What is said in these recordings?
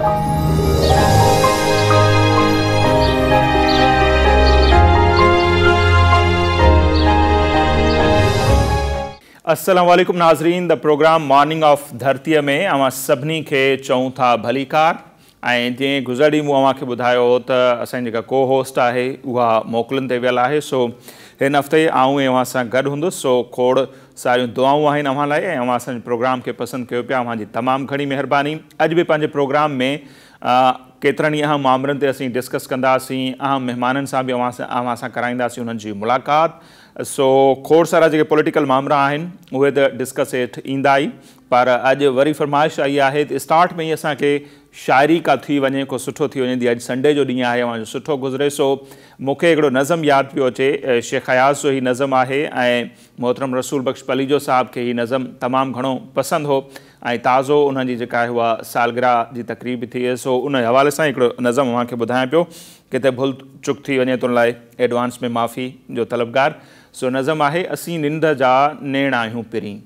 السلام عليڪم ناظرين the programme morning of ڌرتيء ۾ اوهان سڀني کي چئون ٿا ڀليڪار ۽ جيئن گذريل ڏينهن مون اوهان کي ٻڌايو هو ته اسان جي جيڪا ڪو هوسٽ آهي اها موڪلن تي ويل آهي سو هن هفتي آئون ئي اوهان سان گڏ هوندس سو کوڙ ساريون دعائون آهن اوهان لاء ۽ اوهان اسان جي پروگرام کي پسند ڪيو پيا اوهان جي تمام گهڻي مهرباني اڄ به پنهنجي پروگرام ۾ ڪيترن ئي اهم مامرن تي اسين ڊسڪس ڪنداسين اهم مهمانن سان به اوهان سان اوهان سان ڪرائينداسين انهن جي ملاقات سو کوڙ سارا جيڪي پوليٽيڪل مامرا آهن اهي ته ڊسڪس هيٺ ايندا ئي پر اڄ وري فرمائش آئي آهي ته اسٽارٽ ۾ ئي اسان کي شاعري ڪا ٿي وڃي ڪو سٺو ٿي وڃي جي اڄ سنڊي جو ڏينهن آهي اوهان جو سٺو گذري سو مون کي هڪڙو نظم ياد پيو اچي شيخ اياز جو هي نظم آهي ۽ محترم رسول بخش پليجو صاحب کي هي نظم تمام گهڻو پسند هو ۽ تازو انهن جي جيڪا آهي اها سالگرهه جي تقريب به ٿي سو ان حوالي سان هڪڙو نظم اوهان کي ٻڌايان پيو ڪٿي ڀل چڪ ٿي وڃي ته ان لاء ايڊوانس ۾ معافي جو طلبگار سو نظم آهي اسين ننڊ جا نيڻ آهيون پرين.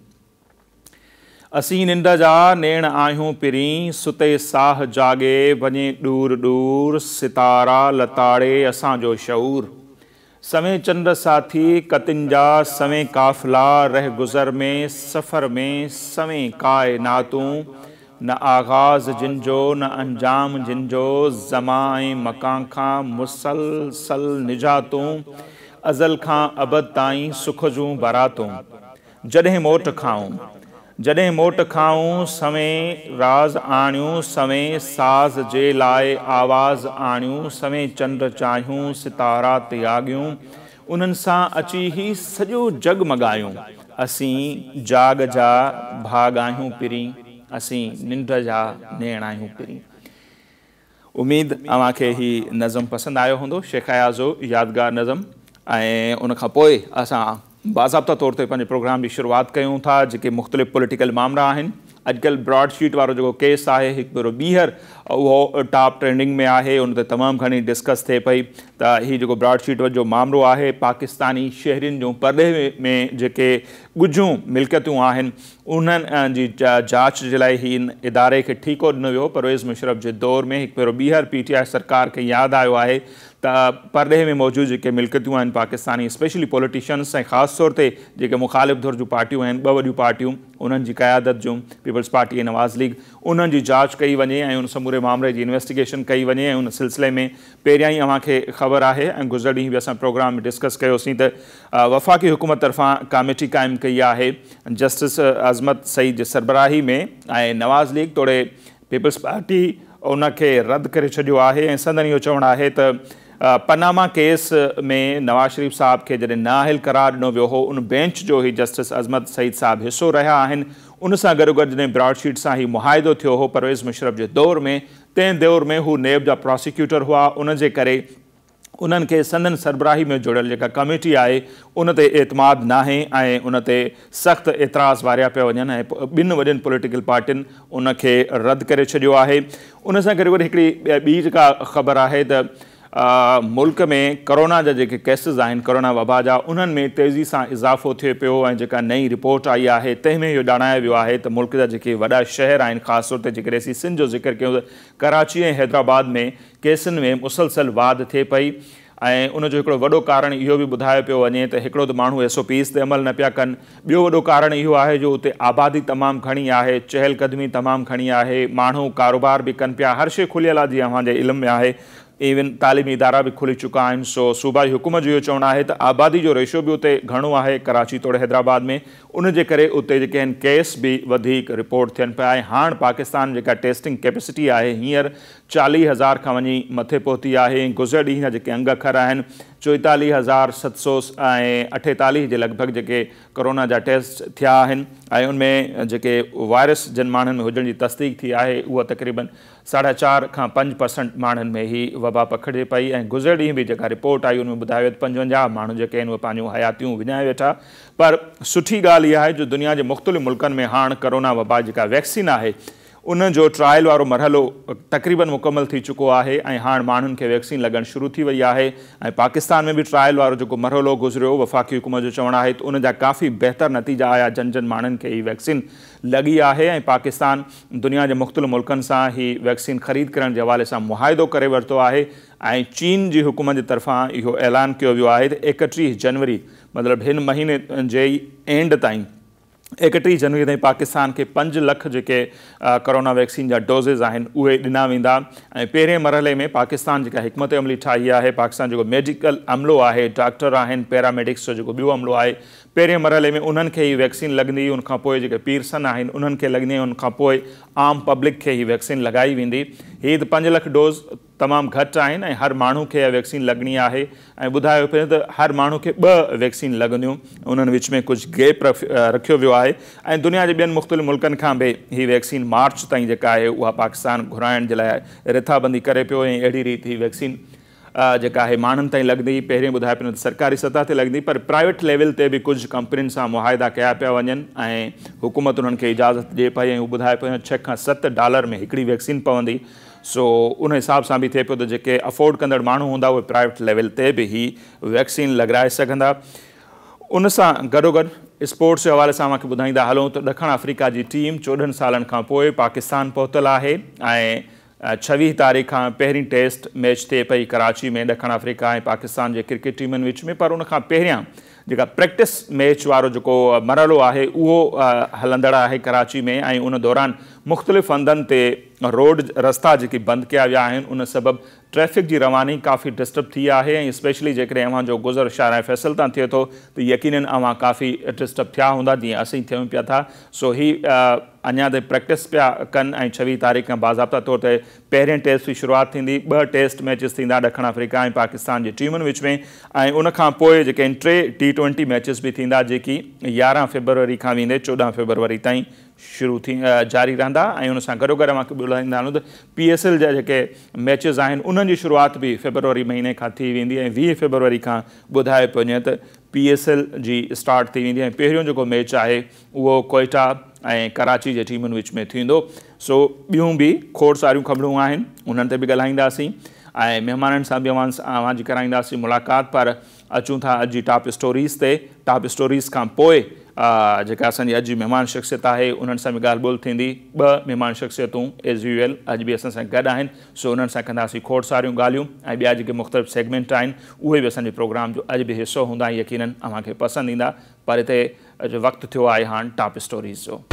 اسين ننڊ جا نيڻ آهيون پرين، ستي ساهه جاڳي وڃي ڏور ڏور، ستارا لتاڙي اسان جو شعور. سوين چنڊ ساٿي ڪتين جا سوين قافلا، رهگذر ۾ سفر ۾ سوين ڪائناتون، نه آغاز جن جو نه انجام جن جو، زمان ۽ مڪان کان مسلسل نجاتون، ازل کان ابد تائين سک جون براتون. جڏهن موٽ کائون. جڏهن موٽ کائون، سوين راز آڻيون، سوين ساز جي لاء آواز آڻيون، سوين چنڊ چاهيون، ستارا تياڳيون، انهن سان اچي هي سڄو جڳ مڳايون. اسين جاڳ جا ڀاڳ آهيون پرين، اسين ننڊ جا نيڻ آهيون پرين. اميد اوهان کي هي نظم پسند آيو هوندو شيخ اياز جو يادگار نظم ۽ ان کان پوء اسان باضابطه طور تي پنهنجي پروگرام جي شروعات ڪيون ٿا جيڪي مختلف پوليٽيڪل مامرا آهن اڄڪلهه براڊ شيٽ وارو جيڪو ڪيس آهي هڪ ڀيرو ٻيهر اهو ٽاپ ٽرينڊنگ ۾ آهي ان تي تمام گهڻي ڊسڪس ٿئي پئي ته هي جيڪو براڊ شيٽ جو مامرو آهي پاڪستاني شهرين جون پرڏيهه ۾ جيڪي ڳجهيون ملڪيتون آهن انهن جي جاچ جي لاء هي ان اداري کي ٺيڪو ڏنو ويو. پرويز مشرف جي دور ۾ هڪ ڀيرو ٻيهر پي ٽي آء سرڪار کي ياد آيو آهي ته پرڏيهه ۾ موجود جيڪي ملڪيتون آهن پاڪستاني اسپيشلي پوليٽيشنس ۽ خاص طور تي جيڪي مخالف ڌر جون پارٽيون آهن ٻه وڏيون پارٽيون انهن جي قيادت جون پيپلز پارٽي ۽ نواز ليگ انهن جي جاچ ڪئي وڃي ۽ ان سموري مامري جي انويسٽيگيشن ڪئي وڃي ۽ ان سلسلي ۾ پهريان ئي اوهان کي خبر آهي ۽ گذريل ڏينهن به اسان پروگرام ۾ ڊسڪس ڪيوسين ته وفاقي حڪومت طرفان ڪاميٽي قائم ڪئي آهي جسٽس عظمت سعيد جي سربراهي ۾ ۽ نواز ليگ توڙي پيپلز پارٽي ان کي رد ڪري ڇڏيو آهي ۽ سندن اهو چوڻ آهي ته پناما ڪيس ۾ نواز شريف صاحب کي جڏهن نااهل قرار ڏنو ويو هو ان بينچ جو هي جسٽس عظمت سعيد صاحب حصو رهيا آهن ان سان گڏوگڏ جڏهن براڊ شيٽ سان هي معاهدو ٿيو هو پرويز مشرف جي دور ۾ تنهن دور ۾ هو نيب جا پراسيڪيوٽر هئا ان جي ڪري انهن کي سندن سربراهي ۾ جوڙيل جيڪا ڪميٽي آهي ان تي اعتماد ناهي ۽ ان تي سخت اعتراض واريا پيا وڃن ۽ ٻن وڏين پوليٽيڪل پارٽين ان کي رد ڪري ڇڏيو آهي. ان سان گڏوگڏ هڪڙي ٻي جيڪا خبر آهي ته ملڪ ۾ ڪرونا جا جيڪي ڪيسز آهن ڪرونا وبا جا انهن ۾ تيزي سان اضافو ٿئي پيو ۽ جيڪا نئين رپورٽ آئي آهي تنهن ۾ اهو ڄاڻايو ويو آهي ته ملڪ جا جيڪي وڏا شهر آهن خاص طور تي جيڪڏهن اسين سنڌ جو ذڪر ڪيون ته ڪراچي ۽ حيدرآباد ۾ ڪيسن ۾ مسلسل واڌ ٿئي پئي ۽ ان جو هڪڙو وڏو ڪارڻ اهو به ٻڌايو پيو وڃي ته هڪڙو ته ماڻهو ايس او پيز تي عمل نه پيا ڪن ٻيو وڏو ڪارڻ اهو آهي جو اتي آبادي تمام گهڻي آهي چهل قدمي تمام گهڻي آهي ماڻهو ڪاروبار به ڪن پيا هر شيء کليل آهي جيئن اوهان جي علم ۾ آهي ايون تعليمي ادارا به کلي چڪا آهن سو صوبائي حڪومت جو اهو چوڻ آهي ته آبادي جو ريشو به اتي گهڻو آهي ڪراچي توڙي حيدرآباد ۾ ان جي ڪري اتي جيڪي آهن ڪيس به وڌيڪ رپورٽ ٿين پيا ۽ هاڻ پاڪستان جيڪا ٽيسٽنگ ڪيپسٽي آهي هينئر 40 هزار کان وڃي مٿي پهتي آهي ۽ گذريل ڏينهن جا جيڪي انگ اکر آهن 44 هزار 748 جي لڳ ڀڳ جيڪي ڪورونا جا ٽيسٽ ٿيا آهن ۽ ان ۾ جيڪي وائرس جن ماڻهن ۾ هجڻ جي تصديق ٿي آهي اها تقريبن ساڍا چار کان 5% ماڻهن ۾ هي وبا پکڙجي پئي ۽ گذريل ڏينهن به جيڪا رپورٽ آئي ان ۾ ٻڌايو ويو ته 55 ماڻهو جيڪي آهن اهي پنهنجون حياتيون وڃائي ويٺا پر سٺي ڳالهه اها آهي جو دنيا جي مختلف ملڪن ۾ هاڻ ڪورونا وبا جيڪا ويڪسين آهي ان جو ट्रायल वारो मरहलो तक़रीबन मुकम्मल थी चुको आहे ऐं हाणे माण्हुनि खे वैक्सीन लॻणु शुरू थी वई आहे ऐं पाकिस्तान में बि ट्रायल वारो जेको मरहलो गुज़रियो, वफ़ाक़ी हुकूमत जो चवणु आहे त उन जा काफ़ी बहितर नतीजा आया जन जन माण्हुनि खे ही वैक्सीन लॻी आहे ऐं पाकिस्तान दुनिया जे मुख़्तलिफ़ मुल्कनि सां ही वैक्सीन ख़रीद करण जे हवाले सां मुआहिदो करे वरितो आहे ऐं चीन जी हुकूमत जी तरफ़ां इहो ऐलान कयो वियो आहे त 31 जनवरी मतिलबु हिन महीने जे एंड ताईं 31 जनवरी ताईं पाकिस्तान खे 5 लख जेके कोरोना वैक्सीन जा डोज़िस आहिनि उहे ॾिना वेंदा। ऐं पहिरें मरहले में पाकिस्तान जेका हिकमत अमली ठाही आहे, पाकिस्तान जेको मेडिकल अमलो आहे, डॉक्टर आहिनि, पैरामेडिक्स जो जेको ॿियो अमलो आहे, पहिरें मरहले में उन्हनि खे ई वैक्सीन लॻंदी, उन खां पोइ जेके पीरसन आहिनि उन्हनि खे लॻंदी, उन खां पोइ आम पब्लिक खे ई वैक्सीन लॻाई वेंदी। हीअ त 5 लख डोज़ तमामु घटि आहिनि ऐं हर माण्हू खे इहा वैक्सीन लॻणी आहे ऐं ॿुधायो पियो त हर माण्हू खे 2 वैक्सीन लॻंदियूं, उन्हनि विच में कुझु गैप रखियो वियो आहे ऐं दुनिया जे ॿियनि मुख़्तलिफ़ मुल्कनि खां बि हीअ वैक्सीन मार्च ताईं जेका आहे उहा पाकिस्तान घुराइण जे लाइ रिथाबंदी करे पियो ऐं अहिड़ी रीति हीअ वैक्सीन जेका आहे माण्हुनि ताईं लॻंदी। पहिरीं ॿुधायो पियो त सरकारी सतह ते लॻंदी, पर प्राइवेट लेवल ते बि कुझु कंपनियुनि सां मुआहिदा कया पिया वञनि ऐं हुकूमत उन्हनि खे इजाज़त ॾिए पई ऐं उहो ॿुधाए पियो 6 खां 7 डॉलर में हिकिड़ी वैक्सीन पवंदी। सो उन हिसाब सां बि थिए पियो त जेके अफोर्ड कंदड़ माण्हू हूंदा उहे प्राइवेट लेवल ते बि ही वैक्सीन लॻाए सघंदा। उन सां गॾोगॾु स्पोर्ट्स जे हवाले सां मूंखे ॿुधाईंदा हलूं त ॾखण अफ्रीका जी टीम 14 सालनि खां पोइ पाकिस्तान पहुतल आहे ऐं 26 तारीख़ खां पहिरीं टेस्ट मैच थिए पई कराची में ॾखण अफ्रीका ऐं पाकिस्तान जे क्रिकेट टीमनि विच में। पर उन खां पहिरियां जेका प्रैक्टिस मैच वारो जेको मरहलो आहे उहो हलंदड़ आहे कराची में ऐं उन दौरान मुख़्तलिफ़ हंधनि ते रोड रस्ता जेके बंदि कया विया आहिनि उन सबबु ट्रैफिक जी रवानी काफ़ी डिस्टर्ब थी आहे ऐं स्पेशली जेकॾहिं अव्हांजो गुज़र शाहराह फैसल तां थिए थो त यकीनन अव्हां काफ़ी डिस्टर्ब थिया हूंदा जीअं असीं थियूं पिया था। सो ही अञा त प्रैक्टिस पिया कनि ऐं 26 तारीख़ खां बाज़ाब्ता तौर ते पहिरें टेस्ट जी शुरूआत थींदी, 2 टेस्ट मैचेस थींदा ॾखण अफ्रीका ऐं पाकिस्तान जी टीमुनि विच में ऐं उन खां पोइ जेके आहिनि 3 T20 matches बि थींदा जेकी 11 फरवरी खां वेंदे 14 फरवरी ताईं शुरू थी जारी रहंदा। ऐं उन सां गॾोगॾु अव्हांखे ॿुधाईंदा हलूं त PSL जा जेके मैचेस आहिनि उन्हनि जी शुरूआत बि फरवरी महीने खां थी वेंदी ऐं 20 फरवरी खां ॿुधायो पियो वञे त PSL जी स्टार्ट थी वेंदी ऐं पहिरियों जेको मैच आहे उहो कोयटा ऐं कराची जे टीमुनि विच में थींदो। सो ॿियूं बि खोड़ सारियूं ख़बरूं आहिनि उन्हनि ते बि ॻाल्हाईंदासीं ऐं महिमाननि सां बि अव्हां जी कराईंदासीं मुलाक़ात। पर अचूं था अॼु जी टॉप स्टोरीज़ ते। टॉप स्टोरीज़ खां पोइ जेका असांजी अॼु जी महिमान शख़्सियत आहे उन्हनि सां बि ॻाल्हि ॿोल थींदी। 2 महिमान शख़्सियतूं एज़ यूजुअल अॼु बि असां सां गॾु आहिनि, सो उन्हनि सां कंदासीं खोड़ सारियूं ॻाल्हियूं ऐं ॿिया जेके मुख़्तलिफ़ सेगमेंट आहिनि उहे बि असांजे प्रोग्राम जो अॼु बि हिसो हूंदा ऐं यकीनन अव्हांखे पसंदि ईंदा। पर हिते अॼु वक़्तु थियो आहे हाणे टॉप स्टोरीज़ जो।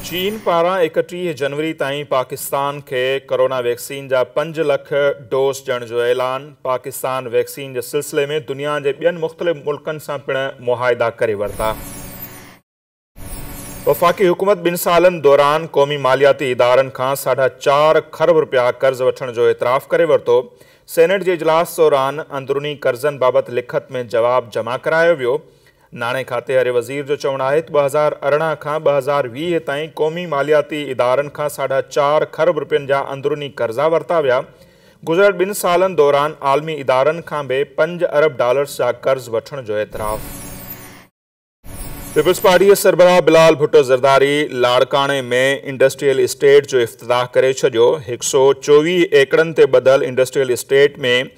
चीन पारां 31 जनवरी ताईं पाकिस्तान खे कोरोना वैक्सीन जा 5 लख डोज़ ॾियण जो ऐलान। पाकिस्तान वैक्सीन जे सिलसिले में दुनिया जे ॿियनि मुख़्तलिफ़ मुल्कनि सां पिणु मुआहिदा करे वरिता। वफ़ाक़ी हुकूमत 2 सालनि दौरान क़ौमी मालियाती इदारनि खां 4.5 खरब रुपया कर्ज़ वठण जो एतिराफ़ करे वरितो। सेनेट जे इजलास दौरान अंदरूनी कर्ज़नि बाबति लिखत में जवाब जमा करायो वियो। नाणे खाते वारे वज़ीर जो चवणु आहे त 2018 खां 2020 ताईं क़ौमी मालियाती इदारनि खां 4.5 खरब रुपयनि जा अंदरूनी कर्ज़ा वरिता विया। गुज़िरियल 2 सालनि दौरान आलमी इदारनि खां बि 5 अरब डॉलर्स जा कर्ज़ वठण जो एतिराफ़। पीपल्स पार्टी सरबराह बिलाल भुट्टो ज़रदारी लाड़काणे में इंडस्ट्रियल इस्टेट जो इफ्तिताह करे छॾियो। 124 एकड़नि ते ॿधल इंडस्ट्रियल इस्टेट में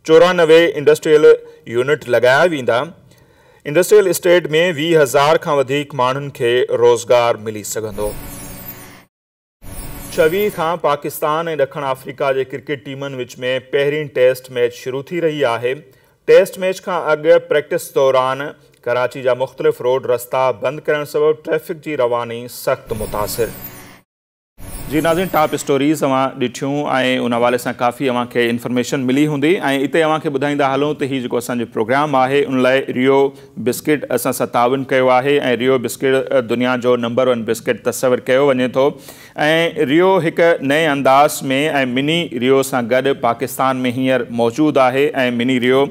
94 इंडस्ट्रियल यूनिट लॻाया वेंदा। इंडस्ट्रियल इस्टेट में 20,000 खां वधीक माण्हुनि खे रोज़गार मिली सघंदो। 26 खां पाकिस्तान ऐं ॾखण अफ्रीका जे क्रिकेट टीमनि विच में पहिरीं टेस्ट मैच शुरू थी रही आहे। टेस्ट मैच खां अॻु प्रैक्टिस दौरान कराची जा मुख़्तलिफ़ रोड रस्ता बंदि करण सबबु ट्रैफिक जी रवानी सख़्तु मुतासिर। जी नाज़रीन, टॉप स्टोरीज़ अव्हां ॾिठियूं ऐं उन हवाले सां काफ़ी अव्हांखे इन्फॉर्मेशन मिली हूंदी। ऐं हिते अव्हांखे ॿुधाईंदा हलूं त हीउ जेको असांजो प्रोग्राम आहे उन लाइ रियो बिस्किट असां सां ताउन कयो आहे ऐं रियो बिस्किट दुनिया जो नंबर 1 बिस्किट तस्वर कयो वञे थो ऐं रियो हिकु नए अंदाज़ में ऐं मिनी रियो सां गॾु पाकिस्तान में हींअर मौजूदु आहे ऐं मिनी रियो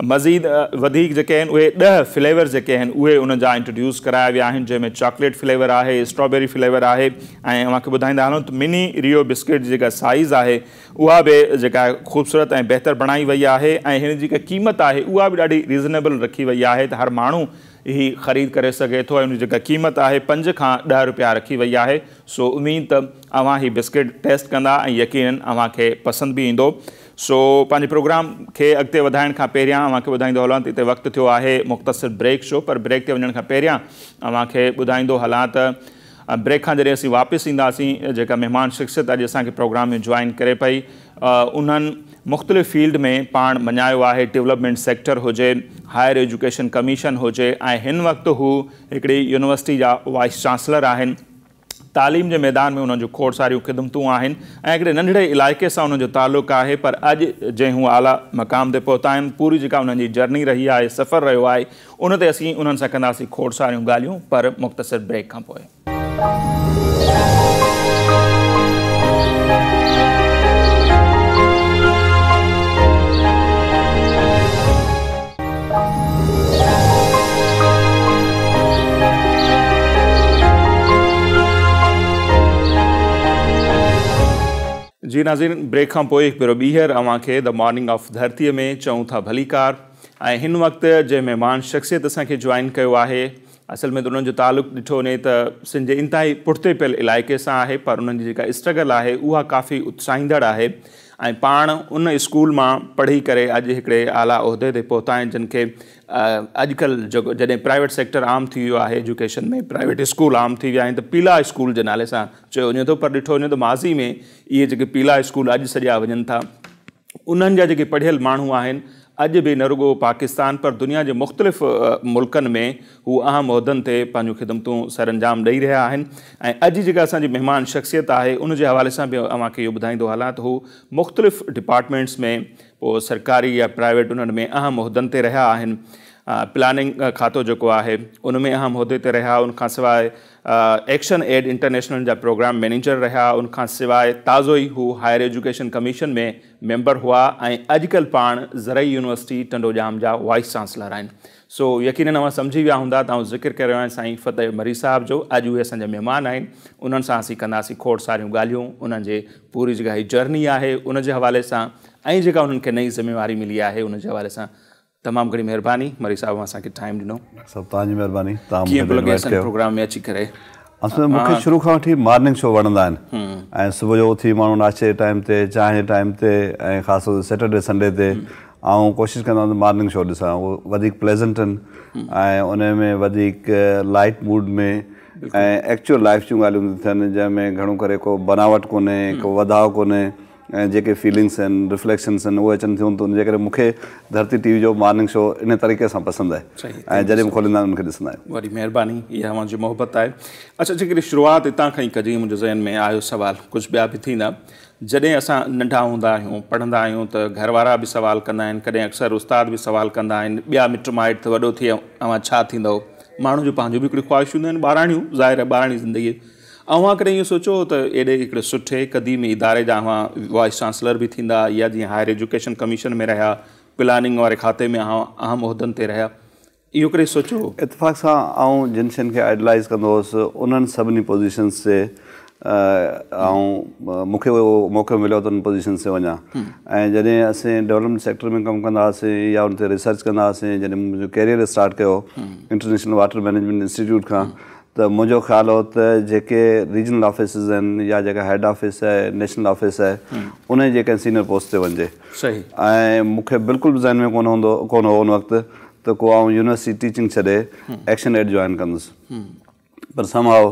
مزيد وڌيڪ جيڪي آهن اهي 10 فليور جيڪي آهن اهي ان جا انٽروڊيوس ڪرايا ويا آهن، جنهن ۾ چاڪليٽ فليور آهي، اسٽرابيري فليور آهي. ۽ اوهان کي ٻڌائيندا هلون ته مني ريو بسڪيٽ جي جيڪا سائيز آهي اها به جيڪا خوبصورت ۽ بهتر بڻائي وئي آهي ۽ هن جي جيڪا قيمت آهي اها به ڏاڍي ريزنيبل رکي وئي آهي ته هر ماڻهو هي خريد ڪري سگهي ٿو ۽ ان جي جيڪا قيمت آهي 5 کان 10 روپيا رکي وئي آهي. سو اميد ته اوهان هي بسڪيٽ ٽيسٽ ڪندا ۽ يقينن اوهان کي پسند به ايندو. سو پنهنجي پروگرام کي اڳتي وڌائڻ کان پهريان اوهان کي ٻڌائيندو هلان ته هتي وقت ٿيو آهي مختصر بريڪ جو، پر بريڪ تي وڃڻ کان پهريان اوهان کي ٻڌائيندو هلان ته بريڪ کان جڏهن اسين واپس اينداسين، جيڪا مهمان شخصيت اڄ اسان کي پروگرام ۾ جوائن ڪري پئي انهن مختلف فيلڊ ۾ پاڻ مڃايو آهي، ڊولپمينٽ سيڪٽر هجي، هائر ايجوڪيشن ڪميشن هجي ۽ هن وقت هو هڪڙي يونيورسٽي جا وائيس چانسلر آهن. تعليم جي ميدان ۾ انهن جون کوڙ ساريون خدمتون آهن ۽ هڪڙي ننڍڙي علائقي سان انهن جو تعلق آهي، پر اڄ جنهن هو اعليٰ مقام تي پهتا آهن، پوري جيڪا انهن جي جرني رهي آهي، سفر رهيو آهي، ان تي اسين انهن سان ڪنداسين کوڙ ساريون ڳالهيون، پر مختصر بريڪ کان پوء. جي ناظرين، بريڪ کان پوء هڪ ڀيرو ٻيهر اوهان کي the morning of ڌرتيء ۾ چئون ٿا ڀليڪار. ۽ هن وقت جنهن مهمان شخصيت اسان کي جوائن ڪيو آهي، اصل ۾ ته انهن جو تعلق ڏٺو وڃي ته سنڌ جي انتهائي پٺتي پيل علائقي سان آهي، پر انهن جي جيڪا اسٽرگل آهي اها ڪافي اتساهيندڙ آهي ۽ پاڻ ان اسڪول مان پڙهي ڪري اڄ هڪڙي اعليٰ عهدي تي پهتا آهن، جن کي اڄڪلهه جيڪو جڏهن پرائيويٽ سيڪٽر عام ٿي ويو آهي، ايجوڪيشن ۾ پرائيويٽ اسڪول عام ٿي ويا آهن ته پيلا اسڪول جي نالي سان چيو وڃي ٿو، پر ڏٺو وڃي ته ماضي ۾ اهي جيڪي پيلا اسڪول اڄ سڏيا وڃن ٿا انهن جا جيڪي پڙهيل ماڻهو آهن اڄ به نه رڳو پاڪستان پر دنيا جي مختلف ملڪن ۾ هو اهم عهدن تي پنهنجون خدمتون سرانجام ڏئي رهيا آهن. ۽ اڄ جيڪا اسان جي مهمان شخصيت آهي ان جي حوالي سان به اوهان کي اهو ٻڌائيندو هلان ته هو مختلف ڊپارٽمينٽس ۾ پوء سرڪاري يا پرائيويٽ انهن ۾ اهم عهدن تي رهيا آهن. پلاننگ کاتو جيڪو آهي ان ۾ اهم عهدي تي رهيا، ان کان سواء ايڪشن ايڊ انٽرنيشنل جا پروگرام مئنيجر رهيا، ان کان سواء تازو ئي هو هائر ايجوڪيشن ڪميشن ۾ ميمبر هئا ۽ اڄڪلهه پاڻ زرعي يونيورسٽي ٽنڊوڄام جا وائيس چانسلر آهن. سو يقينن اوهان سمجهي ويا هوندا ته آئون ذڪر ڪري رهيو آهيان سائين فتح مري صاحب جو. اڄ اهي اسان جا مهمان آهن، انهن سان اسين ڪنداسين کوڙ ساريون ڳالهيون، انهن جي پوري جيڪا هي جرني آهي ان جي حوالي سان ۽ جيڪا انهن کي نئين ذميواري ملي آهي ان جي حوالي سان. تمام گهڻي مهرباني مري صاحب اوهان اسان کي ٽائيم ڏنو. سڀ توهان جي مهرباني توهان مون کي انوائيٽ ڪيو پروگرام ۾ اچي ڪري. اصل ۾ مون کي شروع کان وٺي مارننگ شو وڻندا آهن ۽ صبح جو اٿي ماڻهو ناشتي جي ٽائيم تي چانهه جي ٽائيم تي ۽ خاص طور تي سيٽرڊي سنڊي تي آئون ڪوشش ڪندو آهيان ته مارننگ شو ڏسان اهو وڌيڪ پليزنٽ آهن ۽ ان ۾ وڌيڪ لائيٽ موڊ ۾ ۽ ايڪچوئل لائيف جون ڳالهيون ٿيون ٿين جنهن ۾ گهڻو ڪري ڪو بناوٽ ڪونهي ڪو وڌاء ڪونهي ۽ جيڪي فيلنگس آهن رفليڪشنس آهن اهي اچن ٿيون ته ان جي ڪري مون کي ڌرتي ٽي وي جو مارننگ شو ان طريقي سان پسند آهي ۽ جڏهن به کوليندا آهيون ان کي ڏسندا آهيون. وڏي مهرباني اها اوهان جي محبت آهي. اڇا جيڪڏهن شروعات اتان کان ئي ڪجي منهنجي ذهن ۾ آيو سوال ڪجهه ٻيا به ٿيندا جڏهن اسان ننڍا هوندا آهيون پڙهندا آهيون ته گهر وارا به سوال ڪندا آهن ڪڏهن اڪثر استاد به سوال ڪندا آهن ٻيا مٽ مائٽ ته وڏو ٿي اوهان ڇا ٿيندؤ ماڻهو جو پنهنجو به هڪڙيون خواهشون هونديون آهن ٻاراڻيون ظاهر آهي ٻاراڻي زندگي اوهان ڪڏهن اهو سوچيو هو ته ايڏي هڪڙي سٺي قديمي اداري جا اوهان وائيس چانسلر به ٿيندا يا جيئن هائر ايجوڪيشن ڪميشن ۾ رهيا، پلاننگ واري کاتي ۾ اوهان اهم عهدن تي رهيا، اهو ڪڏهن سوچيو هو؟ اتفاق سان آئون جن شين کي آئيڊلائيز ڪندو هوس انهن سڀني پوزيشنز تي آئون مون کي اهو موقعو مليو ته انهن پوزيشنز تي وڃان ۽ جڏهن اسين ڊولپمينٽ سيڪٽر ۾ ڪم ڪندا هئاسين يا ان تي ريسرچ ڪندا هئاسين جڏهن مون پنهنجو ڪيريئر اسٽارٽ ڪيو انٽرنيشنل واٽر مئنيجمينٽ انسٽيٽيوٽ کان ته منهنجو خيال هو ته جيڪي ريجنل آفيسز آهن يا جيڪا هيڊ آفيس آهي نيشنل آفيس آهي انهي جي ڪنهن سينئر پوسٽ تي وڃجي ۽ مون کي بلڪل به ذهن ۾ ڪونه هوندو ڪونه هو ان وقت ته ڪو آئون يونيورسٽي ٽيچنگ ڇڏي ايڪشن ايڊ جوائن ڪندس پر سم هائو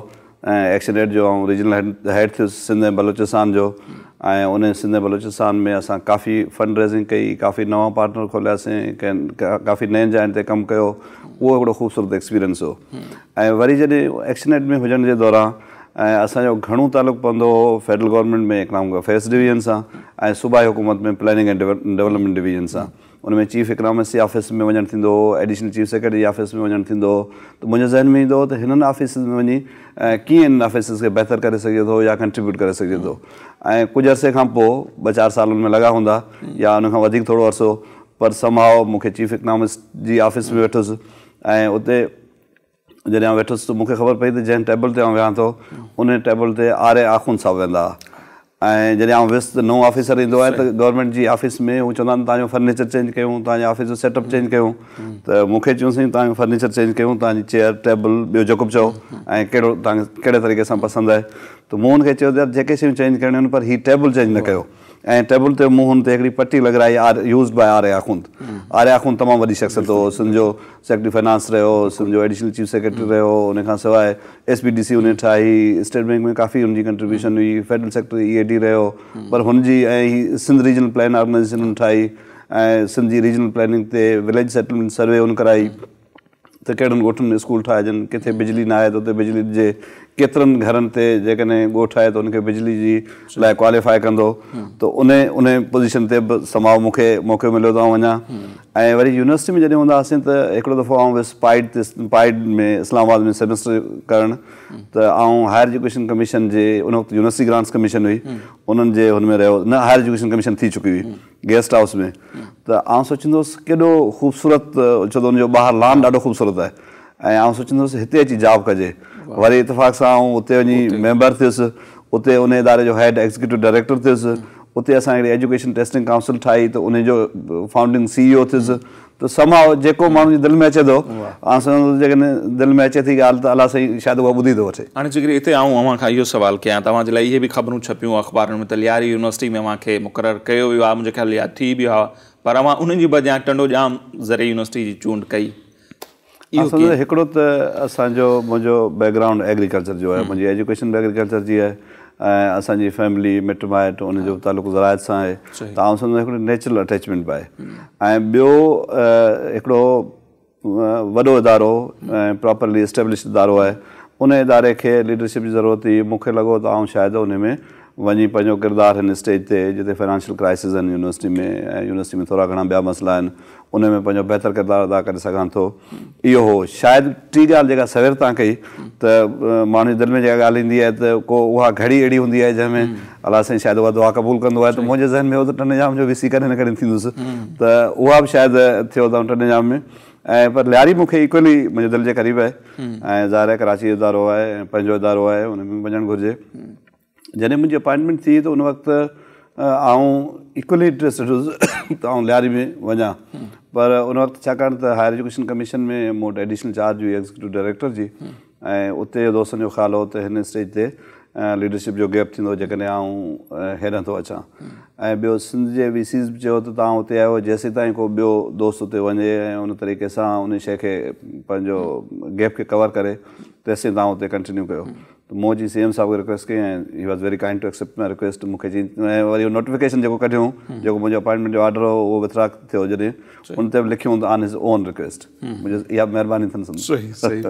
ايڪشن ايڊ جو آئون ريجنل هيڊ ٿيس سنڌ ۽ بلوچستان جو ۽ انهي سنڌ ۽ بلوچستان ۾ اسان ڪافي فنڊ ريزنگ ڪئي ڪافي نوان پارٽنر کولياسين ڪافي نين جاين تي ڪم ڪيو اهو هڪڙو خوبصورت ايڪسپيرينس هو ۽ وري جڏهن ايڪشن ايڊ ۾ هجڻ جي دوران ۽ اسان جو گهڻو تعلق پوندو هو federal government ۾ economic affairs division سان ۽ صوبائي حڪومت ۾ پلاننگ ۽ ڊولپمينٽ ڊويزن سان ان ۾ چيف اڪنامسٽ جي آفيس ۾ وڃڻ ٿيندو هو ايڊيشنل چيف سيڪريٽري جي آفيس ۾ وڃڻ ٿيندو هو ته منهنجي ذهن ۾ ايندو هو ته هنن آفيسز ۾ وڃي ڪيئن انهن آفيسز کي بهتر ڪري سگهجي ٿو يا ڪنٽريبيوٽ ڪري سگهجي ٿو ۽ ڪجهه عرصي کان پوء ٻه چار سال ان ۾ لڳا هوندا يا ان کان وڌيڪ ٿورو عرصو پر سم هاء مون کي چيف اڪنامسٽ جي آفيس ۾ ويٺس ۽ اتي جڏهن آئون ويٺس ته مون کي خبر پئي ته جنهن ٽيبل تي آئون ويهان ٿو ان ٽيبل تي آر اي آخوند صاحب ويهندا ها ۽ جڏهن آئون ويس ته نئون آفيسر ايندو آهي ته گورنمينٽ جي آفيس ۾ هو چوندا آهن توهان جو فرنيچر چينج ڪيون توهان جي آفيس جو سيٽ اپ چينج ڪيون ته مون کي چيون سائين توهان جو فرنيچر چينج ڪيون توهان جي چيئر ٽيبل ٻيو جيڪو به چئو ۽ ڪهڙو توهان کي ڪهڙي طريقي سان پسند آهي ته مون هن کي چيو ته يار جيڪي شيون چينج ڪرڻيون آهن پر هي ٽيبل چينج نه ڪيو ۽ ٽيبل تي مون هن تي هڪڙي پٽي لڳرائي R used by R A Akhund. R A Akhund تمام وڏي شخصيت هو، سنڌ جو سيڪريٽري فنانس رهيو، سنڌ جو ايڊيشنل چيف سيڪريٽري رهيو، ان کان سواء ايس بي ڊي سي هن ٺاهي، اسٽيٽ بينڪ ۾ ڪافي هن جي ڪنٽريبيوشن هئي، فيڊرل سيڪريٽري اي اي ڊي رهيو پر هن جي ۽ هي سنڌ ريجنل پلان آرگنائيزيشن هن ٺاهي ۽ سنڌ جي ريجنل پلاننگ تي وليج سيٽلمينٽ سروي هن ڪرائي. ته ڪهڙن ڳوٺن ۾ اسڪول ٺاهجن، ڪٿي بجلي ناهي ته اتي بجلي ڏجي، ڪيترن گهرن تي جيڪڏهن ڳوٺ آهي ته ان کي بجلي جي لاء ڪواليفاء ڪندو ته ان ان پوزيشن تي به سم هاء مون کي موقعو مليو ته آئون وڃان ۽ وري يونيورسٽي ۾ جڏهن هوندا هئاسين ته هڪڙو دفعو آئون ويس پائيڊ تي پائيڊ ۾ اسلام آباد ۾ سيمسٽر ڪرڻ ته آئون هائر ايجوڪيشن ڪميشن جي ان وقت يونيورسٽي گرانٽس ڪميشن هئي انهن جي هن ۾ رهيو نه هائر ايجوڪيشن ڪميشن ٿي چڪي هئي گيسٽ هائوس ۾ ته آئون سوچيندو هوس ڪيڏو خوبصورت ڇو ته ان جو ٻاهر لان ڏاڍو خوبصورت آهي ۽ آئون سوچيندو هوس هتي اچي جاب ڪجي وري اتفاق سان آئون اتي وڃي ميمبر ٿيس اتي ان اداري جو هيڊ ايگزيڪيوٽو ڊائريڪٽر ٿيس اتي اسان هڪڙي ايجوڪيشن ٽيسٽنگ ڪائونسل ٺاهي ته ان جو فائونڊنگ سي اي او ٿيس ته سم هاء جيڪو ماڻهو جي دل ۾ اچي ٿو آئون سمجهان ٿو جيڪڏهن دل ۾ اچي ٿي ڳالهه ته الله سائين شايد اها ٻڌي ٿو وٺي. هاڻي جيڪڏهن هتي آئون اوهان کان اهو سوال ڪيان ته اوهان جي لاء اهي به خبرون ڇپيون اخبارن ۾ ته لياري يونيورسٽي ۾ اوهان کي مقرر ڪيو ويو آهي منهنجي خيال اها ٿي به آهي پر اوهان ان جي بجاء ٽنڊو ڄام زرعي يونيورسٽي جي چونڊ ڪئي اهو ڪيئن؟ هڪڙو ته اسان جو منهنجو بيڪ گرائونڊ ايگريڪلچر جو آهي منهنجي ايجوڪيشن به ايگريڪلچر جي آهي ۽ اسان جي فيملي مٽ مائٽ ان جو تعلق زراعت سان آهي ته آئون سمجهان هڪڙي نيچرل اٽيچمينٽ به آهي ۽ ٻيو هڪڙو وڏو ادارو ۽ پراپرلي اسٽيبلشڊ ادارو آهي ان اداري کي ليڊرشپ جي ضرورت هئي مون کي لڳو ته آئون شايد ان ۾ وڃي پنهنجو ڪردار هن اسٽيج تي جتي فنانشل ڪرائسز آهن يونيورسٽي ۾ ۽ يونيورسٽي ۾ ٿورا گهڻا ٻيا مسئلا آهن ان ۾ پنهنجو بهتر ڪردار ادا ڪري سگهان ٿو. اهو هو. شايد ٽين ڳالهه جيڪا سوير توهان ڪئي ته ماڻهو جي دل ۾ جيڪا ڳالهه ايندي آهي ته ڪو اها گهڙي اهڙي هوندي آهي جنهن ۾ الله سائين شايد اها دعا قبول ڪندو آهي ته منهنجي ذهن ۾ هو ته ٽنڊي ڄام جو وي سي ڪڏهن نه ڪڏهن ٿيندس ته اها به شايد ٿيو ته آئون ٽنڊي ڄام ۾ ۽ پر لياري مون کي ايڪولي منهنجي دل جي قريب آهي ۽ ظاهر آهي ڪراچي جو ادارو آهي ۽ پنهنجو ادارو آهي ان ۾ وڃڻ گهرجي. جڏهن منهنجي اپائنٽمينٽ ٿي ته ان وقت آئون ايڪولي انٽريسٽيڊ هيس ته آئون لياري ۾ وڃان پر ان وقت ڇاڪاڻ ته هائر ايجوڪيشن ڪميشن ۾ مون وٽ ايڊيشنل چارج هئي ايگزيڪيوٽو ڊائريڪٽر جي ۽ اتي دوستن جو خيال هو ته هن اسٽيج تي ليڊرشپ جو گيپ ٿيندو جيڪڏهن آئون هيڏانهن ٿو اچان ۽ ٻيو سنڌ جي وي سيز به چيو ته توهان اتي آهيو جيسيتائين ڪو ٻيو دوست اتي وڃي ۽ ان طريقي سان ان شيء کي پنهنجو گيپ کي ڪور ڪري تيسين توهان اتي ڪنٽينيو ڪيو ته مون اچي سي ايم صاحب کي رڪويسٽ ڪئي ۽ he was very kind to accept my request مون کي چيائين ۽ وري اهو نوٽيفڪيشن جيڪو ڪڍيو جيڪو منهنجو اپائنٽمينٽ جو آرڊر هو اهو وٿڊرا ٿيو جڏهن ان تي به لکيو ته آن his own request منهنجي اها مهرباني اٿن سندن. صحيح صحيح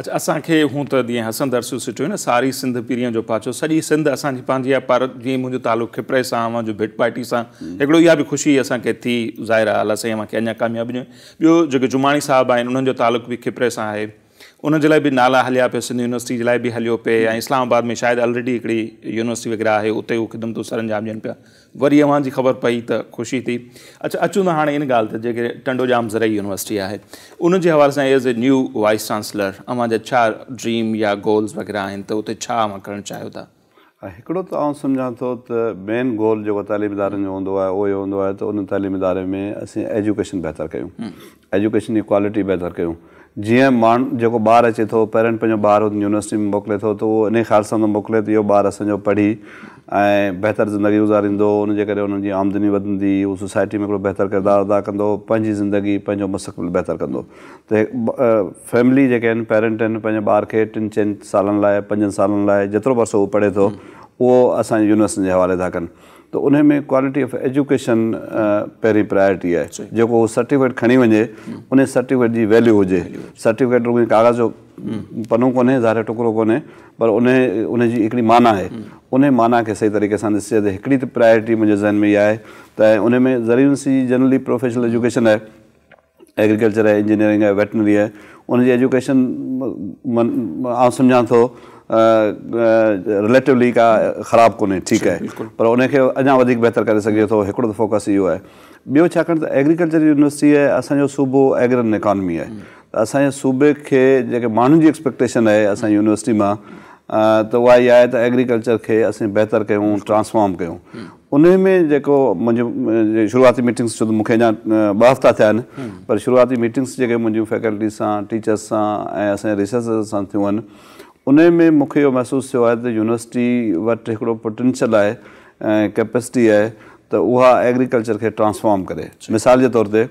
اڇا اسان کي هون ته جيئن حسن درس جو سٽ هيو نه ساري سنڌ پرينء جو پاڇو سڄي سنڌ اسان جي پنهنجي آهي پر جيئن منهنجو تعلق کپري سان اوهان جو ڀٽ پائٽي سان هڪڙو اها به خوشي اسان کي ٿي ظاهر آهي الله سائين اوهان کي اڃا ڪاميابي ڏي ٻيو جيڪي جماڻي صاحب آهن انهن جو تعلق به کپري سان آهي ان جي لاء به نالا هليا پئي سنڌ يونيورسٽي جي لاء به هليو پئي ۽ اسلام آباد ۾ شايد الريڊي هڪڙي يونيورسٽي وغيره آهي اتي هو خدمتون سر انجام ڏين پيا وري اوهان جي خبر پئي ته خوشي ٿي اڇا اچون ٿا هاڻي ان ڳالهه تي جيڪي ٽنڊو ڄام زرعي يونيورسٽي آهي ان جي حوالي سان as a new vice chancellor اوهان جا ڇا ڊريم يا گولز وغيره آهن ته اتي ڇا اوهان ڪرڻ چاهيو ٿا؟ هڪڙو ته آئون سمجهان ٿو ته مين گول جيڪو تعليمي ادارن جو هوندو آهي اهو اهو هوندو آهي ته ان تعليمي اداري ۾ اسين ايجوڪيشن بهتر ڪيون ايجوڪيشن جي ڪوالٽي بهتر ڪيون جيئن ماڻهو جيڪو ٻار اچي ٿو پيرنٽ پنهنجو ٻار ان يونيورسٽي ۾ موڪلي ٿو ته اهو انهي خيال سان ٿو موڪلي ته اهو ٻار اسان جو پڙهي ۽ بهتر زندگي گذاريندو ان جي ڪري انهن جي آمدني وڌندي هو سوسائٽي ۾ هڪڙو بهتر ڪردار ادا ڪندو پنهنجي زندگي پنهنجو مستقبل بهتر ڪندو ته فيملي جيڪي آهن پيرنٽ آهن پنهنجي ٻار کي ٽن چئن سالن لاء پنجن سالن لاء جيترو به عرصو هو پڙهي ٿو اهو اسان جي يونيورسٽين جي حوالي ٿا ڪن ته انهي ۾ ڪوالٽي آف ايجوڪيشن پهرين پرائرٽي آهي جيڪو هو سرٽيفڪيٽ کڻي وڃي انهي سرٽيفڪيٽ جي ويليو هجي سرٽيفڪيٽ رڳو ڪاغذ جو پنو ڪونهي ظاهر ٽڪرو ڪونهي پر انهي انهي جي هڪڙي معنيٰ آهي انهي معنيٰ کي صحيح طريقي سان ڏسجي ته هڪڙي ته پرائرٽي منهنجي ذهن ۾ اها آهي ته انهي ۾ زرعي يونيورسٽي جي جنرلي پروفيشنل ايجوڪيشن آهي ايگريڪلچر آهي، انجنيئرنگ آهي، ويٽنري آهي، ان جي ايجوڪيشن آئون سمجهان ٿو رليٽولي ڪا خراب ڪونهي ٺيڪ آهي پر ان کي اڃا وڌيڪ بهتر ڪري سگهجي ٿو هڪڙو ته فوڪس اهو آهي. ٻيو ڇاڪاڻ ته ايگريڪلچر يونيورسٽي آهي، اسان جو صوبو ايگرن اڪانمي آهي ته اسان جي صوبي کي جيڪي ماڻهن جي ايڪسپيڪٽيشن آهي اسان جي يونيورسٽي مان ته اها اها آهي ته ايگريڪلچر کي اسين بهتر ڪيون، ٽرانسفارم ڪيون. انهي ۾ جيڪو منهنجي شروعاتي ميٽنگس ڇو ته مون کي اڃا ٻه هفتا ٿيا آهن پر شروعاتي ميٽنگس جيڪي منهنجيون فيڪلٽي سان، ٽيچرس سان ۽ اسان جي ريسرچرز سان ٿيون آهن انهي ۾ مون کي اهو محسوس ٿيو آهي ته يونيورسٽي وٽ هڪڙو پوٽينشل آهي ۽ ڪيپسٽي آهي ته اها ايگريڪلچر کي ٽرانسفارم ڪري. مثال جي طور تي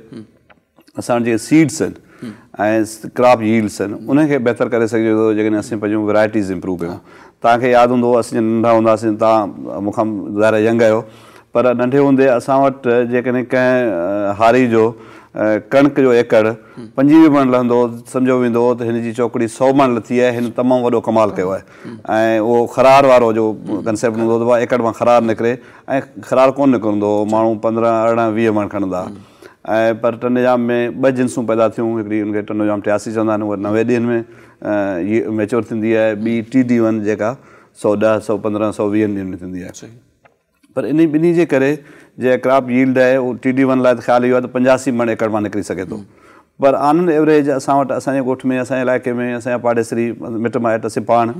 اسان وٽ جيڪي سيڊس آهن ۽ ڪراپ ييلڊس آهن انهن کي بهتر ڪري سگهجي ٿو جيڪڏهن اسين پنهنجون ورائٽيز امپروو ڪيون. توهان کي ياد هوندو اسين جڏهن ننڍا هوندا هئاسين توهان مون کان ظاهر آهي ينگ آهيو پر ننڍي هوندي اسان وٽ جيڪڏهن ڪنهن هاري جو ڪڻڪ جو ايڪڙ 25 مڻ لهندو هو ته سمجهيو ويندو هو ته هن جي چوڪڙي 100 مڻ لٿي آهي هن تمام وڏو ڪمال ڪيو آهي ۽ اهو خرار وارو جو ڪنسيپٽ هوندو هو ته ايڪڙ مان خرار نڪري ۽ خرار ڪونه نڪرندو هو ماڻهو 15 18 20 مڻ کڻندا ۽ پر ٽنڊوڄام ۾ ٻه جنسون پيدا ٿيون هڪڙي ان کي ٽنڊوڄام 83 چوندا آهن اها 90 ڏينهن ۾ ميچور ٿيندي آهي ٻي ٽي ڊي ون جيڪا 110 115 120 ڏينهن ۾ ٿيندي آهي. پر انهي ٻنهي جي ڪري جيڪا ڪراپ ييلڊ آهي اهو ٽي ڊي ون لاء ته خيال اهو آهي ته 85 مڻ ايڪڙ مان نڪري سگهي ٿو پر آن اين ايوريج اسان وٽ اسان جي ڳوٺ ۾ اسان جي علائقي ۾ اسان جا پاڙيسري مٽ مائٽ اسين پاڻ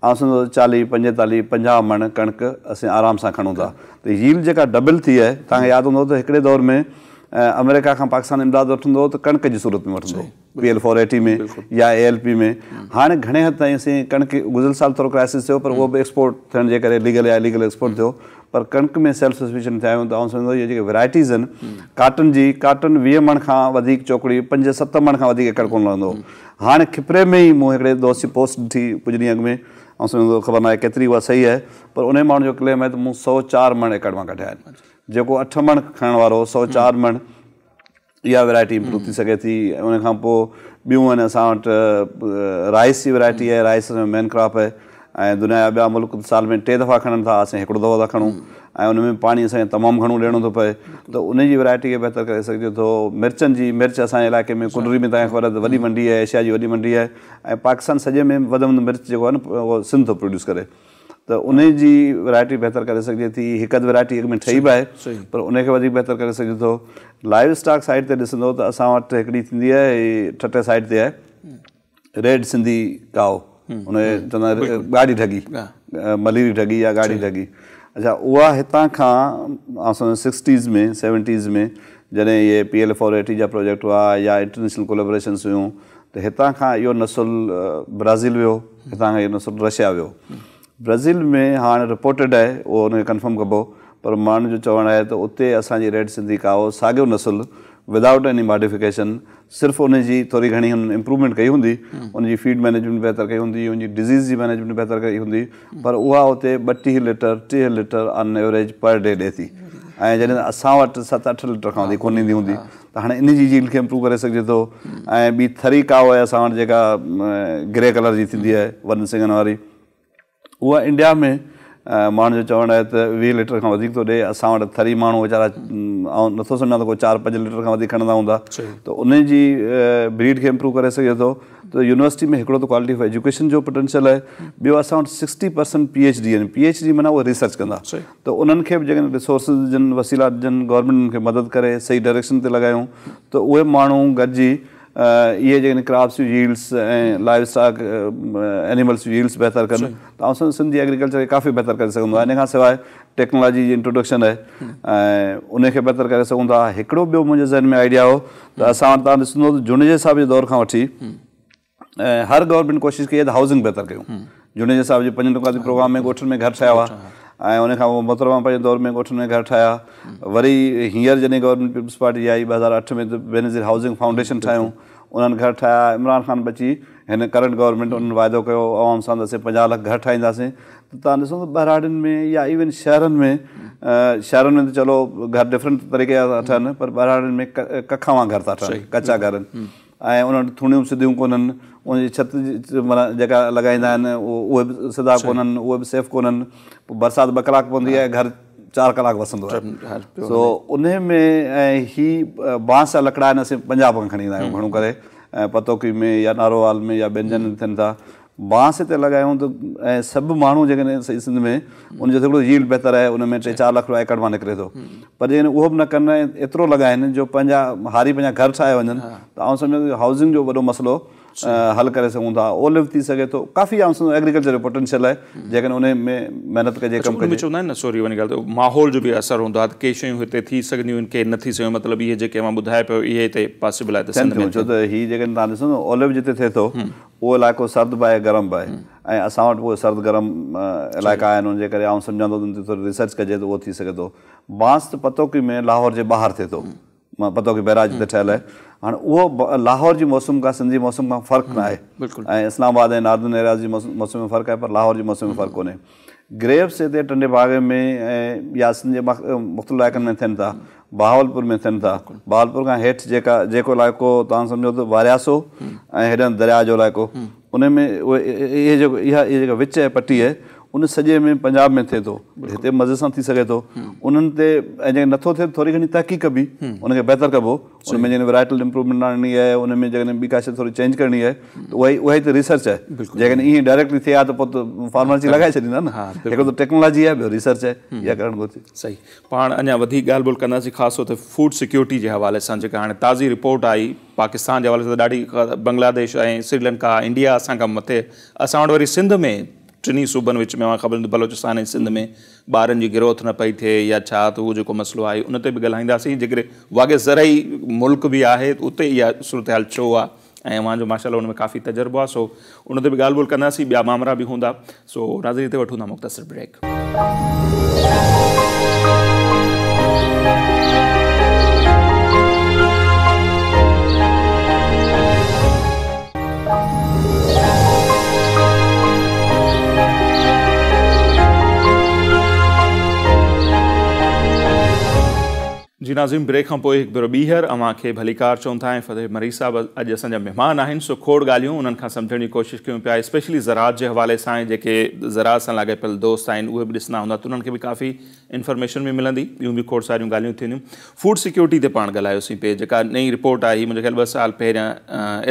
آئون سمجهان ٿو 40 45 50 مڻ ڪڻڪ اسين آرام سان کڻون ٿا ته ييلڊ جيڪا ڊبل ٿي آهي توهان کي ياد هوندو ته هڪڙي دور ۾ آمريڪا کان پاڪستان امداد وٺندو هو ته ڪڻڪ جي صورت ۾ وٺندو هو. پي ايل فور ايٽي ۾ يا اي ايل پي ۾ هاڻي گهڻي حد تائين اسين ڪڻڪ گذريل سال ٿورو ڪرائسس ٿيو پر اهو به ايڪسپورٽ ٿيڻ جي ڪري ليگل يا اليگل ايڪسپورٽ ٿيو پر ڪڻڪ ۾ سيلف سفيشنٽ ٿيا آهيون ته آئون سمجهان ٿو اهي جيڪي ورائٽيز آهن ڪاٽن جي ڪاٽن 20 مڻ کان وڌيڪ چوڪڙي 5 7 مڻ کان وڌيڪ ايڪڙ ڪونه لهندو هو هاڻي کپري ۾ ئي مون هڪڙي دوست جي پوسٽ ڏٺي ڪجهه ڏينهن اڳ ۾ آئون سمجهان ٿو خبر ناهي ڪيتري اها صحيح آهي پر انهي ماڻهو جو ڪليم آهي ته مون 104 مڻ ايڪڙ مان ڪڍيا آهن جيڪو 8 مڻ کڻڻ وارو هو 104 مڻ اها ورائٽي امپروو ٿي سگهي ٿي ۽ ان کان پوء ٻيون آهن اسان وٽ رائس جي ورائٽي آهي رائس اسان جو مين ڪراپ آهي ۽ دنيا جا ٻيا ملڪ سال ۾ ٽي دفعا کڻن ٿا اسين هڪڙو دفعو ٿا کڻون ۽ ان ۾ پاڻي اسان کي تمام گهڻو ڏيڻو ٿو پئي ته ان جي ورائٽي کي بهتر ڪري سگهجي ٿو مرچن جي مرچ اسان جي علائقي ۾ ڪنري ۾ توهان کي خبر آهي ته وڏي منڊي آهي ايشيا جي وڏي منڊي آهي ۽ پاڪستان سڄي ۾ وڌ ۾ وڌ مرچ جيڪو آهي نه اهو سنڌ ٿو پروڊيوس ڪري ته انهي جي ورائٽي بهتر ڪري سگهجي ٿي. هڪ اڌ ورائٽي اڳ ۾ ٺهي به آهي پر انهي کي وڌيڪ بهتر ڪري سگهجي ٿو. لائيو اسٽاڪ سائيڊ تي ڏسندو ته اسان وٽ هڪڙي ٿيندي آهي ٺٽي سائيڊ تي آهي ريڊ سنڌي ڪائو ان کي چوندا آهن ڳاڙهي ڍڳي مليري ڍڳي يا ڳاڙهي ڍڳي اڇا اها هتان کان آئون سمجهان سڪسٽيز ۾ سيونٽيز ۾ جڏهن اهي پي ايل فور ايٽي جا پروجيڪٽ هئا يا انٽرنيشنل ڪولابريشنس هيون ته هتان کان اهو نسل برازيل ويو، هتان کان اهو نسل رشيا ويو. برازيل ۾ هاڻ رپورٽيڊ آهي، اهو ان کي ڪنفرم ڪبو، پر ماڻهن جو چوڻ آهي ته اتي اسان جي ريڊ سنڌي ڪائو ساڳيو نسل ودائوٽ ايني ماڊيفڪيشن صرف ان جي ٿوري گهڻي هنن امپروومينٽ ڪئي هوندي، ان جي فيڊ مئنيجمينٽ بهتر ڪئي هوندي، ان جي ڊزيز جي مئنيجمينٽ بهتر ڪئي هوندي، پر اها اتي 32 letter, 30 later on average per D ڏي ٿي ۽ جڏهن ته اسان وٽ 7 8 ليٽر کان وڌيڪ ڪونه ڏيندي هوندي. ته هاڻي ان جي ييلڊ کي امپروو ڪري سگهجي ٿو ۽ ٻي ٿري ڪائو آهي اسان وٽ جيڪا گري ڪلر جي ٿيندي آهي وڏن سنگن واري اها انڊيا ۾ ماڻهن جو چوڻ آهي ته 20 ليٽر کان وڌيڪ ٿو ڏي اسان وٽ ٿري ماڻهو ويچارا آئون نٿو سمجهان ته ڪو 4 5 ليٽر کان وڌيڪ کڻندا هوندا ته ان جي بريڊ کي امپروو ڪري سگهجي ٿو ته يونيورسٽي ۾ هڪڙو ته ڪوالٽي آف ايجوڪيشن جو پوٽينشل آهي ٻيو اسان وٽ 60% پي ايڇ ڊي آهن پي ايڇ ڊي معنيٰ اهي ريسرچ ڪندا ته انهن کي به جيڪڏهن ريسورسز ڏجن، وسيلا ڏجن، گورنمينٽ انهن کي مدد ڪري، صحيح ڊائريڪشن تي لڳايون ته اهي ماڻهو گڏجي اهي جيڪڏهن ڪراپس جون ييلڊس ۽ لائيو اسٽاڪ اينيملس جون ييلڊس بهتر ڪن ته آئون سمجهان سنڌ جي ايگريڪلچر کي ڪافي بهتر ڪري سگهندو آهي. ان کان سواء ٽيڪنالاجي جي انٽروڊڪشن آهي ۽ ان کي بهتر ڪري سگهون ٿا. هڪڙو ٻيو منهنجي ذهن ۾ آئيڊيا هو ته اسان وٽ توهان ڏسندو ته جوڻيجي صاحب جي دور کان وٺي هر گورنمينٽ ڪوشش ڪئي آهي ته هائوسنگ بهتر ڪيون. جوڻيجي صاحب جي پنجن نڪاتي پروگرام ۾ ڳوٺن ۾ گهر ٺاهيا هئا ۽ ان کان پوء محترمه پنهنجي دور ۾ ڳوٺن ۾ گهر ٺاهيا. وري هينئر جڏهن گورنمينٽ پيپلز پارٽي آئي 2008 ۾ ته بينظير هائوسنگ فائونڊيشن ٺاهيون انهن گهر ٺاهيا. عمران خان به اچي هن ڪرنٽ گورنمينٽ انهن واعدو ڪيو عوام سان ته اسين 50 لک گهر ٺاهينداسين ته توهان ڏسو ته ٻهراڙين ۾ يا ايون شهرن ۾ شهرن ۾ ته چلو گهر ڊفرنٽ طريقي جا ٿا ٺهن پر ٻهراڙين ۾ ڪکاوان گهر ٿا ٺهن ڪچا گهر آهن. ۽ انهن وٽ ٿوڻيون به سڌيون ڪونهن، ان جي ڇت معنيٰ جيڪا لڳائيندا آهن اهي به سڌا ڪونهن، اهي به سيف ڪونهن، پوء برسات ٻه ڪلاڪ پوندي آهي گهر چار ڪلاڪ وسندو آهي سو انهي ۾ ۽ هي بانس جا لڪڙا آهن اسين پنجاب کان کڻي ايندا آهيون گهڻو ڪري پتوڪي ۾ يا نارووال ۾ يا ٻين جنن ٿين ٿا. بانس هتي لڳايون ته ۽ سڀ ماڻهو جيڪڏهن سڄي سنڌ ۾ ان جو هڪڙو ييلڊ بهتر آهي ان ۾ ٽي چار لک رپيا ايڪڙ مان نڪري ٿو پر جيڪڏهن اهو به نه ڪن ۽ ايترو لڳائن جو پنهنجا هاري پنهنجا گهر ٺاهي وڃن ته آئون سمجهان ٿو هائوسنگ جو وڏو مسئلو حل ڪري سگهون ٿا اوليو ٿي سگهي ٿو ڪافي آئون سمجهان ايگريڪلچر جو پوٽينشل آهي جيڪڏهن ان ۾ محنت ڪجي ڪم ڪجي. چوندا آهن نه سوري وڃي ڳالهه ته ماحول جو به اثر هوندو آهي ته ڪي شيون هتي ٿي سگهنديون آهن ڪي نه ٿي سگهنديون مطلب اهي جيڪي اوهان ٻڌائي پيو اهي هتي پاسيبل آهي ته سنڌ ۾ ڇو ته هي جيڪڏهن توهان ڏسو نه اوليو جتي ٿئي ٿو اهو علائقو سرد به آهي گرم به آهي ۽ اسان وٽ اهي سرد گرم علائقا آهن ان جي ڪري آئون سمجهان ٿو ته ان تي ٿوري ريسرچ ڪجي ته اهو ٿي سگهي ٿو. بانس ته پتوڪي ۾ لاهور جي ٻاهر ٿئي ٿو پتوڪي بئراج جتي ٺهيل آهي هاڻي اهو لاهور جي موسم کان سنڌ جي موسم کان فرق نه آهي ۽ اسلام آباد ۽ ناردرن ايرياز جي موسم ۾ فرق آهي پر لاهور جي موسم ۾ فرق ڪونهي. گريپس هتي ٽنڊي باگي ۾ ۽ يا سنڌ جي مختلف علائقن ۾ ٿين ٿا بهاولپور ۾ ٿين ٿا. بهاولپور کان هيٺ جيڪا جيڪو علائقو توهان سمجهو ته وارياسو ۽ هيڏانهن درياء جو علائقو ان ۾ اهي جيڪو اها جيڪا وچ جي پٽي آهي ان سڄي ۾ پنجاب ۾ ٿئي ٿو هتي مزي سان ٿي سگهي ٿو انهن تي ۽ جيڪڏهن نٿو ٿئي ته ٿوري گهڻي تحقيق ڪبي ان کي بهتر ڪبو ان ۾ جيڪڏهن ورائٽل امپروومينٽ آڻڻي آهي ان ۾ جيڪڏهن ٻي ڪا شيء ٿوري چينج ڪرڻي آهي ته اها ئي اها ئي ته ريسرچ آهي جيڪڏهن ائين ڊائريڪٽلي ٿئي ها ته پوء ته فارمر اچي لڳائي ڇڏيندا نه هڪڙو ته ٽيڪنالاجي آهي ٻيو ريسرچ آهي اها ڪرڻ گهرجي. صحيح پاڻ اڃا وڌيڪ ڳالهه ٻولهه ڪنداسين خاص طور تي فوڊ سيڪيورٽي جي حوالي سان جيڪا هاڻي تازي رپورٽ آئي پاڪستان جي حوالي سان ته ڏاڍي بنگلاديش ۽ سريلنڪا انڊيا اسان کان مٿي اسان وٽ وري سنڌ ۾ ٽنهي صوبن وچ ۾ اوهان خبر هوندي بلوچستان ۽ سنڌ ۾ ٻارن جي گروٿ نه پئي ٿئي يا ڇا ته اهو جيڪو مسئلو آهي ان تي به ڳالهائينداسين جيڪڏهن واقعي زرعي ملڪ به آهي ته اتي اها صورتحال ڇو آهي ۽ اوهان جو ماشاء الله ان ۾ ڪافي تجربو آهي سو ان تي به ڳالهه ٻولهه ڪنداسين ٻيا مامرا به هوندا سو ناظرين هتي وٺون ٿا مختصر بريڪ. جي ناظرين بريڪ کان پوء هڪ ڀيرو ٻيهر اوهان کي ڀليڪار چئون ٿا ۽ فتح مري صاحب اڄ اسان جا مهمان آهن سو کوڙ ڳالهيون انهن کان سمجهڻ جي ڪوشش ڪيون پيا اسپيشلي زراعت جي حوالي سان ۽ جيڪي زراعت سان لاڳاپيل دوست آهن اهي به ڏسندا هوندا ته انهن کي به ڪافي انفارميشن به ملندي ٻيون به کوڙ ساريون ڳالهيون ٿينديون فوڊ سيڪيورٽي تي پاڻ ڳالهايوسين پئي جيڪا نئين رپورٽ آئي منهنجي خيال ٻه سال پهريان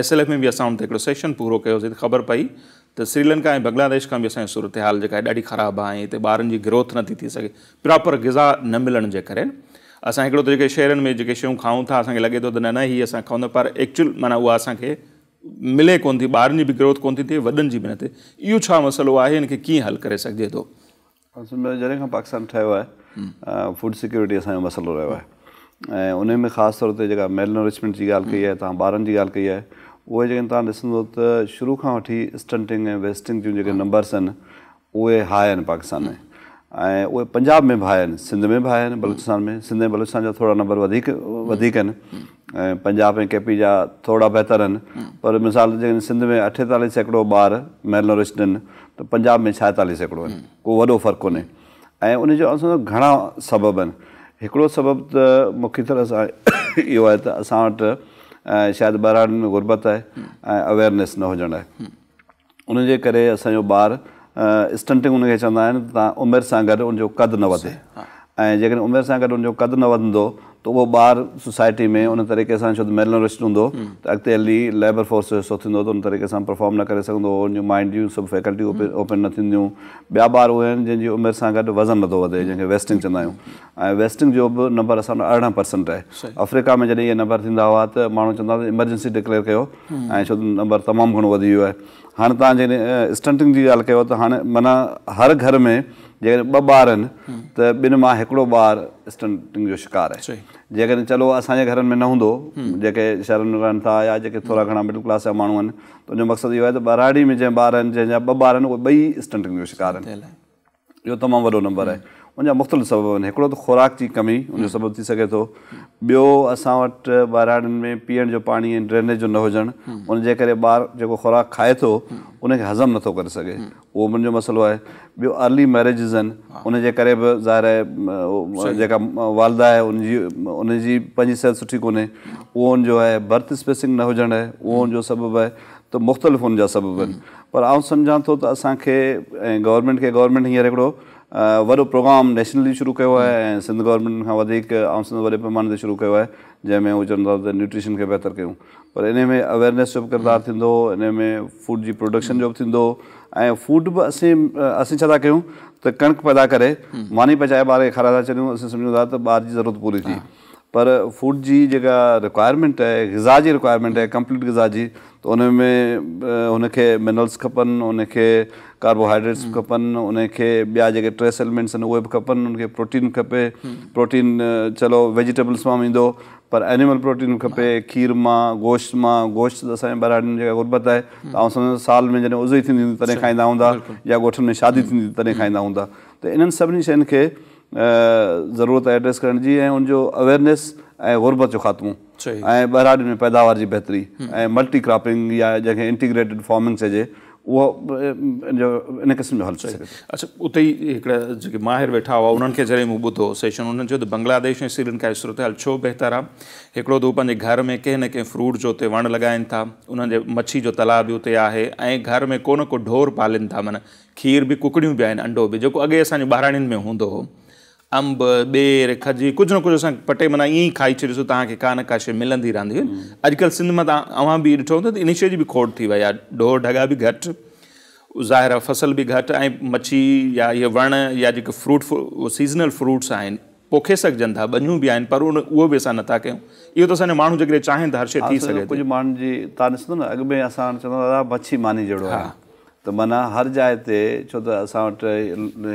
ايس ايل ايف ۾ به اسان ان تي هڪڙو سيشن پورو ڪيوسين ته خبر پئي ته سريلنڪا ۽ بنگلاديش کان به اسان جي صورتحال جيڪا آهي ڏاڍي خراب آهي ۽ هتي ٻارن جي گروٿ نٿي ٿي سگهي پراپر غذا نه ملڻ جي ڪري اسان هڪڙو ته جيڪي شهرن ۾ جيڪي شيون کائون ٿا اسان کي لڳي ٿو ته نه نه هي اسان کائون ٿا پر ايڪچوئل معنيٰ اها اسان کي ملي ڪونه ٿي ٻارن جي به گروٿ ڪونه ٿي ٿئي وڏن جي به نه ٿئي اهو ڇا مسئلو آهي ان کي ڪيئن حل ڪري سگهجي ٿو؟ اصل ۾ جڏهن کان پاڪستان ٺهيو آهي فوڊ سيڪيورٽي اسان جو مسئلو رهيو آهي ۽ ان ۾ خاص طور تي جيڪا ميل نرشمينٽ جي ڳالهه ڪئي آهي توهان ٻارن جي ڳالهه ڪئي آهي اهي جيڪڏهن توهان ڏسندو ته شروع کان وٺي اسٽنٽنگ ۽ ويسٽنگ جون جيڪي نمبرس آهن اهي هاء آهن پاڪستان ۾ ۽ اهي پنجاب ۾ به هاء آهن سنڌ ۾ به هاء آهن بلوچستان ۾ سنڌ ۽ بلوچستان جا ٿورا نمبر وڌيڪ وڌيڪ آهن ۽ پنجاب ۽ ڪي پي جا ٿورا بهتر آهن پر مثال جيڪڏهن سنڌ ۾ 48% ٻار ميل نرشڊ آهن ته پنجاب ۾ 46% آهن ڪو وڏو فرق ڪونهي ۽ ان جو اسان گهڻا سبب آهن هڪڙو سبب ته مکيه طرح سان اهو آهي ته اسان وٽ شايد ٻهراڙين ۾ غربت آهي ۽ اويئرنيس نه هجڻ آهي ان جي ڪري اسان جو ٻار اسٽنٽنگ ان کي چوندا آهن ته توهان عمر سان گڏ ان جو قد نه وڌي ۽ جيڪڏهن عمر سان گڏ ان جو قد نه وڌندو ته اهو ٻار سوسائٽي ۾ ان طريقي سان ڇو ته ميل نرشڊ هوندو ته اڳتي هلي ليبر فورس جو حصو ٿيندو ته ان طريقي سان پرفارم نه ڪري سگهندو ان جون مائنڊ جون سڀ فيڪلٽيون اوپن نه ٿينديون ٻيا ٻار اهي آهن جن جي عمر سان گڏ وزن نٿو وڌي جنهن کي ويسٽنگ چوندا آهيون ۽ ويسٽنگ جو به نمبر اسان وٽ 18% آهي آفريڪا ۾ جڏهن اهي نمبر ٿيندا هئا ته ماڻهو چوندا هئا ته ايمرجنسي ڊڪليئر ڪيو ۽ ڇو ته نمبر تمام گهڻو وڌي ويو آهي. هاڻي توهان جيڪڏهن اسٽنٽنگ جي ڳالهه ڪيو ته هاڻي معنيٰ هر گهر ۾ جيڪڏهن ٻه ٻار آهن ته ٻن مان هڪڙو ٻار اسٽنٽنگ جو شڪار آهي. جيڪڏهن چلو اسان جي گهرن ۾ نه هوندو جيڪي شهرن ۾ رهن ٿا يا جيڪي ٿورا گهڻا مڊل ڪلاس جا ماڻهو آهن ته ان جو مقصد اهو آهي ته ٻهراڙي ۾ جنهن ٻار آهن جنهن جا ٻه ٻار آهن اهي ٻئي اسٽنٽنگ جو شڪار آهن. اهو تمام وڏو نمبر آهي. ان جا مختلف سبب آهن. هڪڙو ته خوراڪ جي ڪمي ان جو سبب ٿي سگهي ٿو. ٻيو اسان وٽ ٻهراڙين ۾ پيئڻ جو پاڻي ۽ ڊرينيج جو نه هجڻ ان جي ڪري ٻار جيڪو خوراڪ کائي ٿو ان کي هضم نٿو ڪري سگهي اهو به ان جو مسئلو آهي. ٻيو ارلي ميريجز آهن ان جي ڪري به ظاهر آهي جيڪا والده آهي ان جي ان جي پنهنجي صحت سٺي ڪونهي اهو ان جو آهي. برٿ اسپيسنگ نه هجڻ آهي اهو ان جو سبب آهي ته مختلف ان جا سبب آهن. پر آئون سمجهان ٿو ته اسان کي ۽ گورنمينٽ کي گورنمينٽ هينئر هڪڙو وڏو پروگرام نيشنلي شروع ڪيو آهي ۽ سنڌ گورنمينٽ کان وڌيڪ آئون سمجهان وڏي پيماني تي شروع ڪيو آهي جنهن ۾ هو چون ٿا ته نيوٽريشن کي بهتر ڪيون پر انهي ۾ اويئرنيس جو به ڪردار ٿيندو انهي ۾ فوڊ جي پروڊڪشن جو به ٿيندو ۽ فوڊ به اسين اسين ڇا ٿا ڪيون ته ڪڻڪ پيدا ڪري ماني پچائي ٻار کي کارائي ٿا ڇڏيون اسين سمجهون ٿا ته ٻار جي ضرورت پوري ٿي پر فوڊ جي جيڪا رڪوائرمينٽ آهي غذا جي رڪوائرمينٽ آهي ڪمپليٽ غذا جي ته ان ۾ هن کي منرلس کپن، ان کي ڪاربوهائيڊريٽس به کپن، ان کي ٻيا جيڪي ٽريس ايليمينٽس آهن اهي به کپن، ان کي پروٽين کپي، پروٽين چلو ويجيٽيبلس مان به ايندو پر اينيمل پروٽين به کپي، کير مان، گوشت مان، گوشت ته اسان جي ٻهراڙين ۾ جيڪا غربت آهي ته آئون سمجهان ٿو سال ۾ جڏهن عضحي ٿيندي هوندي تڏهن کائيندا هوندا يا ڳوٺن ۾ شادي ٿيندي هوندي تڏهن کائيندا هوندا ته انهن سڀني شين کي ضرورت آهي ايڊريس ڪرڻ جي ۽ ان جو اويئرنيس ۽ غربت جو خاتمو ۽ ٻهراڙين ۾ پيداوار جي بهتري ۽ ملٽي ڪراپنگ يا جنهن کي انٽيگريٽيڊ فارمنگ چئجي اهو ان جو ان قسم جو حل ٿي سگهي ٿو. اڇا اتي ئي هڪڙا جيڪي ماهر ويٺا هئا انهن کي جڏهن مون ٻڌو سيشن انهن چيو ته بنگلاديش ۽ سريلنڪا جي صورتحال ڇو بهتر آهي هڪڙو ته هو پنهنجي گهر ۾ ڪنهن نه ڪنهن فروٽ جو اتي وڻ لڳائين ٿا انهن جي مڇي جو تلاء به اتي آهي ۽ گهر ۾ ڪو نه ڪو ڍور پالين ٿا معنيٰ کير به ڪڪڙيون به آهن انڊو به جيڪو اڳي اسان جي ٻهراڙين ۾ هوندو هو انب، ٻير، کجي ڪجهه نه ڪجهه اسان پٽي معنيٰ ائين ئي کائي ڇڏيوسون توهان کي ڪا نه ڪا شيء ملندي رهندي هئي. اڄڪلهه سنڌ ۾ ته اوهان به ڏٺو هوندو ته ان شيء جي به کوٽ ٿي وئي آهي. ڍور ڍڳا به گهٽ، ظاهر آهي فصل به گهٽ ۽ مڇي يا اهي وڻ يا جيڪي فروٽ سيزنل فروٽس آهن پوکي سگهجن ٿا، ٻنيون به آهن پر ان اهو به اسان نٿا ڪيون. اهو ته اسان جا ماڻهو جيڪڏهن چاهين ته هر شيء ٿي سگهي ٿي. ڪجهه ماڻهن جي توهان ڏسندو نه اڳ ۾ اسان چوندا هئا دادا مڇي ماني جهڙو آهي. ته معنيٰ هر جاء تي ڇو ته اسان وٽ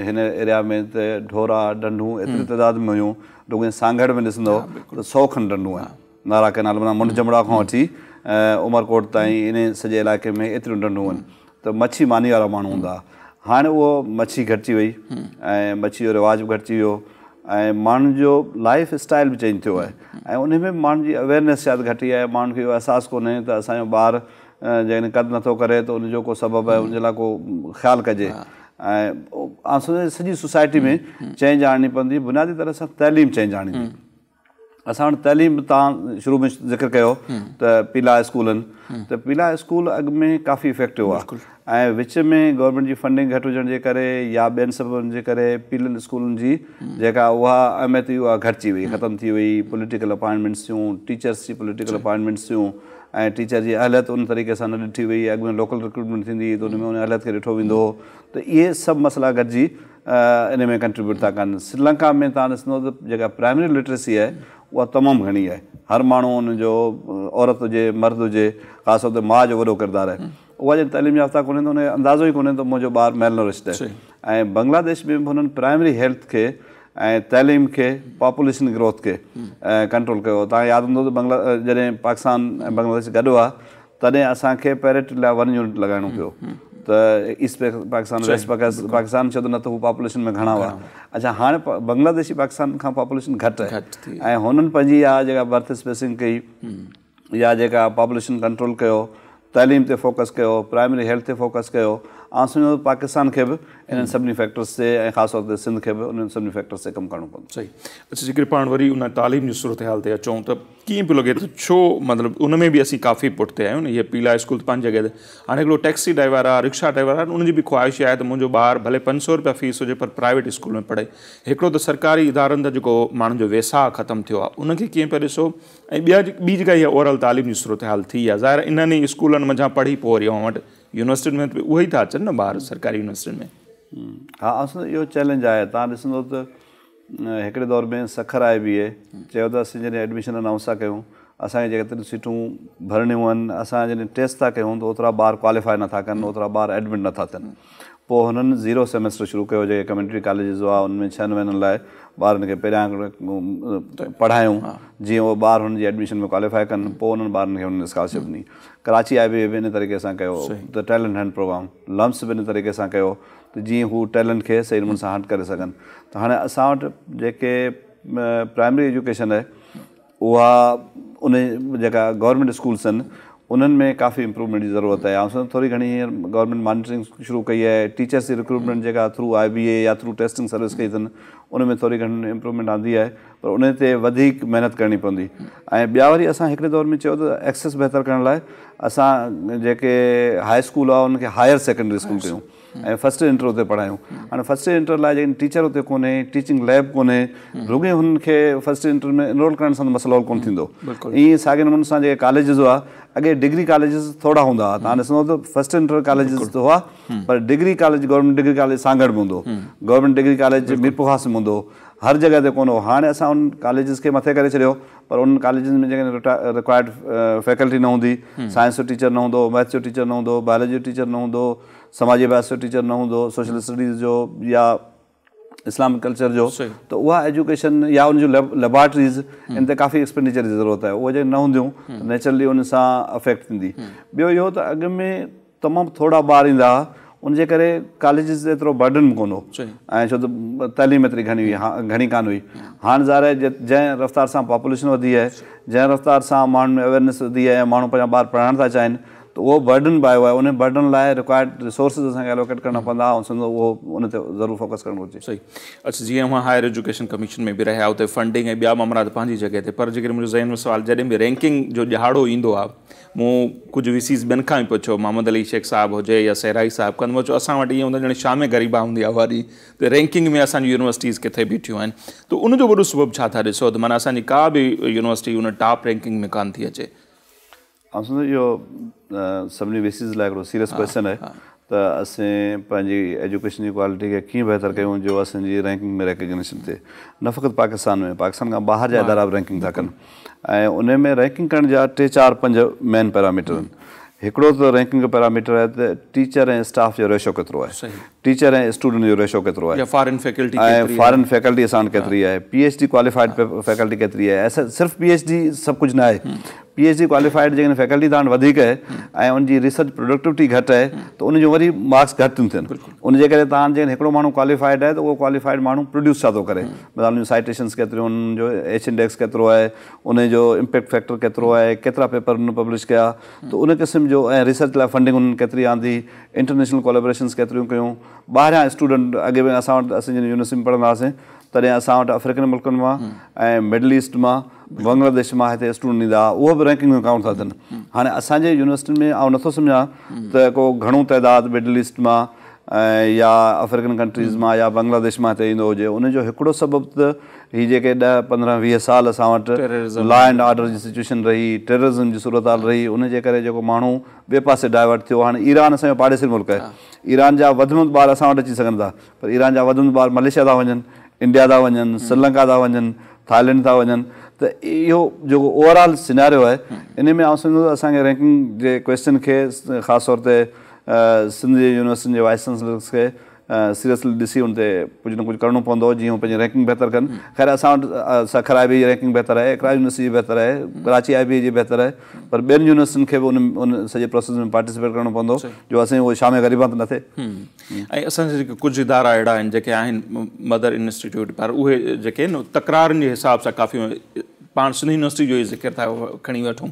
هن ايريا ۾ ته ڍورا ڍنڍون ايتري تعداد ۾ هيون رڳو سانگهڙ ۾ ڏسندؤ ته سو کن ڍنڍون آهن نارا ڪئنال معنيٰ منڍ جمڙا کان وٺي عمرڪوٽ تائين انهي سڄي علائقي ۾ ايتريون ڍنڍون آهن ته مڇي ماني وارا ماڻهو هوندا هئا هاڻي اهو مڇي گهٽجي وئي ۽ مڇي جو رواج به گهٽجي ويو ۽ ماڻهن جو لائف اسٽائل به چينج ٿيو آهي ۽ انهي ۾ به ماڻهن جي اويئرنيس شايد گهٽي آهي ماڻهن کي اهو احساس ڪونهي ته اسان جو ٻار جيڪڏهن قد نٿو ڪري ته ان جو ڪو سبب آهي ان جي لاء ڪو خيال ڪجي ۽ آئون سمجهان ٿو سڄي سوسائٽي ۾ چينج آڻڻي پوندي بنيادي طرح سان تعليم چينج آڻيندي اسان وٽ تعليم توهان شروع ۾ ذڪر ڪيو ته پيلا اسڪول آهن ته پيلا اسڪول اڳ ۾ ڪافي افيڪٽو هئا ۽ وچ ۾ گورنمينٽ جي فنڊنگ گهٽ هجڻ جي ڪري يا ٻين سببن جي ڪري پيلن اسڪولن جي جيڪا اها اهميت هئي اها گهٽجي وئي ختم ٿي وئي پوليٽيڪل اپائنٽمينٽس ٿيون ٽيچرس جي پوليٽيڪل اپائنٽمينٽس ٿيون ۽ ٽيچر جي اهليت ان طريقي سان نه ڏٺي وئي، اڳ ۾ لوڪل رڪروٽمينٽ ٿيندي هئي ته ان ۾ ان اهليت کي ڏٺو ويندو هو ته اهي سڀ مسئلا گڏجي ان ۾ ڪنٽريبيوٽ ٿا ڪن. سريلنڪا ۾ توهان ڏسندو ته جيڪا پرائمري لٽريسي آهي اها تمام گهڻي آهي، هر ماڻهو ان جو عورت هجي مرد هجي خاص طور تي ماء جو وڏو ڪردار آهي اها جڏهن تعليم يافته ڪونهي ته ان کي اندازو ئي ڪونهي ته منهنجو ٻار ميل نورشڊ آهي ۽ بنگلاديش ۾ به هنن پرائمري هيلٿ کي ۽ تعليم کي پاپوليشن گروٿ کي ڪنٽرول ڪيو توهان کي ياد هوندو ته بنگلا جڏهن پاڪستان ۽ بنگلاديش گڏ هئا تڏهن اسان کي پيرٽي لاء ون يونٽ لڳائڻو پيو ته ايسٽ پاڪستان ويسٽ پاڪستان ڇو ته نه ته هو پاپوليشن ۾ گهڻا هئا اڇا هاڻي بنگلاديشي پاڪستان کان پاپوليشن گهٽ آهي ۽ هنن پنهنجي اها جيڪا برٿ اسپيسنگ ڪئي يا جيڪا پاپوليشن ڪنٽرول ڪيو، تعليم تي فوڪس ڪيو، پرائمري هيلٿ تي فوڪس ڪيو، آئون سمجهان ٿو پاڪستان کي به انهن سڀني فيڪٽرز تي ۽ خاص طور تي سنڌ کي به انهن سڀني فيڪٽرز تي ڪم ڪرڻو پوندو. صحيح اڇا جيڪڏهن پاڻ وري ان تعليم جي صورتحال تي اچون ته ڪيئن پيو لڳي ته ڇو مطلب ان ۾ به اسين ڪافي پٺتي آهيون نه اهي پيلا اسڪول ته پنهنجي جڳهه تي هاڻي هڪڙو ٽيڪسي ڊرائيور آهي رڪشا ڊرائيور آهي ان جي به خواهش آهي ته منهنجو ٻار ڀلي 500 رپيا فيس هجي پر پرائيويٽ اسڪول ۾ پڙهي هڪڙو ته سرڪاري ادارن تان جيڪو ماڻهن جو ويساهه ختم ٿيو آهي ان کي ڪيئن پيا ڏسو ۽ ٻيا ٻي جيڪا اها اوور آل تعليم جي صورتحال ٿي آهي ظاهر آهي انهن ئي اسڪولن منجهان پڙهي پوء وري اوهان وٽ يونيورسٽين ۾ به اهي ئي ٿا اچن نه ٻار سرڪاري يونيورسٽين ۾. ها اصل اهو چئلينج آهي توهان ڏسندو ته هڪڙي دور ۾ سکر آء بي اي چيو ته اسين جڏهن ايڊميشن انائونس ٿا ڪيون اسان کي جيڪي سيٽون ڀرڻيون آهن اسان جڏهن ٽيسٽ ٿا ڪيون ته اوترا ٻار ڪواليفائي نٿا ڪن اوترا ٻار ايڊمٽ نٿا ٿين پوء هنن زيرو سيمسٽر شروع ڪيو جيڪي ڪميونٽي ڪاليجز هئا انهن ۾ ڇهن مهينن لاء ٻارن کي پهريان پڙهايون جيئن اهي ٻار هنن جي ايڊميشن ۾ ڪواليفائي ڪن پوء انهن ٻارن کي هنن اسڪالرشپ ڏني. ڪراچي آء بي اي به ان طريقي سان ڪيو ته ٽيلنٽ هنٽ پروگرام لمس به ان طريقي سان ڪيو ته جيئن هو ٽيلنٽ کي صحيح نموني سان هنٽ ڪري سگهن ته هاڻي اسان وٽ جيڪي پرائمري ايجوڪيشن آهي اها ان جيڪا گورنمينٽ اسڪولس آهن انهن ۾ ڪافي امپروومينٽ جي ضرورت آهي آئون سمجهان ٿو ٿوري گهڻي هينئر گورنمينٽ مانيٽرنگ شروع ڪئي آهي ٽيچرس جي رڪروٽمينٽ جيڪا ٿرو آء بي اي يا ٿرو ٽيسٽنگ سروس ڪئي اٿن ان ۾ ٿوري گهڻي امپروومينٽ آندي آهي پر ان تي وڌيڪ محنت ڪرڻي پوندي ۽ ٻيا وري اسان هڪڙي دور ۾ چيو ته ايڪسيس بهتر ڪرڻ لاء اسان جيڪي هاء اسڪول آهي ان کي هائر سيڪنڊري اسڪول ڪيون ۽ فرسٽ انٽر اتي پڙهايون. هاڻي فرسٽ انٽر لاء جيڪڏهن ٽيچر اتي ڪونهي، ٽيچنگ ليب ڪونهي، رڳي هنن کي فرسٽ انٽر ۾ انرول ڪرڻ سان ته مسئلو حل ڪونه ٿيندو. ائين ساڳئي نموني سان جيڪي ڪاليجز هئا، اڳي ڊگري ڪاليجز ٿورا هوندا هئا، توهان ڏسندو ته فرسٽ انٽر ڪاليجز ته هئا پر degree college government degree college Sanghar ۾ هوندو هو، گورنمينٽ ڊگري ڪاليج ميرپورخاص ۾ هوندو هو، هر جڳهه تي ڪونه هو. هاڻي اسان انهن ڪاليجز کي مٿي ڪري ڇڏيو پر انهن ڪاليجن ۾ جيڪڏهن رڪوائرڊ فيڪلٽي نه هوندي، سائنس جو ٽيچر نه هوندو، مئٿس جو ٽيچر نه هوندو، بائلاجي جو ٽيچر نه هوندو، سماجي اڀياس جو ٽيچر نه هوندو، سوشل اسٽڊيز جو يا اسلامڪ ڪلچر جو ته اها ايجوڪيشن يا ان جون ليبارٽريز ان تي ڪافي ايڪسپينڊيچر جي ضرورت آهي اهي جيڪڏهن نه هونديون ته نيچرلي ان سان افيڪٽ ٿيندي. ٻيو اهو ته اڳ ۾ تمام ٿورا ٻار ايندا هئا ان جي ڪري ڪاليجز تي ايترو برڊن به ڪونه هو ۽ ڇو ته تعليم ايتري گهڻي هئي گهڻي ڪانه هئي هاڻ ظاهر آهي جنهن رفتار سان پاپوليشن وڌي آهي جنهن رفتار سان ماڻهن ۾ اويئرنيس وڌي آهي ۽ ماڻهو پنهنجا ٻار پڙهائڻ ٿا چاهين ته اهو برڊن به آيو آهي ان برڊن لاء رڪوائرڊ ريسورسز اسان کي الوڪيٽ ڪرڻا پوندا آئون سمجهان ٿو اهو ان تي ضرور فوڪس ڪرڻ گهرجي. صحيح اڇا جيئن اوهان هائر ايجوڪيشن ڪميشن ۾ به رهيا اتي فنڊنگ ۽ ٻيا مامرا ته پنهنجي جڳهه تي پر جيڪڏهن منهنجي ذهن ۾ سوال جڏهن به رينڪنگ جو ڏهاڙو ايندو آهي مون ڪجهه وي سيز ٻين کان به پڇيو محمد علي شيخ صاحب هجي يا صحرائي صاحب کان مون چيو اسان وٽ ائين هوندو ڄڻ شام غريبان هوندي آهي اها ڏينهن ته رينڪنگ ۾ اسان جون يونيورسٽيز ڪٿي بيٺيون آهن ته ان جو وڏو سبب ڇا ٿا ڏسو ته معنيٰ اسان جي ڪا به يونيورسٽي ان ٽاپ رينڪنگ ۾ ڪانه ٿي اچي. آئون سمجهان ٿو اهو سڀني وي سيز لاء هڪڙو سيريس ڪويسچن آهي ته اسين پنهنجي ايجوڪيشن جي ڪوالٽي کي ڪيئن بهتر ڪيون جو اسان جي رينڪنگ ۾ ريڪگنيشن ٿئي نه فقط پاڪستان ۾ پاڪستان کان ٻاهر جا ادارا به رينڪنگ ٿا ڪن ۽ ان ۾ رينڪنگ ڪرڻ جا ٽي چار پنج مين پيراميٽر آهن هڪڙو ته رينڪنگ جو پيراميٽر آهي ته ٽيچر ۽ اسٽاف جو ريشو ڪيترو آهي ٽيچر ۽ اسٽوڊنٽ جو ريشو ڪيترو آهي يا فارن فيڪلٽي ڪيتري ۽ فارن فيڪلٽي اسان وٽ ڪيتري آهي P H D qualified faculty ڪيتري آهي ايسا صرف پي ايڇ ڊي سڀ ڪجهه نه آهي پي ايڇ ڊي ڪواليفائيڊ جيڪڏهن فيڪلٽي توهان وٽ وڌيڪ آهي ۽ ان جي ريسرچ پروڊڪٽوٽي گهٽ آهي ته ان جون وري مارڪس گهٽ ٿيون ٿين ان جي ڪري توهان جيڪڏهن هڪڙو ماڻهو ڪواليفائيڊ آهي ته اهو ڪواليفائيڊ ماڻهو پروڊيوس ڇا ٿو ڪري مثال ان جون سائيٽيشنس ڪيتريون ان جو ايڇ انڊيڪس ڪيترو آهي ان جو امپيڪٽ فيڪٽر ڪيترو آهي ڪيترا پيپر ان پبلش ڪيا ته ان قسم جو ۽ ريسرچ لاء فنڊنگ انهن ڪيتري آندي انٽرنيشنل ڪولابريشنس ڪيتريون ڪيون ٻاهريان اسٽوڊنٽ اڳي به اسان وٽ اسين جڏهن يونيورسٽي ۾ پڙهندا هئاسين تڏهن اسان وٽ آفريڪن ملڪن مان ۽ مڊل ايسٽ مان بنگلاديش مان هتي اسٽوڊنٽ ايندا هئا اهو به رينڪنگ ۾ ڪائونٽ ٿا ٿين هاڻي اسان جي يونيورسٽين ۾ آئون نٿو سمجهان ته ڪو گهڻو تعداد مڊل ايسٽ مان يا آفريڪن ڪنٽريز مان يا بنگلاديش مان هتي ايندو هجي ان جو هڪڙو سبب ته هي جيڪي ڏهه پندرهن ويهه سال اسان وٽ لا اينڊ آرڊر جي سچويشن رهي ٽيررزم جي صورتحال رهي ان جي ڪري جيڪو ماڻهو ٻئي پاسي ڊائيورٽ ٿيو هاڻي ايران اسان جو پاڙيسري ملڪ آهي ايران جا وڌ ۾ وڌ ٻار اسان وٽ اچي سگهن ٿا پر ايران جا وڌ ۾ وڌ ٻار ملائيشيا ٿا وڃن انڊيا ٿا وڃن سريلنڪا ٿا وڃن ٿائلينڊ ٿا وڃن ته اهو جيڪو اوور آل سيناريو آهي ان ۾ آئون سمجهان ٿو ته اسان کي رينڪنگ جي ڪويسچن کي خاص طور تي سنڌ جي يونيورسٽين جي وائيس چانسلرس کي سيريسلي ڏسي ان تي ڪجهه نه ڪجهه ڪرڻو پوندو جيئن هو پنهنجي رينڪنگ بهتر ڪن. خير اسان وٽ سکر آء بي اي جي رينڪنگ بهتر آهي، اقرا يونيورسٽي جي بهتر آهي، ڪراچي آء بي اي جي بهتر آهي پر ٻين يونيورسٽين کي به ان ان سڄي پروسيس ۾ پارٽيسپيٽ ڪرڻو پوندو جو اسين اهو شام غريبان ته نه ٿئي. ۽ اسان جا جيڪي ڪجهه ادارا اهڙا آهن جيڪي آهن مدر انسٽيٽيوٽ پر اهي جيڪي آهن تڪرارن جي حساب سان ڪافي پاڻ سنڌ يونيورسٽي جو ئي ذڪر ٿا کڻي وٺون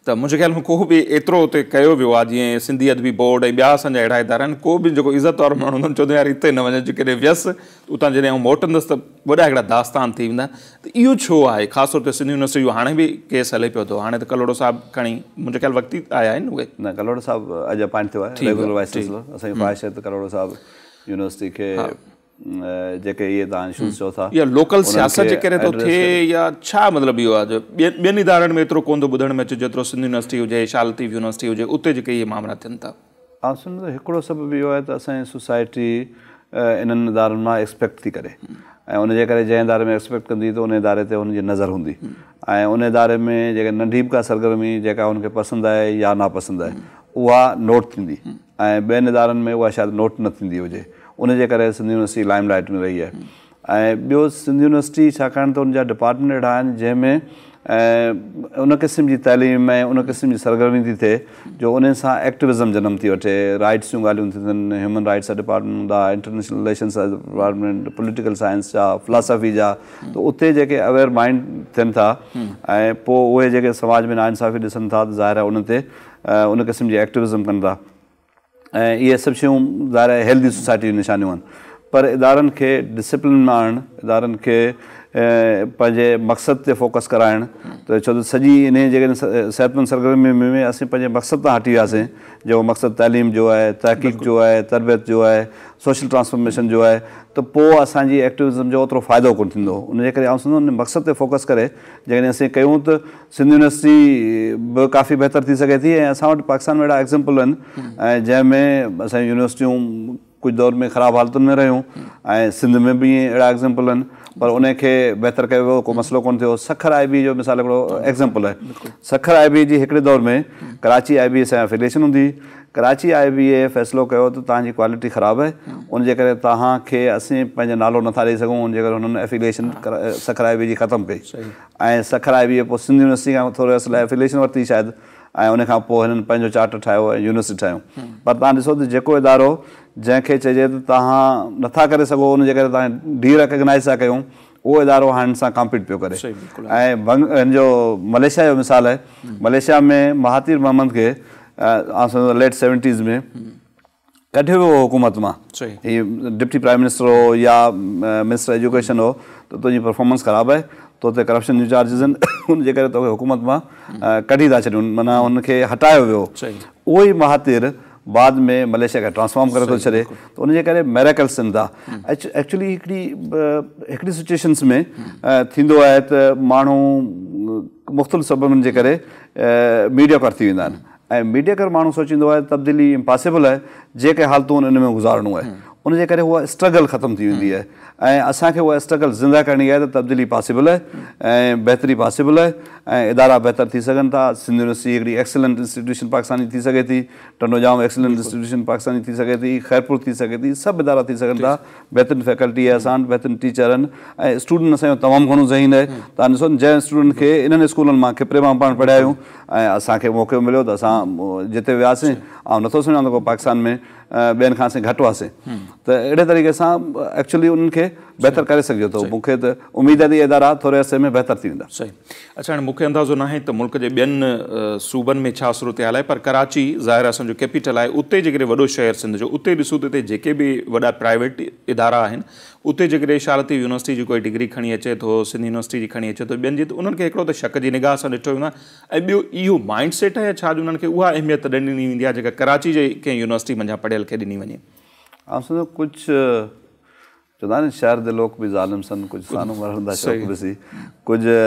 ته منهنجي خيال ۾ ڪو به ايترو اتي ڪيو ويو آهي جيئن سنڌي ادبي بورڊ ۽ ٻيا اسان جا اهڙا ادارا آهن ڪو به جيڪو عزت وارو ماڻهو هوندو چوندو يار اتي نه وڃ جيڪڏهن ويس ته اتان جڏهن آئون موٽندس ته وڏا هڪڙا داستان ٿي ويندا ته اهو ڇو آهي خاص طور تي سنڌ يونيورسٽي جو هاڻي به ڪيس هلي پيو ٿو هاڻي ته ڪلهوڙو صاحب کڻي منهنجي خيال وقتي آيا آهن اهي. نه ڪلهوڙو صاحب اڄ اپائنٽ ٿيو آهي ريگيولر وائيس چانسلر اسان جي خواهش آهي ته ڪلهوڙو صاحب يونيورسٽي کي جيڪي اهي توهان اشوز چئو ٿا. اها لوڪل سياست جي ڪري ٿو ٿئي يا ڇا مطلب اهو آهي جو ٻين ادارن ۾ ايترو ڪونه ٿو ٻڌڻ ۾ اچي جيترو سنڌ يونيورسٽي هجي شاهه لطيف يونيورسٽي هجي اتي جيڪي اهي مامرا ٿين ٿا. آئون سمجهان ٿو هڪڙو سبب اهو آهي ته اسان جي سوسائٽي انهن ادارن مان ايڪسپيڪٽ ٿي ڪري ۽ ان جي ڪري جنهن اداري ۾ ايڪسپيڪٽ ڪندي ته ان اداري تي هن جي نظر هوندي ۽ ان اداري ۾ جيڪا ننڍي به ڪا سرگرمي جيڪا هن کي پسند آهي يا ناپسند آهي اها نوٽ ٿيندي ۽ ٻين ادارن ۾ اها شايد نوٽ نه ٿيندي هجي ان جي ڪري سنڌ يونيورسٽي لائم لائيٽ ۾ رهي آهي ۽ ٻيو سنڌ يونيورسٽي ڇاڪاڻ ته ان جا ڊپارٽمينٽ اهڙا آهن جنهن ۾ ان قسم جي تعليم ۽ ان قسم جي سرگرمي ٿي ٿئي جو ان سان ايڪٽوزم جنم ٿي وٺي رائٽس جون ڳالهيون ٿيون ٿين هيومن رائٽس جا ڊپارٽمينٽ هوندا انٽرنيشنل رليشنس جا ڊپارٽمينٽ پوليٽيڪل سائنس جا فلاسافي جا ته اتي جيڪي اويئر مائنڊ ٿين ٿا ۽ پوء اهي جيڪي سماج ۾ ناانصافي ڏسن ٿا ته ظاهر آهي ان تي ان قسم جي ايڪٽوزم ڪن ٿا ۽ اهي سڀ شيون ظاهر آهي هيلدي سوسائٽي جون نشانيون آهن پر ادارن کي ڊسپلن ۾ آڻڻ، ادارن کي پنهنجي مقصد تي فوڪس ڪرائڻ ته ڇو ته سڄي انهي جيڪڏهن صحتمند سرگرمي ۾ اسين پنهنجي مقصد تان هٽي وياسين جيڪو مقصد تعليم جو آهي، تحقيق جو آهي، تربيت جو آهي، سوشل ٽرانسفارميشن جو آهي ته پوء اسان جي ايڪٽوزم جو اوترو فائدو ڪونه ٿيندو. ان جي ڪري آئون سمجهندو ان مقصد تي فوڪس ڪري جيڪڏهن اسين ڪيون ته سنڌ يونيورسٽي به ڪافي بهتر ٿي سگهي ٿي ۽ اسان وٽ پاڪستان ۾ اهڙا ايگزامپل آهن ۽ جنهن ۾ اسان جون يونيورسٽيون ڪجهه دور ۾ خراب حالتن ۾ رهيون ۽ سنڌ ۾ به ائين اهڙا ايگزامپل آهن پر انهي کي بهتر ڪيو ويو ڪو مسئلو ڪونه ٿيو. سکر آء بي جو مثال هڪڙو ايگزامپل آهي. سکر آء بي جي هڪڙي دور ۾ ڪراچي آء بي سان افيليئيشن هوندي هئي. ڪراچي آء بي اي فيصلو ڪيو ته توهان جي ڪوالٽي خراب آهي ان جي ڪري توهان کي اسين پنهنجو نالو نٿا ڏئي سگهون ان جي ڪري هنن افيليئيشن سکر آء بي جي ختم ڪئي ۽ سکر آء بي اي پوء سنڌ يونيورسٽي کان ٿوري عرصي لاء افيليئيشن ورتي شايد ۽ ان کان پوء هنن پنهنجو چارٽر ٺاهيو ۽ يونيورسٽي ٺاهيون پر توهان ڏسو ته جيڪو ادارو جنهن کي چئجي ته توهان نٿا ڪري سگهو ان جي ڪري توهان ڊي ريڪگنائيز ٿا ڪيون اهو ادارو هاڻ هن سان ڪامپيٽ پيو ڪري ۽ هن جو ملائيشيا جو مثال آهي ملائيشيا ۾ مهاتير محمد کي آئون سمجهان ٿو ليٽ سيونٽيز ۾ ڪڍيو ويو هو حڪومت مان هي ڊپٽي پرائم منسٽر هو يا منسٽر ايجوڪيشن هو ته تنهنجي پرفارمنس خراب آهي تو تي ڪرپشن جون چارجز آهن ان جي ڪري توکي حڪومت مان ڪڍي ٿا ڇڏيون معنيٰ هن کي هٽايو ويو اهو ئي مهاتير بعد ۾ ملائيشيا کي ٽرانسفارم ڪري ٿو ڇڏي ته ان جي ڪري ميريڪلس ٿين ٿا ايڪچولي هڪڙي هڪڙي سچويشنس ۾ ٿيندو آهي ته ماڻهو مختلف سببن جي ڪري ميڊيوڪر ٿي ويندا آهن ۽ ميڊيوڪر ماڻهو سوچيندو آهي ته تبديلي امپاسبل آهي، جيڪي حالتون آهن ان ۾ گذارڻو آهي. ان جي ڪري اها اسٽرگل ختم ٿي ويندي آهي ۽ اسان کي اها اسٽرگل زنده ڪرڻي آهي ته تبديلي پاسيبل آهي ۽ بهتري پاسيبل آهي ۽ ادارا بهتر ٿي سگهن ٿا. سنڌ يونيورسٽي هڪڙي ايڪسلنٽ انسٽيٽيوشن پاڪستان جي ٿي سگهي ٿي، ٽنڊوڄام ايڪسلنٽ انسٽيٽيوشن پاڪستان جي ٿي سگهي ٿي، خيرپور ٿي سگهي ٿي، سڀ ادارا ٿي سگهن ٿا. بهترين فيڪلٽي آهي اسان وٽ، بهترين ٽيچر آهن ۽ اسٽوڊنٽ اسان جو تمام گهڻو ذهين آهي. توهان ڏسو نه جنهن اسٽوڊنٽ کي انهن اسڪولن مان کپري مان پاڻ پڙهيا آهيون ۽ اسان کي موقعو مليو ته اسان جتي وياسين آئون نٿو سمجهان ته ڪو پاڪستان ۾ ٻين کان اسين گهٽ هئاسين ته اهڙي طريقي سان ايڪچولي انهن کي بهتر ڪري سگهجي ٿو مون کي ته اميد آهي ته اهي ادارا ٿوري عرصي ۾ بهتر ٿي ويندا. صحيح اڇا هاڻي مون کي اندازو ناهي ته ملڪ جي ٻين صوبن ۾ ڇا صورتحال آهي پر ڪراچي ظاهر آهي اسان جو ڪيپيٽل آهي اتي جيڪڏهن وڏو شهر سنڌ جو اتي ڏسون ته اتي جيڪي به وڏا پرائيويٽ ادارا آهن اتي جيڪڏهن شاهه لطيف يونيورسٽي جي ڪوئي ڊگري کڻي اچي ٿو سنڌ يونيورسٽي جي کڻي اچي ٿو ٻين جي ته انهن کي هڪڙو ته شڪ جي نگاهه سان ڏٺو ويندو آهي ۽ ٻيو اهو مائنڊ سيٽ آهي يا ڇا جو انهن کي اها اهميت نه ڏني ويندي آهي جيڪا ڪراچي جي ڪنهن يونيورسٽي منجهان پڙهيل کي ڏني وڃي. آئون سمجهان ٿو ڪجهه چوندا آهن شهر the لوڪ به ظالم سن ڪجهه سانو مرڻ دا شوق به سي ڪجهه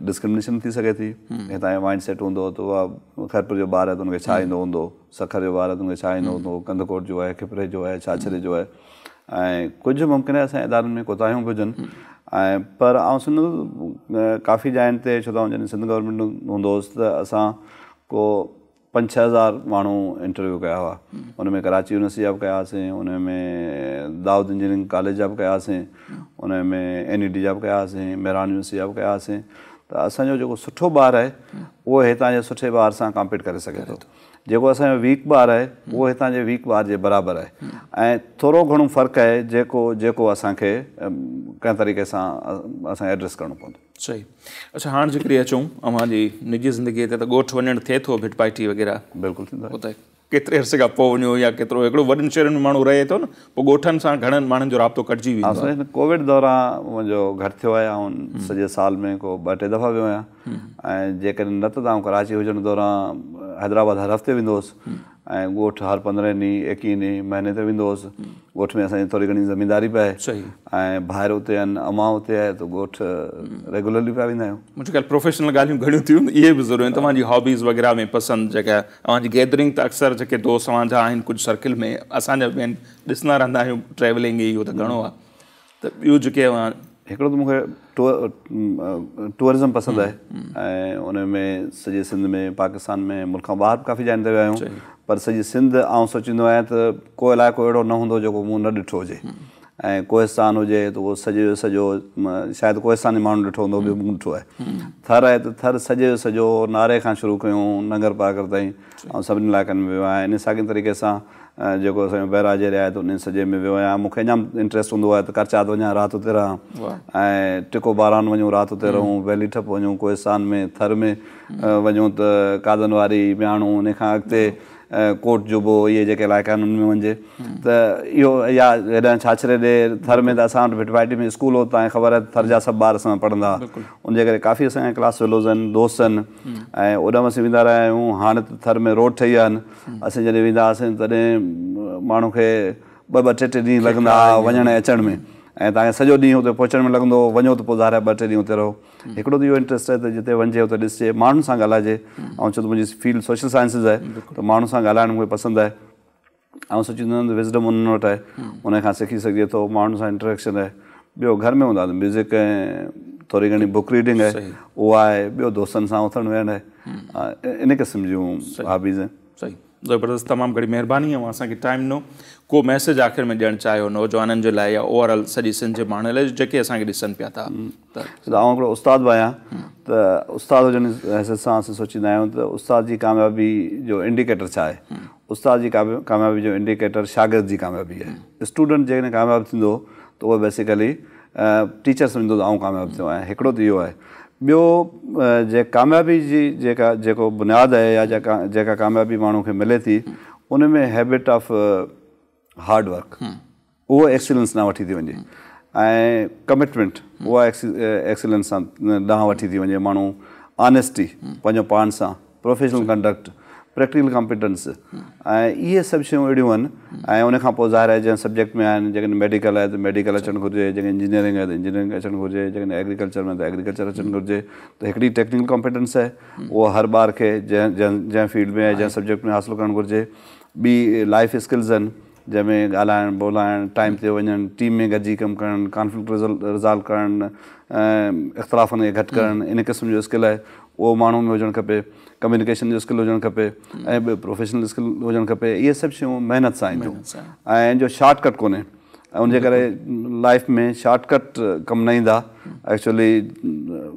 ڊسڪرمنيشن ٿي سگهي ٿي هتان جو مائنڊ سيٽ هوندو ته اها خيرپور جو ٻار آهي ته ان کي ڇا ايندو هوندو سکر جو ٻار آهي ته ان کي ڇا ايندو هوندو ڪنڌڪوٽ جو آهي کپري جو آهي ڇاڇري جو آهي ۽ ڪجهه ممڪن آهي اسان جي ادارن ۾ ڪوتاهيون به هجن ۽ پر آئون سمجهان ٿو ڪافي جاين تي ڇو ته آئون جڏهن سنڌ گورنمينٽ هوندو هوس ته اسان ڪو پنج ڇهه هزار ماڻهو انٽرويو ڪيا هئا ان ۾ ڪراچي يونيورسٽي جا به ڪيا هئاسين ان ۾ دائود انجنيئرنگ ڪاليج جا به ڪيا هئاسين ان ۾ اين اي ڊي جا به ڪيا هئاسين مهراڻ يونيورسٽي جا به ڪيا هئاسين ته اسان جو جيڪو سٺو ٻار آهي اهو هتان جي سٺي ٻار سان ڪامپيٽ ڪري سگهي ٿو جيڪو اسان جو ويڪ ٻار آهي اهو هتان جي ويڪ ٻار جي برابر آهي ۽ ٿورو گهڻو فرق آهي جيڪو جيڪو اسان کي ڪنهن طريقي سان اسان کي ايڊريس ڪرڻو پوندو. صحيح اڇا هاڻ جيڪڏهن اچون اوهان جي نجي زندگي تي ته ڳوٺ وڃڻ ٿئي ٿو ڀيٽ ڀائٽي وغيره؟ بلڪل ٿيندو آهي. اتي ڪيتري عرصي کان پوء وڃو يا ڪيترو هڪڙو وڏن شهرن ۾ ماڻهو رهي ٿو نه پوء ڳوٺن سان گهڻن ماڻهن جو رابطو ڪٽجي ويندو آهي. هن ڪووڊ دوران منهنجو گهٽ ٿيو آهي آئون سڄي سال ۾ ڪو ٻه ٽي دفعا ويو آهيان ۽ جيڪڏهن نه ته آئون ڪراچي هجڻ دوران حيدرآباد هر هفتي ويندو هوس ۽ ڳوٺ هر پندرهين ڏينهن ايڪيهين ڏينهن مهيني تي ويندو هوس. ڳوٺ ۾ اسان جي ٿوري گهڻي زمينداري به آهي ۽ ڀائر اتي آهن، امان اتي آهي ته ڳوٺ ريگيولرلي پيا ويندا آهيون. منهنجو خيال پروفيشنل ڳالهيون گهڻيون ٿيون اهي به ضروري آهن توهان جي هابيز وغيره ۾ پسند جيڪا اوهان جي گيدرنگ ته اڪثر جيڪي دوست اوهان جا آهن ڪجهه سرڪل ۾ اسان جا به آهن ڏسندا رهندا آهيون ٽريولنگ اهو ته گهڻو آهي ته ٻيو جيڪي اوهان. هڪڙو ته مون کي ٽوئرزم پسند آهي ۽ ان ۾ سڄي سنڌ ۾ پاڪستان ۾ ملڪ کان ٻاهر به ڪافي جاين تي ويا آهيون پر سڄي سنڌ آئون سوچيندو آهيان ته ڪو علائقو اهڙو نه هوندو جيڪو مون نه ڏٺو هجي ۽ ڪوهستان هجي ته اهو سڄو جو سڄو شايد ڪوهستان جي ماڻهن ڏٺو هوندو ٻيو مون ڏٺو آهي ٿر آهي ته ٿر سڄي جو سڄو ناري کان شروع ڪيون ننگر پارڪر تائين آئون سڀني علائقن ۾ ويو آهيان ان ساڳي طريقي سان جيڪو اسان جو بئراج ايريا آهي ته انهي سڄي ۾ ويو آهيان مون کي اڃا به انٽريسٽ هوندو آهي ته ڪرچات وڃان رات اتي رهان ۽ ٽڪو باران وڃون رات اتي رهون ويلي ٺپ وڃون ڪوهستان ۾ ٿر ۾ وڃون ته قادن واري مياڻو انهي کان اڳتي ڪوٽ جبو اهي جيڪي علائقا آهن انهن ۾ وڃجي ته اهو يا هيڏانهن ڇاڇري ڏي ٿر ۾ ته اسان وٽ ڀٽ ڀائٽي ۾ اسڪول هو توهان کي خبر آهي ته ٿر جا سڀ ٻار اسان سان پڙهندا هئا ان جي ڪري ڪافي اسان جا ڪلاس فيلوز آهن دوست آهن ۽ اوڏانهن به اسين ويندا رهيا آهيون هاڻي ته ٿر ۾ روڊ ٺهي ويا آهن اسين جڏهن ويندا هئاسين تڏهن ماڻهو کي ٻه ٻه ٽي ٽي ڏينهن لڳندا هئا وڃڻ ۽ اچڻ ۾ ۽ توهان کي سڄو ڏينهن اتي پهچڻ ۾ لڳندو هو وڃو ته پوء ظاهر آهي ٻه ٽي ڏينهن اتي رهو هڪڙو ته اهو انٽريسٽ آهي ته جتي وڃجي اتي ڏسجي ماڻهن سان ڳالهائجي آئون ڇو ته منهنجي فيلڊ سوشل سائنسز آهي ته ماڻهن سان ڳالهائڻ مون کي پسند آهي آئون سوچيندو آهيان ته وزڊم انهن وٽ آهي ان کان سکي سگهجي ٿو ماڻهن سان انٽريڪشن آهي ٻيو گهر ۾ هوندا ته ميوزڪ ۽ ٿوري گهڻي بڪ ريڊنگ آهي اها آهي ٻيو دوستن سان اٿڻ ويهڻ آهي ان قسم جون هابيز آهن. صحيح زبردست تمام گهڻي مهرباني اوهان اسان کي ٽائيم ڏنو ڪو ميسيج آخر ۾ ڏيڻ چاهيو نوجوانن جي لاء يا اوور آل سڄي سنڌ جي ماڻهن لاء جيڪي اسان کي ڏسن پيا ٿا ته. آئون هڪڙو استاد به آهيان ته استاد هجڻ جي حيثيت سان اسين سوچيندا آهيون ته استاد جي ڪاميابي جو انڊيڪيٽر ڇا آهي استاد جي ڪاميابي جو انڊيڪيٽر شاگرد جي ڪاميابي آهي اسٽوڊنٽ جيڪڏهن ڪامياب ٿيندو ته اهو بيسيڪلي ٽيچر سمجهندو ته آئون ڪامياب ٿيو آهيان هڪڙو ته اهو آهي ٻيو جي ڪاميابي جي جيڪا جيڪو بنياد آهي يا جيڪا جيڪا ڪاميابي ماڻهو کي ملي ٿي ان ۾ هيبٽ آف هارڊ ورڪ اهو ايڪسيلنس ڏانهن وٺي ٿي وڃي ۽ ڪمٽمينٽ اها ايڪسيلنس سان ڏانهن وٺي ٿي وڃي ماڻهو آنيسٽي پنهنجو پاڻ سان پروفيشنل ڪنڊڪٽ، پريڪٽيڪل ڪامپيٽنس ۽ اهي سڀ شيون اهڙيون آهن ۽ ان کان پوء ظاهر آهي جنهن سبجيڪٽ ۾ آهن جيڪڏهن ميڊيڪل آهي ته ميڊيڪل اچڻ گهرجي جيڪڏهن انجنيئرنگ آهي ته انجنيئرنگ اچڻ گهرجي جيڪڏهن ايگريڪلچر ۾ ته ايگريڪلچر اچڻ گهرجي ته هڪڙي ٽيڪنيڪل ڪامپيٽنس آهي اهو هر ٻار کي جنهن جنهن فيلڊ ۾ آهي جنهن سبجيڪٽ ۾ حاصل ڪرڻ گهرجي ٻي لائف اسڪلز آهن جنهن ۾ ڳالهائڻ ٻولهائڻ، ٽائيم تي وڃڻ، ٽيم ۾ گڏجي ڪم ڪرڻ، ڪانفلڪٽ ريزالو ڪرڻ، اختلافن کي گهٽ ڪرڻ ان قسم جو اسڪل آهي اهو ماڻهو ۾ هجڻ کپي، ڪميونيڪيشن جو اسڪل هجڻ کپي ۽ ٻيو پروفيشنل اسڪل هجڻ کپي اهي سڀ شيون محنت سان اينديون ۽ ان جو شارٽ ڪٽ ڪونهي ۽ ان جي ڪري لائف ۾ شارٽ ڪٽ ڪم نه ايندا ايڪچولي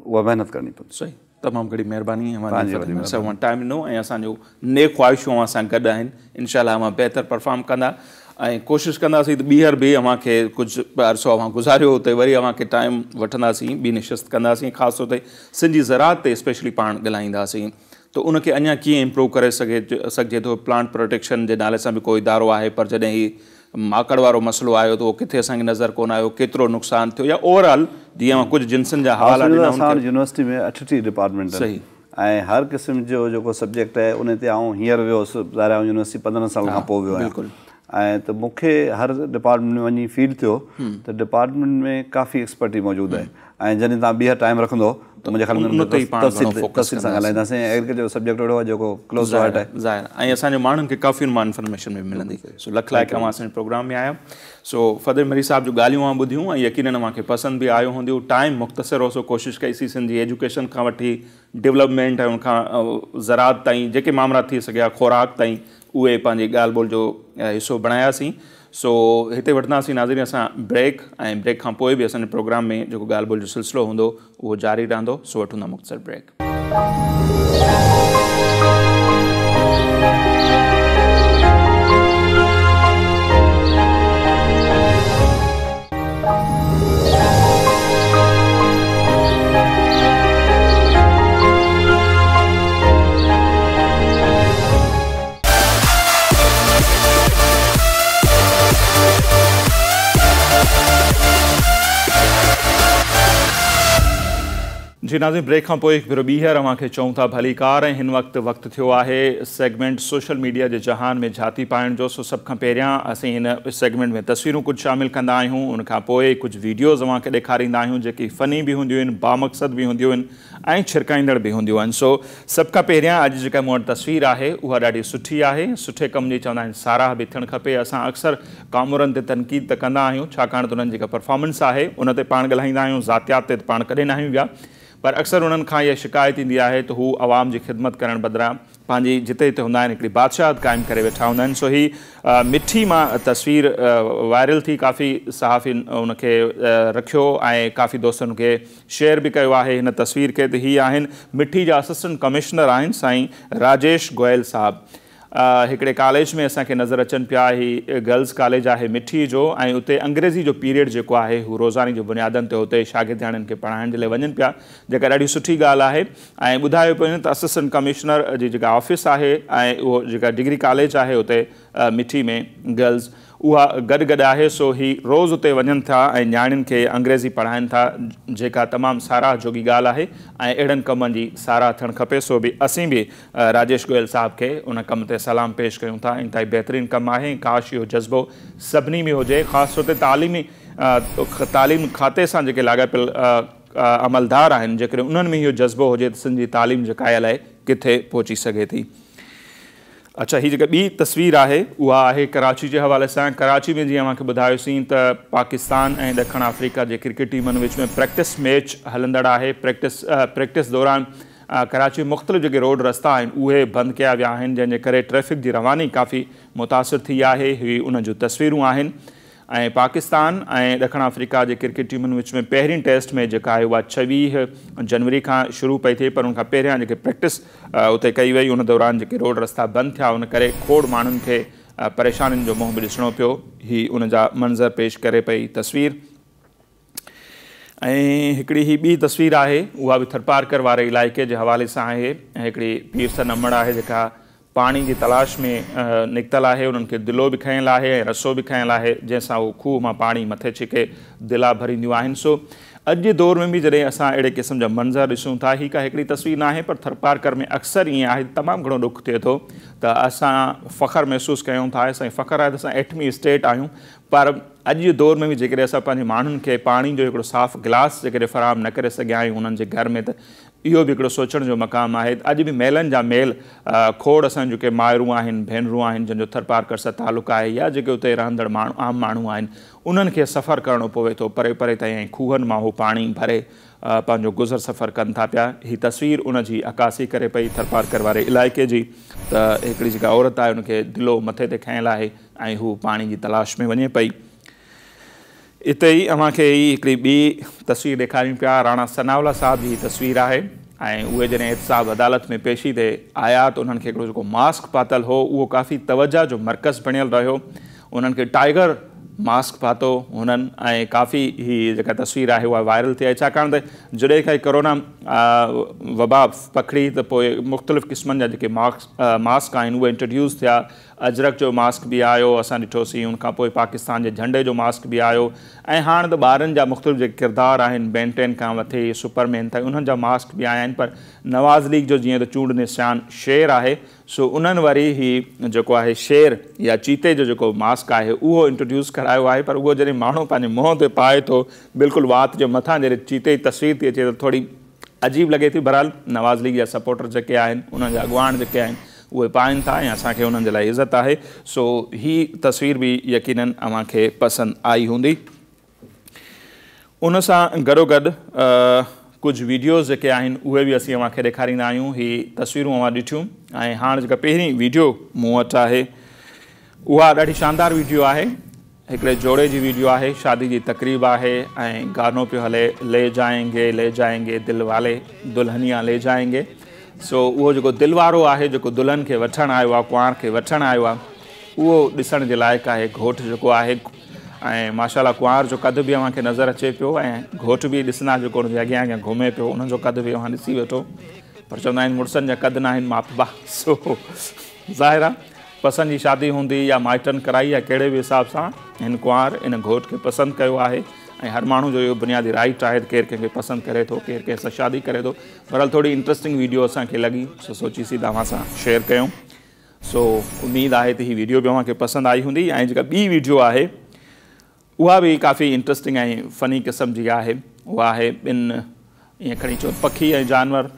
اها محنت ڪرڻي پوندي. صحيح تمام گهڻي مهرباني اوهان جي فتح مير صاحب اوهان ٽائيم ڏنو ۽ اسان جو نيڪ خواهشون اوهان سان گڏ آهن انشاء الله اوهان بهتر پرفارم ڪندا ۽ ڪوشش ڪنداسين ته ٻيهر به اوهان کي ڪجهه عرصو اوهان گذاريو اتي وري اوهان کي ٽائيم وٺنداسين ٻي نشست ڪنداسين خاص طور تي سنڌ جي زراعت تي اسپيشلي پاڻ ڳالهائينداسين ته ان کي اڃا ڪيئن امپروو ڪري سگهي سگهجي ٿو پلانٽ پروٽيڪشن جي نالي سان به ڪو ادارو آهي پر جڏهن هي ماڪڙ وارو مسئلو آيو ته اهو ڪٿي اسان کي نظر ڪونه آيو، ڪيترو نقصان ٿيو يا اوور آل جيئن اوهان ڪجهه جنسن جا حوالا ڏنا ان کي. اسان وٽ يونيورسٽي ۾ 38 ڊپارٽمينٽ آهن ۽ هر قسم جو جيڪو سبجيڪٽ آهي ان تي آئون هينئر ويو هوس ظاهر آهي آئون يونيورسٽي 15 سالن کان پوء ويو آهيان ۽ ته مون کي هر ڊپارٽمينٽ ۾ وڃي فيل ٿيو ته ڊپارٽمينٽ ۾ ڪافي ايڪسپرٽي موجود آهي ۽ جڏهن توهان ٻيهر ٽائيم رکندو ته منهنجي خيال ۾ ان تي تفصيل تفصيل سان ڳالهائينداسين ۽ ايگريڪلچر جو سبجيڪٽ اهڙو آهي جيڪو ڪلوز ٽو هارٽ آهي. ظاهر ۽ اسان جي ماڻهن کي ڪافي ان مان انفارميشن به ملندي سو لک لائق اوهان اسان جي پروگرام ۾ آيا سو فتح مري صاحب جون ڳالهيون اوهان ٻڌيون ۽ يقينن اوهان کي پسند به آيو هونديون ٽائيم مختصر هو سو ڪوشش ڪئي سين سنڌ جي ايجوڪيشن کان وٺي ڊولپمينٽ ۽ ان کان زراعت تائين جيڪي مامرا ٿي سگهيا خوراڪ تائين اهي پنهنجي ڳالهه ٻولهه جو حصو بڻاياسين سو هتي وٺنداسين ناظرين اسان بريڪ ۽ بريڪ کان پوء به اسان جي پروگرام ۾ جيڪو ڳالهه ٻولهه جو سلسلو هوندو اهو جاري رهندو سو وٺون ٿا مختصر بريڪ. جي ناظرين بريڪ کان پوء هڪ ڀيرو ٻيهر اوهان کي چئون ٿا ڀليڪار ۽ هن وقت وقت ٿيو آهي سيگمينٽ سوشل ميڊيا جي جهان ۾ جهاتي پائڻ جو سو سڀ کان پهريان اسين هن سيگمينٽ ۾ تصويرون ڪجهه شامل ڪندا آهيون ان کان پوء ڪجهه ويڊيوز اوهان کي ڏيکاريندا آهيون جيڪي فني به هونديون آهن بامقصد به هونديون آهن ۽ ڇرڪائيندڙ به هونديون آهن سو سڀ کان پهريان اڄ جيڪا مون وٽ تصوير آهي اها ڏاڍي سٺي آهي سٺي ڪم جي چوندا آهن ساراهه به ٿيڻ کپي اسان اڪثر ڪامورن تي تنقيد ته ڪندا آهيون ڇاڪاڻ ته انهن جيڪا پرفارمنس آهي ان تي پاڻ ڳالهائيندا آهيون ذاتيات تي ته پاڻ ڪڏهن ناهيون ويا پر اڪثر انهن کان اها شڪايت ايندي آهي ته هو عوام جي خدمت ڪرڻ بدران پنهنجي جتي جتي هوندا آهن هڪڙي بادشاهت قائم ڪري ويٺا هوندا آهن سو هي مٺي مان تصوير وائرل ٿي ڪافي صحافين ان کي رکيو ۽ ڪافي دوستن کي شيئر به ڪيو آهي هن تصوير کي ته هي آهن مٺي جا اسسٽنٽ ڪمشنر آهن سائين راجيش گويل صاحب هڪڙي ڪاليج ۾ اسان کي نظر اچن پيا. هي گرلز ڪاليج آهي مٺي جو ۽ اتي انگريزي جو پيريڊ جيڪو آهي هو روزاني جي بنيادن تي اتي شاگردياڻين کي پڙهائڻ جي لاء وڃن پيا، جيڪا ڏاڍي سٺي ڳالهه آهي. ۽ ٻڌايو پيو وڃي ته اسسٽنٽ ڪمشنر جي جيڪا آفيس آهي ۽ اهو جيڪا ڊگري ڪاليج آهي اتي مٺي ۾ گرلز اها گڏ گڏ آهي، سو هي روز اتي وڃن ٿا ۽ نياڻين کي انگريزي پڙهائن ٿا، جيڪا تمام ساراهه جوڳي ڳالهه آهي ۽ اهڙن ڪمن جي ساراهه ٿيڻ کپي. سو به اسين به راجيش گويل صاحب کي ان ڪم تي سلام پيش ڪيون ٿا. انتهائي بهترين ڪم آهي ۽ ڪاش اهو جذبو سڀني ۾ هجي، خاص طور تي تعليمي تعليم کاتي سان جيڪي لاڳاپيل عملدار آهن، جيڪڏهن انهن ۾ اهو جذبو هجي ته سنڌ جي تعليم جيڪا آهي الائي ڪٿي پهچي سگهي ٿي. اڇا هي جيڪا ٻي تصوير آهي اها آهي ڪراچي جي حوالي سان. ڪراچي ۾ جيئن اوهان کي ٻڌايوسين ته پاڪستان ۽ ڏکڻ آفريڪا جي ڪرڪيٽ ٽيمن وچ ۾ پريڪٽس ميچ هلندڙ آهي. پريڪٽس پريڪٽس دوران ڪراچي ۾ مختلف جيڪي روڊ رستا آهن اهي بند ڪيا ويا آهن، جنهن جي ڪري ٽريفڪ جي رواني ڪافي متاثر ٿي آهي. هي ان جون تصويرون آهن ۽ پاڪستان ۽ ڏکڻ آفريڪا جي ڪرڪيٽ ٽيمن وچ ۾ پهرين ٽيسٽ ميچ جيڪا آهي اها 26 جنوري کان شروع پئي ٿئي، پر ان کان پهريان جيڪي پريڪٽس اتي ڪئي وئي ان دوران جيڪي روڊ رستا بند ٿيا ان ڪري کوڙ ماڻهن کي پريشانين جو منهن به ڏسڻو پيو. هي ان جا منظر پيش ڪري پئي تصوير. ۽ هڪڙي هي ٻي تصوير آهي اها به ٿرپارڪر واري علائقي جي حوالي سان آهي. هڪڙي پيرسن امڙ آهي جيڪا پاڻي جي تلاش ۾ نڪتل آهي، انهن کي دلو به کنيل آهي ۽ رسو به کنيل آهي، جنهن سان هو کوهه مان پاڻي مٿي ڇڪي دلا ڀرينديون آهن. سو اڄ جي دور ۾ به جڏهن اسان اهڙي قسم جا منظر ڏسون ٿا، هي ڪا هڪڙي تصوير ناهي پر ٿرپارڪر ۾ اڪثر ائين آهي. تمام گهڻو ڏک ٿئي ٿو ته اسان فخر محسوس ڪيون ٿا، اسان کي فخر آهي ته اسان ايٽمي اسٽيٽ آهيون، پر اڄ جي دور ۾ به جيڪڏهن اسان پنهنجي ماڻهن کي پاڻي جو هڪڙو صاف گلاس جيڪڏهن فراهم نه ڪري سگهيا آهيون انهن جي گهر ۾ ته اهو به هڪڙو سوچڻ جو مقام آهي ته اڄ به ميلن جا ميل کوڙ اسان جون جيڪي مائرون آهن، ڀينرون آهن، جن جو ٿرپارڪر سان تعلق آهي يا جيڪي اتي رهندڙ ماڻهو عام ماڻهو آهن، انهن کي سفر ڪرڻو پوي ٿو پري پري تائين ۽ کوهن مان هو پاڻي ڀري پنهنجو گذر سفر ڪن ٿا پيا. هي تصوير ان جي عڪاسي ڪري پئي ٿرپارڪر واري علائقي جي ته هڪڙي جيڪا عورت آهي ان کي دلو مٿي تي کنيل آهي ۽ هو پاڻي جي تلاش ۾ وڃي پئي. اتي ئي اوهان کي هي هڪڙي ٻي تصوير ڏيکاريون پيا، راڻا ثناء الله صاحب جي هي تصوير آهي ۽ اهي جڏهن احتساب عدالت ۾ پيشي تي آيا ته انهن کي هڪڙو جيڪو ماسڪ پاتل هو اهو ڪافي توجه جو مرڪز بڻيل رهيو. انهن کي ٽائيگر ماسڪ پاتو هنن ۽ ڪافي هي جيڪا تصوير آهي اها وائرل ٿي آهي، ڇاڪاڻ ته جڏهن کان هي ڪورونا وبا پکڙي ته پوء مختلف قسمن جا جيڪي ماسڪ آهن اهي انٽروڊيوس ٿيا. اجرڪ جو ماسڪ به آيو اسان ڏٺوسين، ان کان پوء پاڪستان جي جهنڊي جو ماسڪ به آيو ۽ هاڻ ته ٻارن جا مختلف جيڪي ڪردار آهن بين ٽين کان وٺي سپر مين تائين انهن جا ماسڪ به آيا آهن، پر نواز ليگ جو جيئن ته چونڊ نشان شير آهي سو انهن وري هي جيڪو آهي شير يا چيتي جو جيڪو ماسڪ آهي اهو انٽروڊيوس ڪرايو آهي، پر اهو جڏهن ماڻهو پنهنجي منهن تي پائي ٿو بلڪل وات جي مٿان جڏهن چيتي جي تصوير ٿي اچي ته ٿوري عجيب لڳي ٿي. بهرحال نواز ليگ جا سپورٽر جيڪي آهن انهن جا اڳواڻ جيڪي آهن اهي پائن ٿا ۽ اسان کي انهن جي لاء عزت آهي، سو هي تصوير به يقينن اوهان کي پسند آئي هوندي. ان سان گڏوگڏ ڪجهه ويڊيوز جيڪي آهن اهي به اسين اوهان کي ڏيکاريندا آهيون. هي تصويرون اوهان ڏٺيون ۽ هاڻ جيڪا پهرين ويڊيو مون وٽ آهي اها ڏاڍي شاندار ويڊيو آهي. هڪڙي جوڙي جي ويڊيو آهي، شادي جي تقريب آهي ۽ گانو پيو هلي لي جائين گي لي جائين گي دل والي دلهنيا لي جائين گي. سو اهو جيڪو دل وارو آهي جيڪو دلهن کي وٺڻ آيو آهي، ڪنوار کي وٺڻ آيو آهي، اهو ڏسڻ جي لائق آهي. گهوٽ جيڪو آهي ۽ ماشاء الله ڪنوار جو قد به اوهان کي نظر اچي پيو ۽ گهوٽ به ڏسندا جيڪو ان جي اڳيان اڳيان گهمي پيو ان جو قد به اوهان ڏسي وٺو. پر چوندا آهن مڙسن جا قد ناهن ماپبا، سو ظاهر آهي پسند جي شادي هوندي يا مائٽن ڪرائي يا ڪهڙي به حساب سان هن ڪنوار ان گهوٽ کي پسند ڪيو آهي ۽ هر ماڻهو جو اهو بنيادي رائيٽ آهي ته ڪير ڪنهن کي پسند ڪري ٿو، ڪير ڪنهن سان شادي ڪري ٿو. بهرحال ٿوري انٽرسٽنگ ويڊيو اسان کي لڳي سو سوچيسين ته اوهان سان شيئر ڪيون. سو اميد آهي ته هي ويڊيو به اوهان کي پسند آئي هوندي ۽ جيڪا ٻي ويڊيو آهي اها به ڪافي انٽرسٽنگ ۽ فني قسم جي آهي. اها آهي ٻن ائين کڻي چئو پکي ۽ جانور.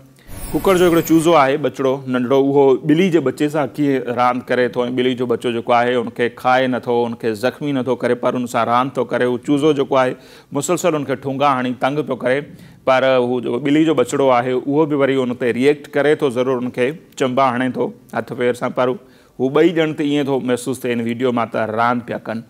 ڪڪڙ جو هڪڙو چوزو آهي ٻچڙو ننڍڙو اهو ٻلي جي ٻچي سان ڪيئن راند ڪري ٿو ۽ ٻلي جو ٻچو جيڪو آهي ان کي کائي نٿو ان کي زخمي نٿو ڪري پر ان سان راند ٿو ڪري. هو چوزو جيڪو آهي مسلسل ان کي ٺونگا هڻي تنگ پيو ڪري پر هو جيڪو ٻلي جو ٻچڙو آهي اهو به وري ان تي ريئيڪٽ ڪري ٿو ضرور ان کي چنبا هڻي ٿو هٿ پير سان پر هو ٻئي ڄڻ ته ائين ٿو محسوس ٿئي ان ويڊيو مان ته راند پيا ڪن.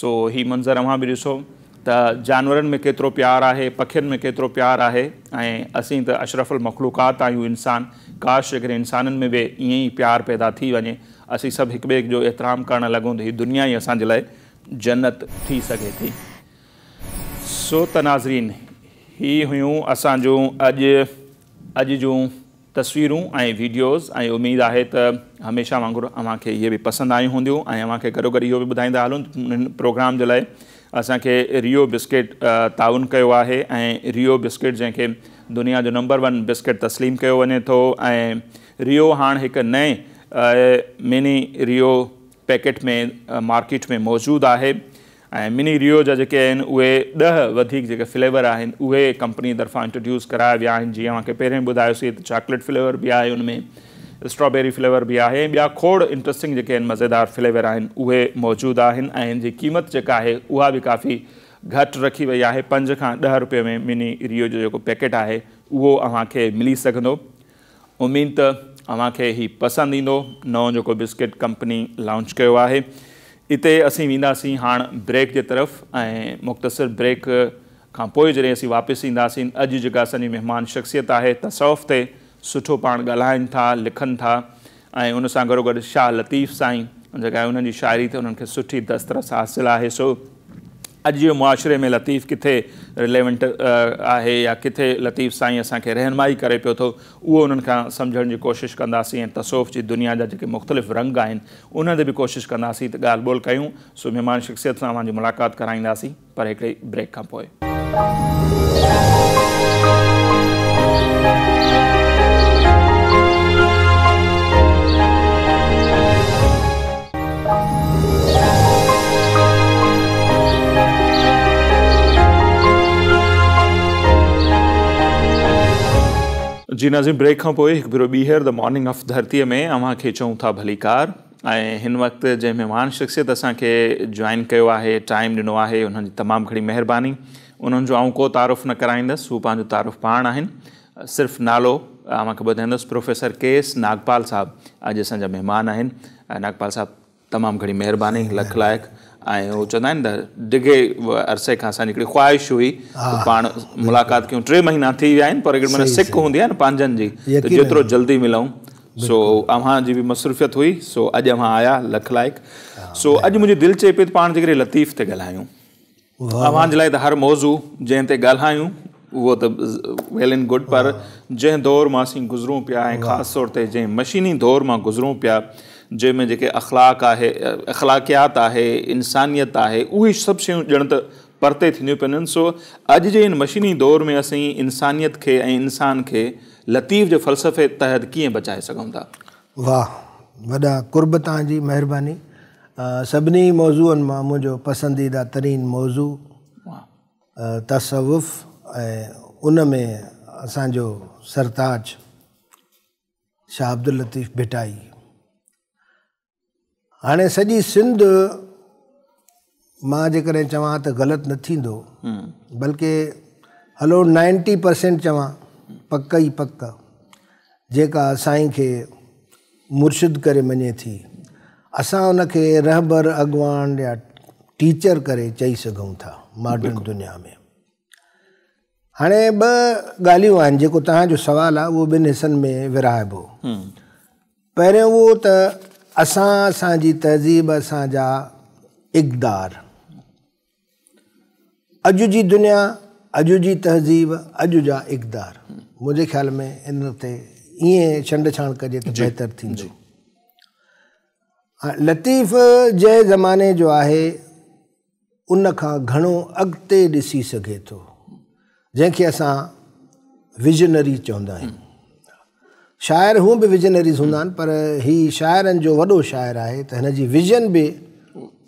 سو هي منظر اوهان به ڏسو ته जानवरनि में केतिरो प्यार आहे, पखियुनि में केतिरो प्यार आहे ऐं असीं त अशरफुल मख़लूक़ात आहियूं इंसान। काश जेकॾहिं इंसाननि में बि ईअं ई प्यार पैदा थी वञे, असीं सभु हिक ॿिए जो एतिराम करणु लॻूं त हीअ दुनिया ई असांजे लाइ जन्नत थी सघे थी। सो त नाज़रीन, हीअ हुयूं असांजूं अॼु जूं तस्वीरूं ऐं वीडियोज़ ऐं उमेद आहे त हमेशा वांगुरु अव्हांखे इहे बि पसंदि आयूं हूंदियूं ऐं अव्हांखे गॾोगॾु इहो बि ॿुधाईंदा हलूं हिन प्रोग्राम जे लाइ असांखे रियो बिस्किट ताउन कयो आहे ऐं रियो बिस्किट जंहिंखे दुनिया जो नंबर 1 बिस्किट तस्लीम कयो वञे थो ऐं रियो हाणे हिकु नए मिनी रियो पैकेट में मार्केट में मौजूदु आहे ऐं मिनी रियो जा जेके आहिनि उहे 10 वधीक जेके फ्लेवर आहिनि उहे कंपनी तरफ़ां इंट्रोड्यूस कराया विया आहिनि। जीअं अव्हांखे पहिरियों ॿुधायोसीं त चॉकलेट फ्लेवर बि आहे, उन में स्ट्रॉबेरी फ्लेवर बि आहे, ॿिया खोड़ इंट्रस्टिंग जेके आहिनि मज़ेदार फ्लेवर आहिनि उहे मौजूदु आहिनि ऐं हिन जी क़ीमत जेका आहे उहा बि काफ़ी घटि रखी वई आहे। 5 खां 10 रुपये में मिनी रियो जो जेको पैकेट आहे उहो अव्हांखे मिली सघंदो। उमेद त अव्हांखे हीउ पसंदि ईंदो नओं जेको बिस्किट कंपनी लॉन्च कयो आहे। इते असीं वेंदासीं हाणे ब्रेक जे तरफ़ ऐं मुख़्तसिर ब्रेक खां पोइ जॾहिं असीं वापसि ईंदासीं, अॼु जेका असांजी महिमान शख़्सियत आहे तसौफ़ ते सुठो पाण ॻाल्हाइनि था, लिखनि था ऐं उन सां गॾोगॾु शाह लतीफ़ साईं जेका आहे उन्हनि जी शाइरी ते उन्हनि खे सुठी दस्तरस हासिलु आहे। सो अॼु जे मुआशिरे में लतीफ़ किथे रिलेवेंट आहे या किथे लतीफ़ साईं असांखे रहनुमाई करे पियो थो उहो उन्हनि खां सम्झण जी कोशिशि कंदासीं ऐं तसौफ़ जी दुनिया जा जेके मुख़्तलिफ़ रंग आहिनि उन ते बि कोशिशि कंदासीं त ॻाल्हि ॿोल कयूं। सो महिमान शख़्सियत सां अव्हांजी मुलाक़ात कराईंदासीं पर हिकिड़े ब्रेक खां पोइ। जी नाज़रीन, ब्रेक खां पोइ हिकु भेरो ॿीहर the morning of धरतीअ में अव्हांखे चऊं था भलीकार ऐं हिन वक़्तु जंहिं महिमान शख़्सियत असांखे जॉइन कयो आहे, टाइम ॾिनो आहे, उन्हनि जी तमामु घणी महिरबानी। उन्हनि जो आउं को तारुफ़ न कराईंदुसि, हू पंहिंजो तारुफ़ पाण आहिनि, सिर्फ़ु नालो अव्हांखे ॿुधाईंदुसि। Professor KS. नागपाल साहब अॼु असांजा महिमान आहिनि। नागपाल साहब तमामु घणी महिरबानी, लख लाइक़। ऐं उहो चवंदा आहिनि त डिघे अरसे खां असांजी हिकिड़ी ख़्वाहिश हुई त पाण मुलाक़ात कयूं। 3 महीना थी विया आहिनि पर हिकिड़ी माना सिक हूंदी आहे न पंहिंजनि जी, त जेतिरो जल्दी मिलूं। सो अव्हां जी बि मसरूफ़ियत हुई, सो अॼु अव्हां आया, लख लाइक़। सो अॼु मुंहिंजी दिलि चए पई त पाण जेकॾहिं लतीफ़ ते ॻाल्हायूं। अव्हां जे लाइ त हर मौज़ू जंहिं ते ॻाल्हायूं उहो त वेल एंड गुड, पर जंहिं दौर मां असीं गुज़रूं पिया ऐं ख़ासि तौर ते जंहिं मशीनी दौर मां गुज़रूं पिया, जंहिंमें जेके अख़लाक़ आहे, अख़लाक़ियात आहे, इंसानियत आहे, उहे सभु शयूं ॼण त परते थींदियूं पियूं वञनि। सो अॼु जे हिन मशीनी दौर में असीं इंसानियत खे ऐं इंसान खे लतीफ़ जे फ़लसफ़े तहत कीअं बचाए सघूं था? वाह, वॾा कुर्ब तव्हांजी महिरबानी। सभिनी मौज़ूअनि मां मुंहिंजो पसंदीदा तरीन मौज़ू तसवुफ़ ऐं उन में असांजो सरताज शाह अब्दुल लतीफ़ भिटाई। हाणे सॼी सिंध मां जेकॾहिं चवां त ग़लति न थींदो, बल्कि हलो 90% चवां पक ई पक, जेका साईं खे मुर्शिद करे मञे थी, असां उनखे रहबर, अॻवान या टीचर करे चई सघूं था मॉडर्न दुनिया में। हाणे ॿ ॻाल्हियूं आहिनि, जेको तव्हांजो सवालु आहे उहो ॿिनि हिसनि में विराइबो। पहिरियों उहो त असां असांजी तहज़ीब, असांजा इक़दार, अॼु जी दुनिया, अॼु जी तहज़ीब, अॼु जा इक़दार, मुंहिंजे ख़्याल में इन ते ईअं छंडछाण कजे त बहितर थींदो। लतीफ़ जंहिं ज़माने जो आहे उन खां घणो अॻिते ॾिसी सघे थो, जंहिंखे असां विजनरी चवंदा आहियूं। शाइर हूअं बि विजनरीज़ हूंदा आहिनि, पर ही शाइरनि जो वॾो शाइर आहे त हिन जी विजन बि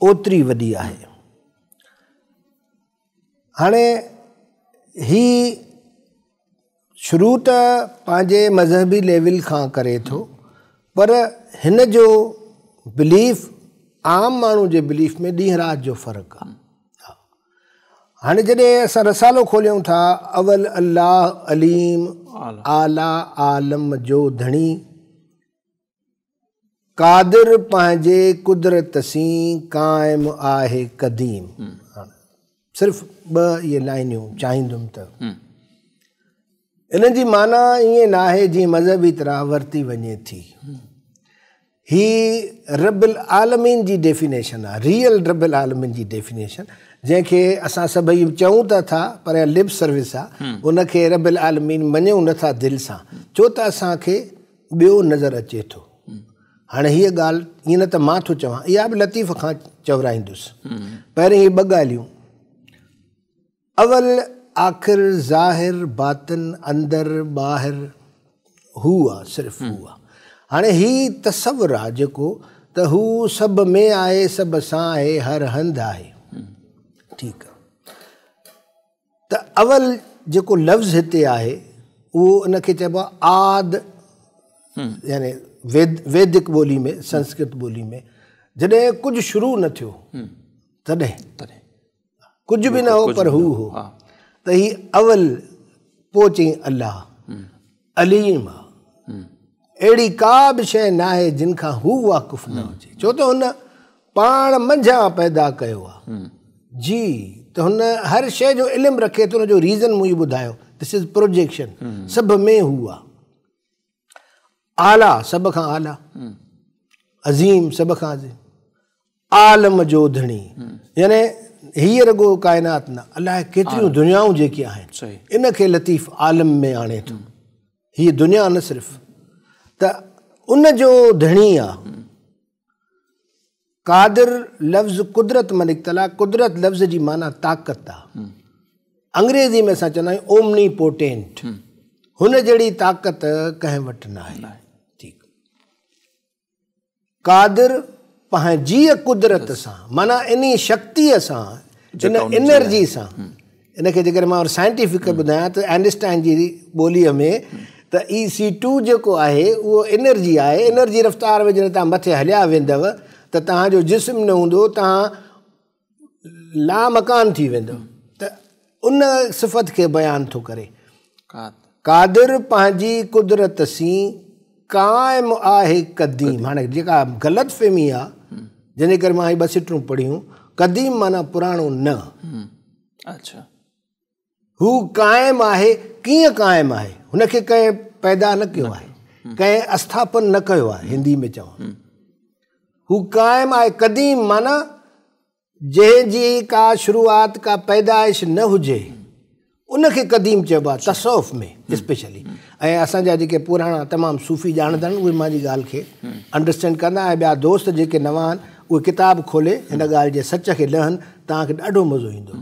ओतिरी वॾी आहे। हाणे ही शुरू त पंहिंजे मज़हबी लेवल खां करे थो, पर हिन जो बिलीफ आम माण्हू जे बिलीफ में ॾींहुं राति जो फ़र्क़ु आहे। हाणे जॾहिं असां रसालो खोलियूं था, अवल अल्लाह अलीम आला आलम जो धणी, कादिर पंहिंजे कुदरत सीं काइम आहे कदीम। صرف ٻه اهي لائنيون چاهيندم ته انهن جي معنيٰ ائين ناهي جيئن مذهبي طرح ورتي وڃي ٿي. هي رب العالمين جي ڊيفينيشن آهي، ريئل رب العالمين جي ڊيفينيشن، جنهن کي اسان سڀئي چئون ته ٿا پر اها لپ سروس آهي، ان کي رب العالمين مڃون نه ٿا دل سان، ڇو ته اسان کي ٻيو نظر اچي ٿو. هاڻي هيء ڳالهه ائين نه ته مان ٿو چوان، اها به لطيف کان چورائيندس. پهرين هي ٻه ڳالهيون، اول آخر، ظاهر باطن، اندر ٻاهر، هو آ، صرف هو آ. هاڻي هي تصور آ جيڪو ته هو سڀ ۾ آهي، سڀ سان آهي، هر هنڌ آهي. ٺيڪ آ. ته اول جيڪو لفظ هتي آهي اهو ان کي چئبو آهي آد، يعني ويدڪ ٻولي ۾، سنسڪرت ٻولي ۾، جڏهن ڪجهه شروع نه ٿيو تڏهن ڪجهه به نه هو پر هو هو. ته هي اول، پوء چئين الله عليم آ، اهڙي ڪا به شيء ناهي جن کان هو واقف نه هجي، ڇو ته هن پاڻ منجهان پيدا ڪيو آ. جي ته هن هر شيء جو علم رکي ٿو، ان جو ريزن مون اهو ٻڌايو، دس از پروجيڪشن، سڀ ۾ هو آ. اعليٰ سڀ کان اعليٰ، عظيم سڀ کان عظيم، عالم جو ڌڻي، يعني هيء رڳو ڪائنات نه، الائي ڪيتريون دنيائون جيڪي آهن، ان کي لطيف عالم ۾ آڻي ٿو. هيء دنيا نه صرف ته ان جو ڌڻي آ. قادر لفظ قدرت مان نڪتل آ، قدرت لفظ جي معنيٰ طاقت آ. انگريزي ۾ اسان چوندا آهيون اومني پوٽينٽ، هن جهڙي طاقت ڪنهن وٽ ناهي. ٺيڪ، قادر پنهنجيء قدرت سان، معنيٰ انهي شڪتيء سان، ان انرجي سان. ان کي جيڪڏهن مان سائنٽيفڪ ٻڌايان ته آئنسٽائن جي ٻوليء ۾ ته اي سي ٽو جيڪو آهي اهو انرجي آهي. انرجي رفتار ۾ جڏهن توهان مٿي هليا ويندؤ ته توهان جو جسم نه هوندو، توهان لامڪان ٿي ويندؤ. ته ان صفت کي بيان ٿو ڪري، قادر پنهنجي قدرت سين قائم آهي قديم. هاڻي جيڪا غلط فهمي آهي جنهن جي ڪري مان هي ٻه سٽون پڙهيون، قديم معنيٰ پراڻو نه. اڇا. هو قائم آهي، ڪيئن قائم آهي؟ هن کي ڪنهن پيدا نه ڪيو آهي، ڪنهن اسٿاپن نه ڪيو آهي، هندي ۾ چوان. هو قائم آهي، قديم معنيٰ جنهن جي ڪا شروعات، ڪا پيدائش نه هجي، ان کي قديم چئبو آهي تصوف ۾ اسپيشلي. ۽ اسان جا جيڪي پراڻا تمام صوفي ڄاڻندا آهن اهي منهنجي ڳالهه کي انڊرسٽينڊ ڪندا، ۽ ٻيا دوست جيڪي نوان آهن اهي ڪتاب کولي هن ڳالهه جي سچ کي لهن، توهان کي ڏاڍو مزو ايندو.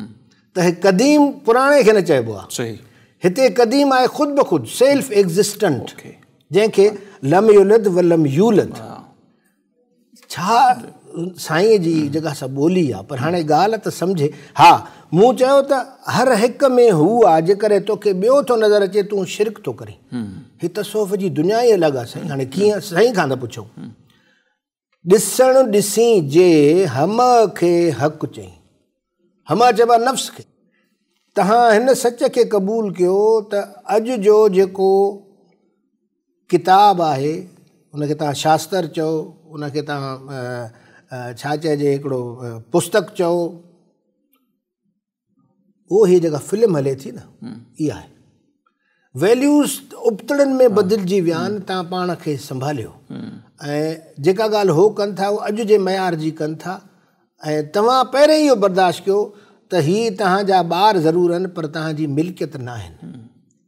ته هي قديم پراڻي کي نه چئبو آهي، هتي قديم آهي خود بخود، سيلف ايگزسٽنٽ، جنهن کي لم يلد ولم يولد. ڇا سائينء جي جيڪا سا ٻولي آ، پر هاڻي ڳالهه ته سمجهي. ها مون چيو ته هر هڪ ۾ هو آ، جيڪڏهن توکي ٻيو ٿو نظر اچي تون شرڪ ٿو ڪرين. هي تصوف جي دنيا ئي الڳ آ سائين. هاڻي ڪيئن سائين کان ٿا پڇون. ڏسڻ ڏسين جي همه کي حق چئين. همه چئبو آ نفس کي. تهان هن سچ کي قبول ڪيو ته اڄ جو جيڪو ڪتاب آهي ان کي توهان شاستر چئو، ان کي توهان ڇا چئجي هڪڙو پستڪ چئو، اهو هي جيڪا فلم هلي ٿي نه اها آهي. ويليوز ابتڙن ۾ بدلجي ويا آهن، توهان پاڻ کي سنڀاليو ۽ جيڪا ڳالهه هو ڪن ٿا اهو اڄ جي معيار جي ڪن ٿا، ۽ توهان پهرين اهو برداشت ڪيو ته هي توهان جا ٻار ضرور آهن پر توهان جي ملڪيت نه آهن.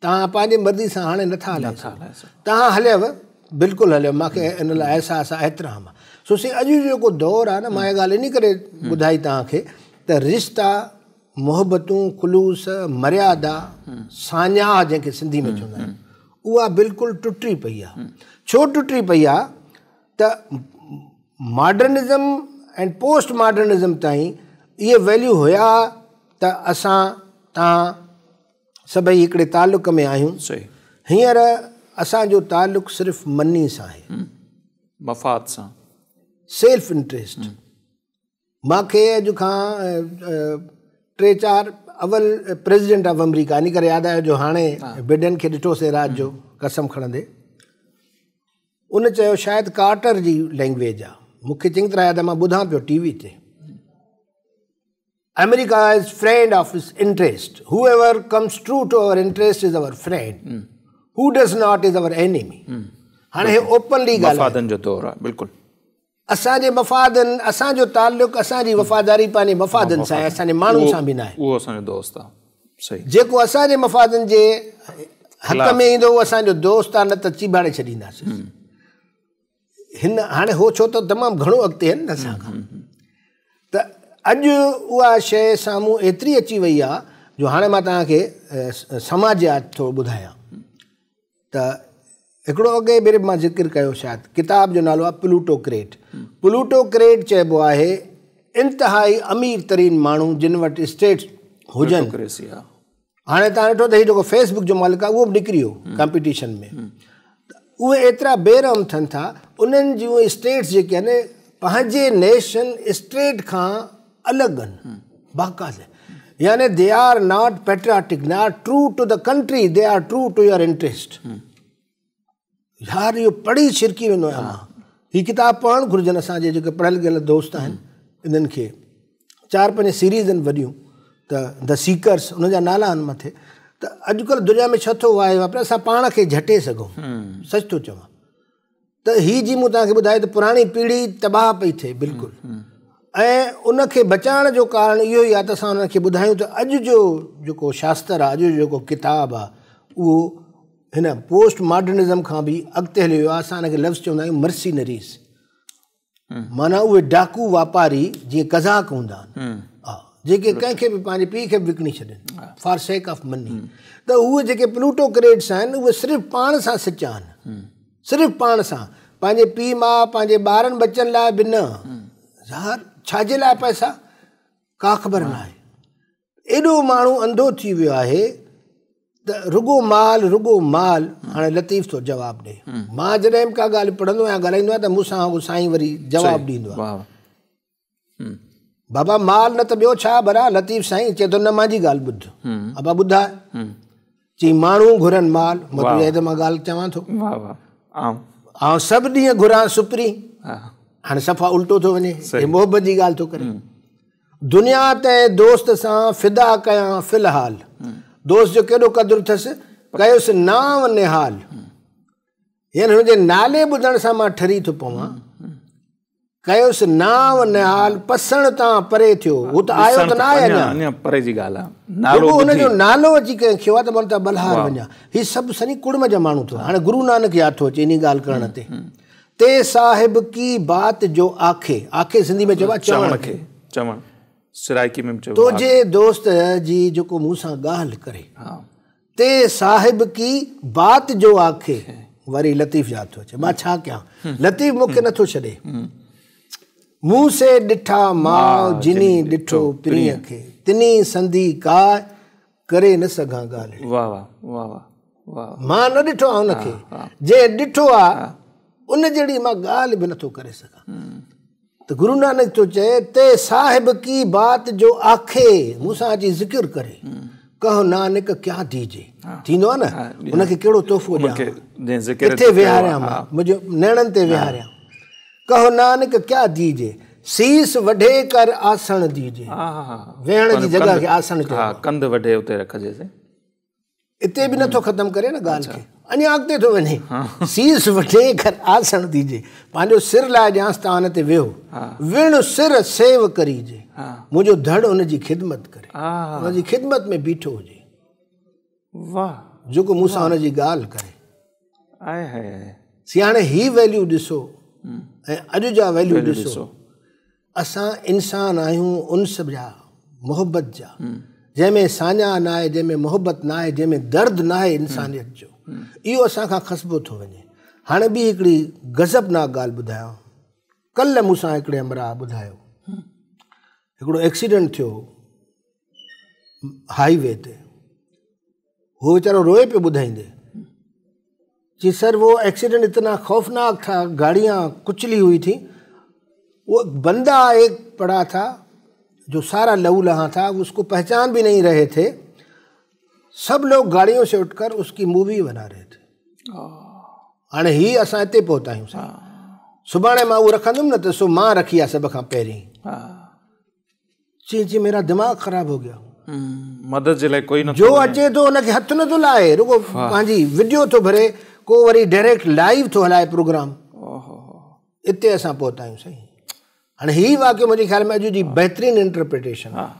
توهان پنهنجي مرضي سان هاڻي نٿا هلائي سگهو. توهان هليو، بلڪل هليو، مان کي ان لاء احساس آهي، احترام آهي. سو سائين اڄ جو جيڪو دور آهي نه، مان اها ڳالهه انهي ڪري ٻڌائي توهان کي ته رشتا، محبتون، خلوص، مريادا، ساڃاهه جنهن کي سنڌي ۾ چوندا آهيون، اها بلڪل ٽٽي پئي آهي. ڇو ٽٽي پئي آهي ته ماڊرنزم ۽ پوسٽ ماڊرنزم تائين اهي ويليو هيا ته اسان توهان سڀئي هڪڙي تعلق ۾ آهيون. هينئر اسان جو تعلق صرف مني سان آهي، مفاد سان، سيلف انٽريسٽ. مان کي اڄ کان 3 4 اول پريزيڊنٽ آف آمريڪا ان ڪري ياد آيو جو هاڻي بڊن کي ڏٺوسين رات جو قسم کڻندي، ان چيو شايد ڪارٽر جي لينگويج آ، مون کي چڱي طرح ياد آ، مان ٻڌان پيو ٽي وي تي. America is friend of its interest. Whoever comes true to our interest is our friend. Who does not is our enemy. هاڻي هي اوپنلي ڳالهه آهي. مفادن جو دور آهي بلڪل. اسان جي مفادن اسان جو تعلق اسان جي وفاداري پنهنجي مفادن سان آهي اسان جي ماڻهن سان به ناهي. اهو اسان جو دوست آهي صحيح. جيڪو اسان جي مفادن جي حق ۾ ايندو اهو اسان جو دوست آهي نه ته چيڀاڙي ڇڏينداسين. هن هاڻي هو ڇو ته تمام گهڻو اڳتي آهن نه اسان کان ته اڄ اها شيء سامهون ايتري اچي وئي آهي جو هاڻي مان توهان کي سماجيات ٿو ٻڌايان ته هڪڙو اڳي ڀيري مان ذڪر ڪيو شايد ڪتاب جو نالو آهي پلوٽوڪريٽ پلوٽوڪريٽ چئبو آهي انتهائي امير ترين ماڻهو جن وٽ اسٽيٽس هجن. هاڻي توهان ڏٺو ته هي جيڪو فيس بڪ جو مالڪ آهي اهو به نڪري ويو ڪامپيٽيشن ۾. اهي ايترا بي رحم ٿين ٿا انهن جون اسٽيٽس جيڪي آهن پنهنجي نيشن اسٽيٽ کان الڳ آهن باقاعده يعني they are not patriotic they are true to the country they are true to your interest. يار اهو پڙهي ڇرڪي ويندو آهيان مان. هي ڪتاب پڙهڻ گهرجن اسان جي جيڪي پڙهيل ڳڙهيل دوست آهن انهن کي. 4-5 سيريز آهن وڏيون ته the سيڪرس انهن جا نالا آهن مٿي. ته اڄڪلهه دنيا ۾ ڇا ٿو واهي واپري اسان پاڻ کي جهٽي سگهون. سچ ٿو چوان ته هي جي مون توهان کي ٻڌايو ته پراڻي پيڙهي تباهه پئي ٿئي بلڪل ۽ ان کي بچائڻ جو ڪارڻ اهو ئي آهي ته اسان انهن کي ٻڌايون ته اڄ جو جيڪو شاستر آهي اڄ جو جيڪو ڪتاب آهي اهو هن پوسٽ ماڊرنزم کان به اڳتي هليو ويو آهي. اسان هن کي لفظ چوندا آهيون مرسينريز معنيٰ اهي ڊاڪو واپاري جيئن قزاق هوندا آهن جيڪي ڪنهن کي به پنهنجي پيء کي به وڪڻي ڇڏين فار سيڪ آف مني. ته اهي جيڪي پلوٽوڪريٽس آهن اهي صرف پاڻ سان سچا آهن صرف پاڻ سان پنهنجي پيء ماء پنهنجي ٻارن ٻچن لاء به نه. ظاهر ڇا جي لاء پئسا ڪا خبر نه آهي. ايڏو ماڻهو انڌو ٿي ويو آهي ته رڳو مال رڳو مال. هاڻي لطيف ٿو جواب ڏي. مان جڏهن به ڪا ڳالهه پڙهندو آهيان ڳالهائيندو آهيان ته مون سان اهو سائين وري جواب ڏيندو آهي. بابا مال نه ته ٻيو ڇا ڀلا. لطيف سائين چئي ٿو نه مانجي ڳالهه ٻڌ. ابا ٻڌاء. چئي ماڻهو گهرن مال. مطلب ته مان ڳالهه چوان ٿو آئون سڀ ڏينهن گهران سپرين. هاڻي صفا الٽو ٿو وڃي. محبت جي ڳالهه ٿو ڪري. دنيا تنهن دوست سان فدا ڪيان في الحال. دوست جو ڪيڏو قدر اٿس ڪيس نانء نهال. يعني هن جي نالي ٻڌڻ سان مان ٺري ٿو پوان. ڪيس نانء نهال پسڻ تان پري ٿيو. هو ته آيو ته نه آهي اڃا پري جي ڳالهه آهي. رڳو هن جو نالو اچي ڪنهن کيو آهي ته مان ته بلهار وڃان. هي سڀ سني ڪڙم جا ماڻهو ٿو. هاڻي گرو نانڪ ياد ٿو اچي انهي ڳالهه ڪرڻ تي. تي صاحب ڪي بات جو آکي. آکي سنڌي ۾ چئبو آهي چوڻ کي. چوڻ سرائڪي ۾ به چئبو آهي. توجي دوست جي جيڪو مون سان ڳالهه ڪري. تي صاحب ڪي بات جو آکي. وري لطيف ياد ٿو اچي. مان ڇا ڪيان لطيف مون کي نٿو ڇڏي. مون سي ڏٺا ماء جني ڏٺو پرينء کي. تني سندي ڪاء ڪري نه سگهان ڳالهه. واهه واهه واهه واهه. مان نه ڏٺو آهي ان کي جنهن ڏٺو آهي ان جهڙي مان ڳالهه به نٿو ڪري سگهان. ته گرو نانڪ ٿو چئي تي صاحب ڪي بات جو آکي مون سان اچي ذڪر ڪري. ڪهو نانڪ ڪيا ديجي. ٿيندو آهي نه ان کي ڪهڙو تحفو ڏيان ڪٿي ويهاريان مان منهنجي نيڻن تي ويهاريان. ڪهو نانڪ ڪيا ديجي سيس وڍي ڪر آسڻ ديجي. ويهڻ جي جڳهه کي آسڻ چئبو آهي. ڪنڌ وڍي اتي رکجي. اتي به نٿو ختم ڪري نه ڳالهه کي اڃا اڳتي ٿو وڃي. سيس وڍي ڪر آسڻ ديجي. پنهنجو سر لاهي ڏيانس ته ان تي ويهو. وڻ سر سيو ڪريجي. منهنجو ڌڙ ان جي خدمت ڪري. ان جي خدمت ۾ بيٺو هجي. واهه جيڪو مون سان ان جي ڳالهه ڪري. آئي هاء. سي هاڻي هي ويليو ڏسو ۽ اڄ جا ويليو ڏسو. اسان انسان آهيون انس جا محبت جا جنهن ۾ ساڃاهه نه آهي جنهن ۾ محبت نه آهي جنهن ۾ درد نه آهي انسانيت جو اهو اسان کان کسبو ٿو وڃي. هاڻي ٻي هڪڙي غضبناڪ ڳالهه ٻڌايان. ڪلهه مون سان هڪڙي همراهه ٻڌايو هڪڙو ايڪسيڊنٽ ٿيو هائي وي تي. هو ويچارو روئي پيو ٻڌائيندي. جي سر वो एक्सीडेंट इतना खौफनाक था गाड़ियाँ कुचली हुई थी. वो बंदा एक पड़ा था जो सारा लहू लहा था उसको पहचान भी नहीं रहे थे. सब लोग गाड़ियों से उठकर उसकी मूवी बना रहे थे. हाणे ही असां हिते पहुता आहियूं। सुभाणे मां उहो रखंदुमि न त सो मां रखी आहे सभ खां पहिरीं। چي چي ميرا دماغ خراب هو گيا. مدد جي لاءِ ڪوئي نٿو جو اچي ٿو ان کي هٿ نٿو لائي، رڳو پنهنجي وڊيو ٿو ڀري، ڪو وري ڊائريڪٽ لائيو ٿو هلائي پروگرام. اتي اسان پهتا آهيون سائين. هاڻي هي واقعو منهنجي خيال ۾ اڄ جي بهترين انٽرپريٽيشن آهي.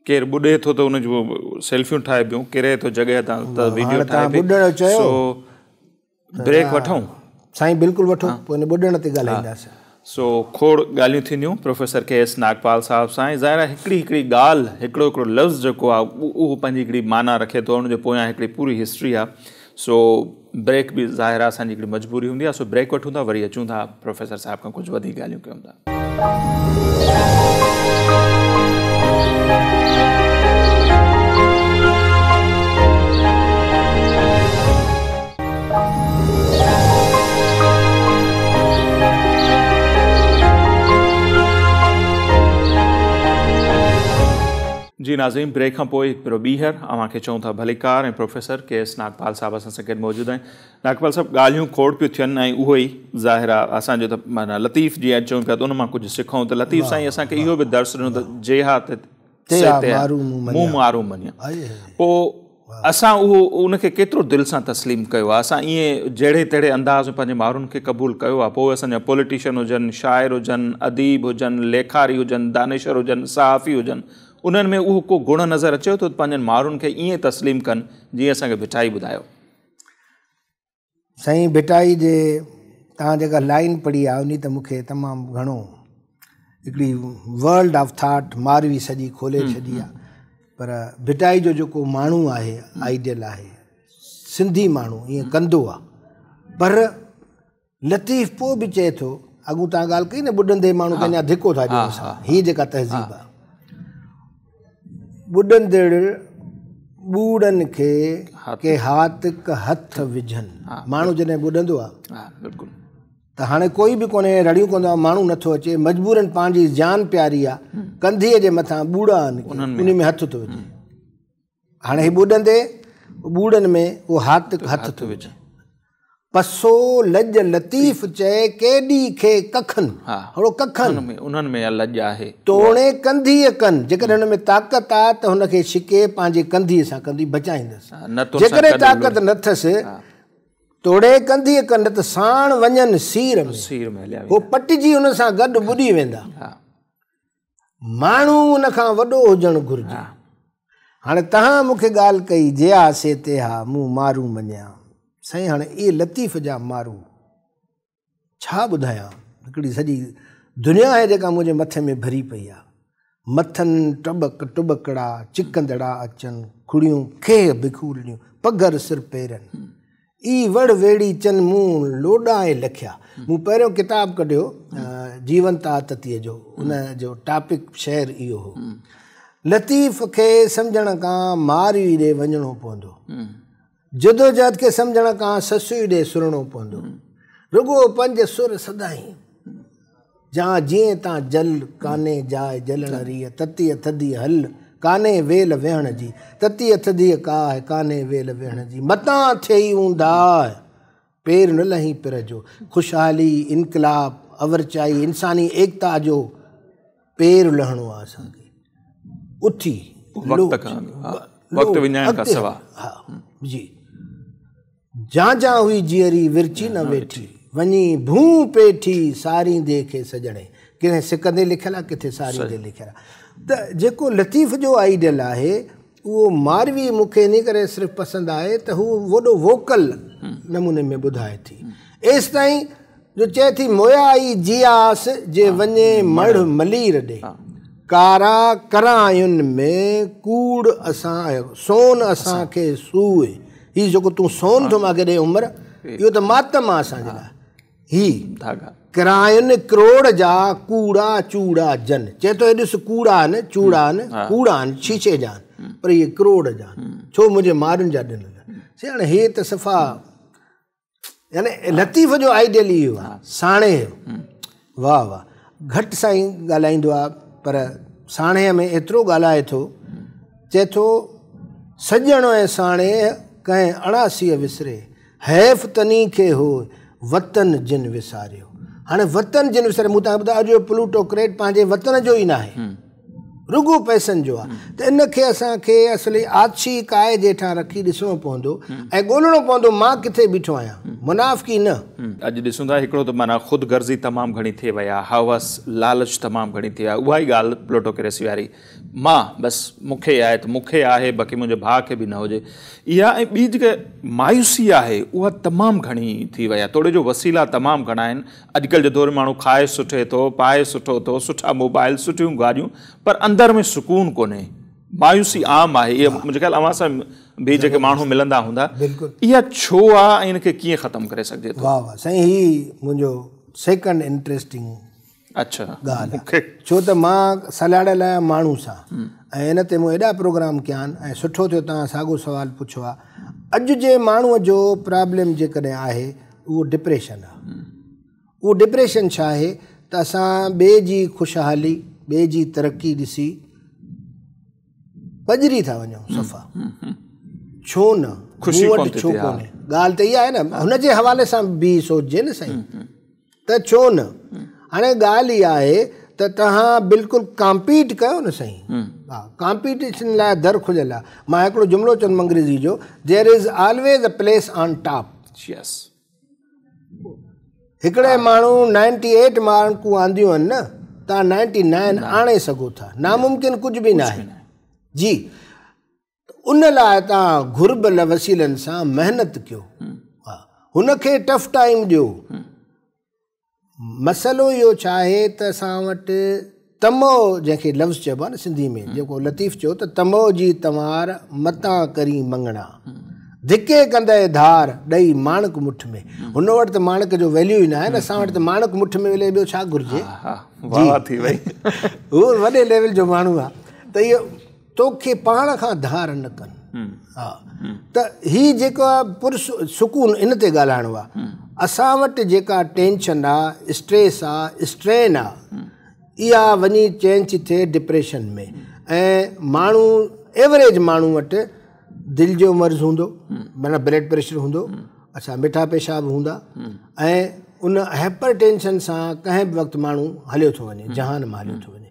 ڪير ٻڏي ٿو ته ان جون سيلفيون ٺاهبيون، ڪري ٿو جڳهه تان ته وڊيو ٺاهبي. سو بريڪ وٺون سائين؟ بلڪل وٺو، پوءِ ان ٻڏڻ تي ڳالهائينداسين. سو کوڙ ڳالهيون ٿينديون پروفيسر ڪي ايس ناگپال صاحب سان. ۽ ظاهر آهي هڪڙي هڪڙي ڳالهه، هڪڙو هڪڙو لفظ جيڪو آهي اهو پنهنجي هڪڙي معنيٰ رکي ٿو، ان جي پويان هڪڙي پوري هسٽري آهي. سو بريڪ به ظاهر آهي اسان جي هڪڙي مجبوري هوندي آهي. سو بريڪ وٺون ٿا، وري اچون ٿا پروفيسر صاحب کان ڪجهه وڌيڪ ڳالهيون ڪيون ٿا. جي ناظرين، بريڪ کان پوءِ هڪ ڀيرو ٻيهر اوهان کي چئون ٿا ڀليڪار. ۽ پروفيسر ڪي ايس ناگپال صاحب اسان سان گڏ موجود آهن. ناگپال صاحب، ڳالهيون کوڙ پيون ٿين ۽ اهو ئي ظاهر آهي اسانجو ته معنيٰ لطيف جيئن چئون پيا ته ان مان ڪجهه سکون ته لطيف سائين اسان کي اهو به درس ڏنو ته جي ها ته مون مارون مڃيا. پوءِ اسان اهو ان کي ڪيترو دل سان تسليم ڪيو آهي؟ اسان ائين جهڙي تهڙي انداز ۾ پنهنجي ماڻهن کي قبول ڪيو آهي؟ پوءِ اسان جا پوليٽيشن هجن، شاعر هجن، اديب هجن، ليکاري هجن، دانشور هجن، صحافي هجن، انهن ۾ اهو ڪو گڻ نظر اچي ٿو ته پنهنجن ماڻهن کي ائين تسليم ڪن جيئن اسان کي ڀٽائي ٻڌايو؟ سائين، ڀٽائي جي توهان جيڪا لائن پڙهي آهي ان ته مون کي تمام گهڻو هڪڙي ورلڊ آف ٿاٽ ماروي سڄي کولي ڇڏي آهي. پر ڀٽائي جو جيڪو ماڻهو آهي، آئيڊيل آهي، سنڌي ماڻهو ائين ڪندو آهي. پر لطيف پوءِ به چئي ٿو، اڳو توهان ڳالهه ڪئي نه ٻڏندي ماڻهو کي اڃا ڌڪو ٿا ڏيون اسان، هيءَ جيڪا تهذيب آهي، ٻڏندڙ ٻوڙن کي ڪي هاتڪ هٿ وجهن. ماڻهو جڏهن ٻڏندو آهي ته هاڻي ڪوئي به ڪونهي، رڙيون ڪندو آهي، ماڻهو نٿو اچي، مجبورن پنهنجي جان پياري آهي، ڪنڌيءَ جي مٿان ٻوڙا آهن، ان ۾ هٿ ٿو وجهي. هاڻي هي ٻڏندي ٻوڙن ۾ اهو هاتڪ هٿ ٿو وجهي. پسو لڄ لطيف چئي ڪيڏي کي ڪکن، هڙو ڪکن انهن ۾ لڄ آهي، توڻي ڪنڌيءَ ڪن. جيڪڏهن هن ۾ طاقت آهي ته هن کي ڇڪي پنهنجي ڪنڌيءَ سان ڪنڌي بچائيندس، جيڪڏهن طاقت نه اٿس توڙي ڪنڌيءَ ڪن ته ساڻ وڃن سير ۾، سير ۾ هليا هو پٽجي هن سان گڏ ٻڏي ويندا. ماڻهو هن کان وڏو هجڻ گهرجي. هاڻي توهان مون کي ڳالهه ڪئي جي ها سي تي ها مون مارون مڃيا. سائين هاڻي اهي لطيف جا مارون ڇا ٻڌايان، هڪڙي سڄي دنيا آهي جيڪا منهنجي مٿي ۾ ڀري پئي آهي. مٿن ٽبڪ ٽبڪڙا چڪندڙا اچن، کڙيون کيهه بکورڙيون پگهر سر پيرن، اي وڙ ويڙي چن مون لوڏا ۽ لکيا. مون پهريون ڪتاب ڪڍيو جيونتا تتيءَ جو، ان جو ٽاپڪ شعر اهو هو. لطيف کي سمجهڻ کان ماروي ڏي وڃڻو پوندو، جدوجهد کي سمجهڻ کان سسئي ڏي سرڻو پوندو. رڳو پنج سر سدائين جا جيئن تان جل ڪاني جاءِ جلڻ ريءَ، تتيءَ ٿڌيءَ هل ڪاني ويل ويهڻ جي، تتيءَ ٿڌيءَ ڪاهه ڪاني ويل ويهڻ جي، متان ٿئي اونداهه پير نه لهين پر جو. خوشحالي، انقلاب، اورچائي، انساني ايڪتا جو پير لهڻو آهي اسان کي. اٿي وقت کان وقت وڃائڻ کان سواءِ. ها جي، جان جان هئي جيئري ورچي نه ويٺي، وڃي ڀو پيٺي ساريندي کي سڄڻي. ڪٿي سڪندي لکيل آهي، ڪٿي ساريندي لکيل آهي. ته جيڪو لطيف جو آئيڊيل آهي اهو ماروي مون کي ان ڪري صرف پسند آهي ته هو وڏو ووڪل نموني ۾ ٻڌائي ٿي. ايس تائين جو چئي ٿي مويا ئي جياس جي وڃي مڙهه ملير ڏي، ڪارا ڪراين ۾ ڪوڙ اسان سون اسان کي سوئي. هيءُ جيڪو تون سون ٿو مان کي ڏي عمر، اهو ته ماتم آهي اسان جي لاءِ. هي ڪراين ڪروڙ جا ڪوڙا چوڙا جن، چئي ٿو ڏس ڪوڙا آهن، چوڙا آهن، ڪوڙا آهن، شيشي جا آهن، پر اهي ڪروڙ جا آهن، ڇو منهنجي مارن جا ڏنل. هاڻي هي ته صفا يعني لطيف جو آئيڊيل اهو آهي ساڻيهه. واهه واهه، گهٽ سائين ڳالهائيندو آهي پر ساڻيهه ۾ ايترو ڳالهائي ٿو. چئي ٿو سڄڻ ۽ ساڻيهه ڪنهن 79 وسري، حيف تني کي هو وطن جن وساريو. هاڻي وطن جن وساري مون توهان کي ٻڌايو اڄ جو پلوٽوڪريٽ پنهنجي وطن جو ئي ناهي، رڳو پئسن جو آهي. ته ان کي اسان کي اصلي آڇي ڪائي جي هيٺان رکي ڏسڻو پوندو ۽ ڳولڻو پوندو مان ڪٿي بيٺو آهيان، منافقي نه. اڄ ڏسون ٿا هڪڙو ته معنيٰ خود غرضي تمام گهڻي ٿي وئي آهي، هوس لالچ تمام گهڻي ٿي وئي آهي. اها ئي ڳالهه پلوٽوڪريسي واري، مان بس مون کي آهي ته مون کي آهي، باقي منهنجي ڀاء کي به نه هجي اها. ۽ ٻي جيڪا مايوسي آهي اها تمام گهڻي ٿي وئي آهي. توڙي جو وسيلا تمام گهڻا آهن، اڄڪلهه جي دور ۾ ماڻهو کائي سٺي ٿو، پائي سٺو ٿو، سٺا موبائل، سٺيون گاڏيون، پر اندر ۾ سڪون ڪونهي، مايوسي عام آهي. اها منهنجي خيال اوهان سان به جيڪي ماڻهو ملندا هوندا، اها ڇو آهي ۽ ان کي ڪيئن ختم ڪري سگهجي ٿو؟ واهه واهه سائين، هي منهنجو سيڪنڊ انٽريسٽنگ اڇا ڳالهه آهي، ڇو ته مان سلهاڙيل آهيان ماڻهو سان ۽ ان تي مون ايڏا پروگرام ڪيا آهن ۽ سٺو ٿيو توهان ساڳو سوال پڇيو آهي. اڄ جي ماڻهوء جو پرابلم جيڪڏهن آهي اهو ڊپريشن آهي. اهو ڊپريشن ڇا آهي ته اسان ٻئي جي خوشحالي، ٻئي جي ترقي ڏسي پڄري ٿا وڃون صفا. ڇو نه خوشي مون وٽ ڇو ڪونهي؟ ڳالهه ته اها آهي نه، هن جي حوالي سان به سوچجي نه سائين ته ڇو نه. هاڻي ڳالهه اها آهي ته توهان بلڪل ڪامپيٽ ڪيو نه سائين. ها، ڪامپيٽيشن لاء در کليل آهي. مان هڪڙو جملو چوندم انگريزي جو، there is always a place on top. Yes. هڪڙي ماڻهو 98 مارڪون آنديون آهن نه، توهان 99 آڻي سگهو ٿا، ناممڪن ڪجهه به ناهي. جي ان لاء توهان گهربل وسيلن سان محنت ڪيو، هن کي ٽف ٽائيم ڏيو. مسئلو اهو ڇا آهي ته اسان وٽ طمع جنهن کي لفظ چئبو آهي نه سنڌي ۾، جيڪو لطيف چيو ته طمع جي تنوار متان ڪرين مڱڻا، ڌڪي ڪندئي ڌار ڏئي ماڻڪ مٺ ۾. هن وٽ ته ماڻڪ جو ويليو ئي ناهي نه، اسان وٽ ته ماڻڪ مٺ ۾ ملي ٻيو ڇا گهرجي. ٿي وئي، هو وڏي ليول جو ماڻهو آهي ته اهو توکي پاڻ کان ڌار نه ڪن. ها ته هي جيڪو آ پر سڪون ان تي ڳالهائڻو آ. اسان وٽ جيڪا ٽينشن آ، اسٽريس آ، اسٽرين آ، اها وڃي چينج ٿي ٿئي ڊپريشن ۾. ۽ ماڻهو ايوريج ماڻهو وٽ دل جو مرض هوندو، معنيٰ بلڊ پريشر هوندو، اڇا مٺا پيشاب هوندا، ۽ ان هائپر ٽينشن سان ڪنهن به وقت ماڻهو هليو ٿو وڃي، جهان مان هليو ٿو وڃي.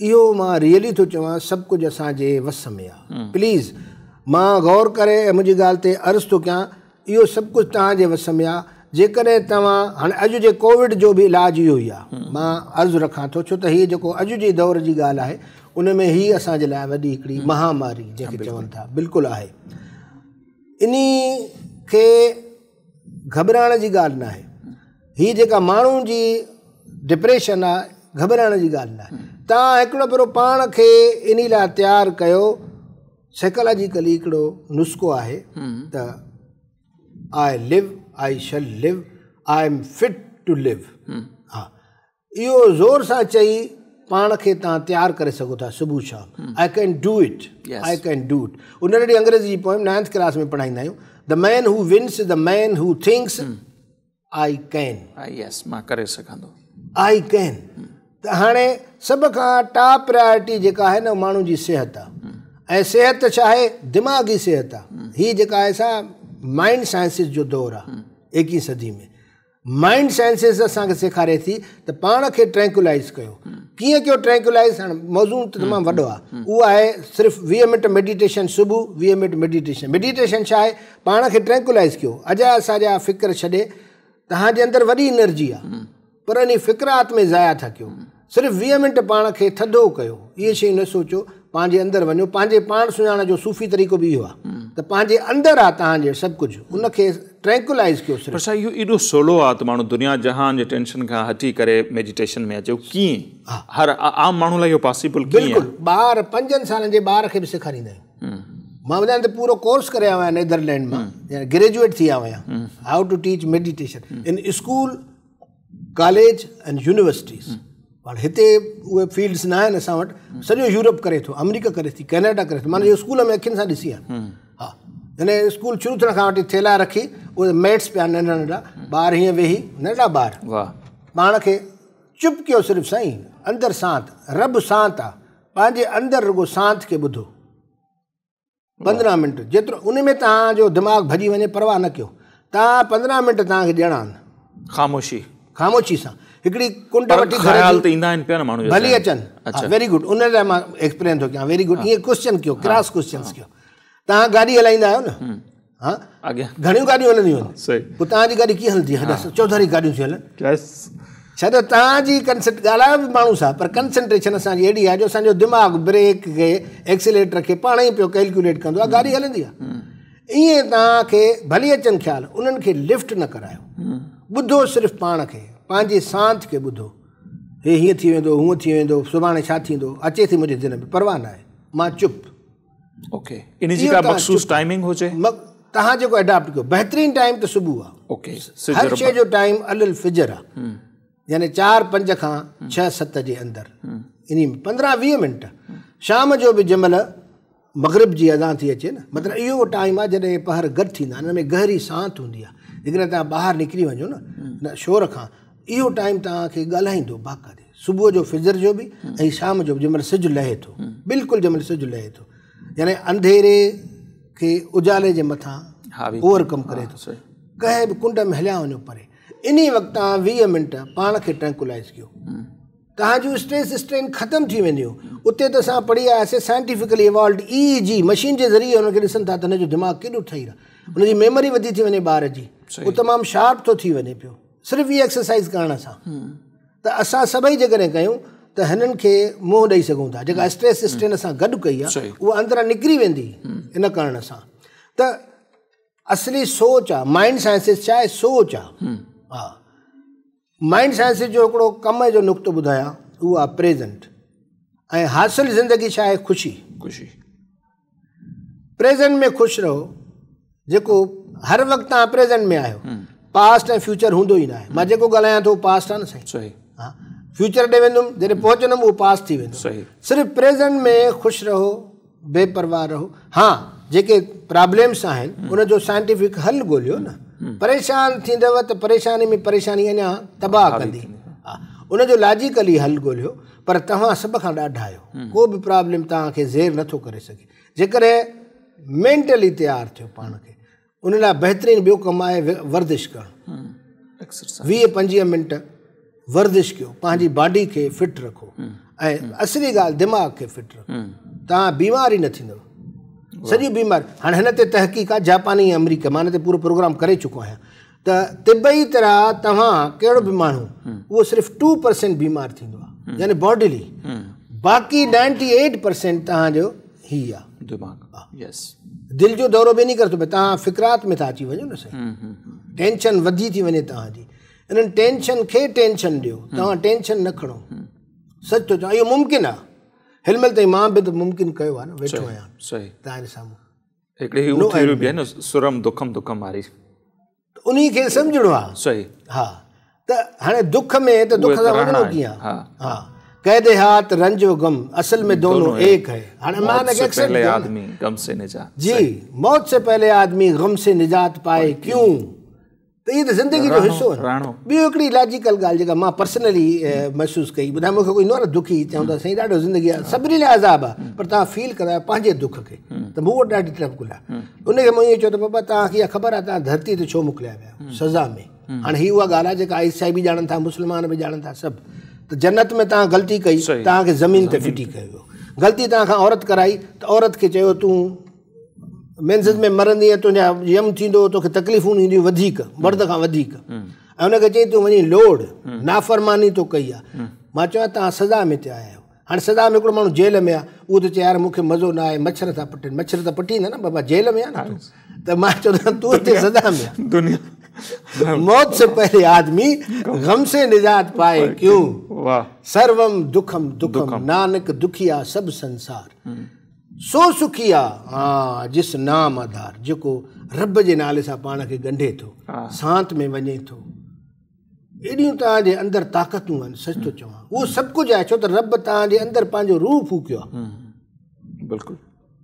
اهو مان ريئلي ٿو چوان سڀ ڪجهه اسان جي وس ۾ آ. پليز مان غور ڪري ۽ منهنجي ڳالهه تي عرض ٿو ڪيان، اهو سڀ ڪجهه توهان جي وس ۾ آ. جيڪڏهن توهان هاڻي اڄ جي ڪووڊ جو به علاج اهو ئي آ، مان عرض رکان ٿو، ڇو ته هي جيڪو اڄ جي دور جي ڳالهه آهي ان ۾ هي اسان جي لاء وڏي هڪڙي مهاماري جنهن کي چون ٿا بلڪل آهي. انهي کي گهٻرائڻ جي ڳالهه ناهي. هي جيڪا ماڻهن جي ڊپريشن آ، گهٻرائڻ جي ڳالهه ناهي. توهان هڪڙو ڀيرو پاڻ کي انهي لاء تيار ڪيو. سائيڪالاجيڪلي هڪڙو نسخو آهي ته I live, I shall live, I am fit to live. ها اهو زور سان چئي پاڻ کي توهان تيار ڪري سگهو ٿا صبح شام. I can do it, I can do it. ان ننڍي انگريزي جي پوئم نائنٿ ڪلاس ۾ پڙهائيندا آهيون، the man who wins is the man who thinks I can. Yes, مان ڪري سگهان ٿو. I can. ته هاڻي سڀ کان ٽاپ پرائرٽي جيڪا آهي نه ماڻهو جي صحت آهي. ۽ صحت ڇا آهي؟ دماغي صحت آهي. هي جيڪا آهي سا مائنڊ سائنسز جو دور آهي ايڪيهين صدي ۾. مائنڊ سائنسز اسان کي سيکاري ٿي ته پاڻ کي ٽرينڪولائز ڪيو. ڪيئن ڪيو ٽرينڪولائز؟ هاڻي موضوع ته تمام وڏو آهي. اهو آهي صرف 20 منٽ ميڊيٽيشن صبح، 20 منٽ ميڊيٽيشن. ميڊيٽيشن ڇا آهي؟ پاڻ کي ٽرينڪولائز ڪيو. اجايا ساجايا فڪر ڇڏي، توهان جي اندر وڏي انرجي آهي پر انهي فڪرات ۾ ضايع ٿا ڪيو. صرف 20 منٽ پاڻ کي ٿڌو ڪيو، اهي شيون نه سوچو، پنهنجي اندر وڃو. پنهنجي پاڻ سڃاڻڻ جو صوفي طريقو به اهو آهي ته پنهنجي اندر آهي توهان جي سڀ ڪجهه، ان کي ٽرينڪولائز ڪيو صرف. پر سائين اهو ايڏو سولو آهي ته ماڻهو دنيا جهان جي ٽينشن کان هٽي ڪري ميڊيٽيشن ۾ اچي، اهو ڪيئن؟ هر عام ماڻهو لاء اهو پاسيبل ڪيئن آهي؟ بلڪل، ٻار 5 سالن جي ٻار کي به سيکاريندا آهيون. مان ٻڌايان ته پورو ڪورس ڪري آيو آهيان نيدرلينڊ مان، يعني گريجوئيٽ ٿي آيو آهيان، how to teach meditation in school, college and universities. پر هتي اهي فيلڊس نه آهن اسان وٽ. سڄو يورپ ڪري ٿو، آمريڪا ڪري ٿي، ڪينيڊا ڪري ٿو. مان اهو اسڪول ۾ اکين سان ڏسي آهي. ها يعني اسڪول شروع ٿيڻ کان وٺي ٿيلها رکي اهي ميٽس پيا ننڍا ننڍا ٻار هيئن ويهي، ننڍا ٻار پاڻ کي چپ ڪيو صرف سائين، اندر سانت، رب سانت آ، پنهنجي اندر رڳو سانت کي ٻڌو 15 منٽ، جيترو ان ۾ توهان جو دماغ ڀڄي وڃي پرواهه نه ڪيو. توهان 15 منٽ توهان کي ڏيڻا آهن خاموشي، خاموشي سان. हिकिड़ी कुंड वठी ख़्याल त ईंदा आहिनि पिया न माण्हू भली अचनि। वेरी गुड, उन लाइ मां एक्सप्लेन थो कयां। वेरी गुड, ईअं क्वेश्चन कयो, क्रॉस क्वेश्चन्स कयो। तव्हां गाॾी हलाईंदा आहियो न? हा, घणियूं गाॾियूं हलंदियूं आहिनि, पोइ तव्हांजी गाॾी कीअं हलंदी आहे? चौधारी गाॾियूं थी हलनि। छा त तव्हांजी कंसंट ॻाल्हायो बि माण्हू सां, पर कंसंट्रेशन असांजी अहिड़ी आहे जो असांजो दिमाग़ ब्रेक खे एक्सीलेटर खे पाण ई पियो कैलकुलेट कंदो आहे, गाॾी हलंदी आहे। ईअं तव्हांखे भली अचनि ख़्याल, उन्हनि खे लिफ्ट न करायो, ॿुधो सिर्फ़ु पाण खे, पंहिंजी सांत खे ॿुधो। हे हीअं थी वेंदो, हूअं थी वेंदो, सुभाणे छा थींदो, अचे थी मुंहिंजे दिलि में, परवाह न आहे, मां चुप। ओके, इन जी का मख़सूस टाइमिंग हुजे? तव्हां जेको अडॉप्ट कयो, बहितरीन टाइम त सुबुह आहे। ओके, हर शइ जो टाइम अल फिजर आहे, यानी 4-5 खां 6-7 जे अंदरि, इन में 15-20 मिंट। शाम जो बि जंहिं महिल मग़रिब जी अज़ान थी अचे न, मतिलबु इहो टाइम आहे जॾहिं पहर गॾु थींदा आहिनि, हिन में गहरी सांत हूंदी आहे। जेकॾहिं तव्हां ॿाहिरि निकिरी वञो न शोर खां, इहो टाइम तव्हांखे ॻाल्हाईंदो बाक़ाइदे, सुबुह जो फिजर जो बि ऐं शाम जो बि, जंहिं महिल सिज लहे थो, बिल्कुलु जंहिं महिल सिज लहे थो, यानी अंधेरे खे उजाले जे मथां ओवरकम करे थो। कंहिं बि कुंड में हलिया वञो परे, इन वक़्तु तव्हां 20 मिंट पाण खे ट्रैंकुलाइज़ कयो, तव्हांजूं स्ट्रेस स्ट्रेन ख़तमु थी वेंदियूं। उते त असां पढ़ी आयासीं साइंटिफिकली इवॉल्व EEG machine जे ज़रिए हुनखे ॾिसनि था त हुनजो दिमाग़ केॾो ठही रहा, हुनजी मेमोरी वधी थी वञे ॿार जी, उहो तमामु शार्प थो थी वञे पियो सिर्फ़ु इहा एक्सरसाइज़ करण सां। त असां सभई जेकॾहिं कयूं त हिननि खे मुंहुं ॾेई सघूं था। जेका स्ट्रेस स्ट्रेन असां गॾु कई आहे उहा अंदरां निकिरी वेंदी इन करण सां। त असली सोच आहे, माइंड साइंसिस छा आहे? सोच आहे। हा, माइंड साइंस जो हिकिड़ो कम जो नुक़्तो ॿुधायां, उहो आहे प्रेज़ेंट। ऐं हासिल ज़िंदगी छा आहे? ख़ुशी। ख़ुशी, प्रेज़ेंट में ख़ुशि रहो। जेको हर वक़्तु तव्हां प्रेज़ेंट में आहियो, पास्ट ऐं फ्यूचर हूंदो ई न आहे। मां जेको ॻाल्हायां थो पास्ट आहे न साईं, हा, फ्यूचर ॾे वेंदुमि, जॾहिं पहुचंदुमि उहो पास्ट थी वेंदो। सिर्फ़ु प्रेज़ेंट में ख़ुशि रहो, बेपरवाह रहो। हा, जेके प्रॉब्लम्स आहिनि उनजो साइंटिफिक हल ॻोल्हियो न। परेशान थींदव त परेशानी में परेशानी अञा तबाह कंदी, उनजो लॉजिकली हल ॻोल्हियो। पर तव्हां सभ खां ॾाढा आहियो, को बि प्रॉब्लम तव्हांखे ज़ेर नथो करे सघे। जेकॾहिं मेंटली तयारु थियो पाण खे, उन लाइ बहितरीन ॿियो कमु आहे वर्दिश करणु। 20-25 मिंट वर्दिश कयो, पंहिंजी बॉडी खे फिट रखो ऐं असली ॻाल्हि दिमाग़ खे फिट रखो, तव्हां बीमार ई न थींदव। सॼी बीमारी हाणे हिन ते तहक़ीक़ आहे, जापानी ऐं अमरीका, मां हिन ते पूरो प्रोग्राम करे चुको आहियां। त तिबई तरह तव्हां कहिड़ो बि माण्हू उहो सिर्फ़ु 2% बीमार थींदो आहे, यानी बॉडीली, बाक़ी 98% तव्हांजो ही आहे दिमाग़। यस, दिलि जो दौरो बि इन करे थो पए, तव्हां फ़िक्रात में था अची वञो न साईं, टेंशन वधी थी वञे तव्हांजी। इन्हनि टेंशन खे टेंशन ॾियो, तव्हां टेंशन न खणो। सच थो चवां, इहो मुमकिन आहे। हिन महिल ताईं मां बि त मुमकिन कयो आहे न, वेठो आहियां तव्हांजे साम्हूं। हिकिड़ी हू थ्योरी बि आहे न, सुरम दुखम दुखम वारी, उन्ही खे सम्झणो आहे। सही, हा, त हाणे दुख में त दुख सां वञिणो कीअं आहे? हा, कह देहात रंज व गम असल में दोनों एक है। हाणे मां हिनखे एक्सेप्ट पहले आदमी गम से निजात, जी, मौत से पहले आदमी गम से निजात पाए क्यों? त इहो त ज़िंदगी जो हिसो आहे। ॿियो हिकिड़ी लॉजिकल ॻाल्हि जेका मां पर्सनली महसूसु कई, ॿुधाए मूंखे कोई न दुखी चवंदो साईं ॾाढो ज़िंदगी आहे, सभिनी लाइ अज़ाब आहे, पर तव्हां फील कंदा आहियो पंहिंजे दुख खे, त मूं वटि ॾाढी ट्रबल आहे। उनखे मूं ईअं चयो त बाबा तव्हांखे इहा ख़बर आहे तव्हां धरती ते छो मोकिलिया विया आहियो सज़ा में? हाणे हीअ उहा ॻाल्हि आहे जेका ईसाई बि ॼाणनि था, मुस्लमान बि ॼाणनि था सभु। त जन्नत में तव्हां ग़लती कई, तव्हांखे ज़मीन ते फिटी कयो वियो। ग़लती तव्हां खां औरत कराई त औरत खे चयो तूं मेंसिस में मरंदीअ, तुंहिंजा यम थींदो, तोखे तकलीफ़ूं ईंदियूं वधीक, मर्द खां वधीक। ऐं हुनखे चई तूं वञी लोड़, नाफ़रमानी तो कई आहे। मां चयो तव्हां सज़ा में ते आया आहियो। हाणे सज़ा में हिकिड़ो माण्हू जेल में आहे, उहो त चए यार मूंखे मज़ो न आहे, मच्छर था पटनि, मच्छर त पटींदा न बाबा, जेल में आहे न तूं। त मां चवंदो तूं हिते सज़ा में आहे। दुनिया मौत से पहले आदमी गम से निजात पाए क्यों? सर्वम दुखम दुखम नानक दुखिया सब संसार, सो सुखिया हा जिस नाम आधार। जेको रब जे नाले सां पाण खे ॻंढे थो, सांत में वञे थो, एॾियूं तव्हांजे अंदरि ताक़तूं आहिनि। सच थो चवां, उहो सभु कुझु आहे, छो त रब तव्हांजे अंदरि पंहिंजो रूह फूकियो आहे। बिल्कुलु,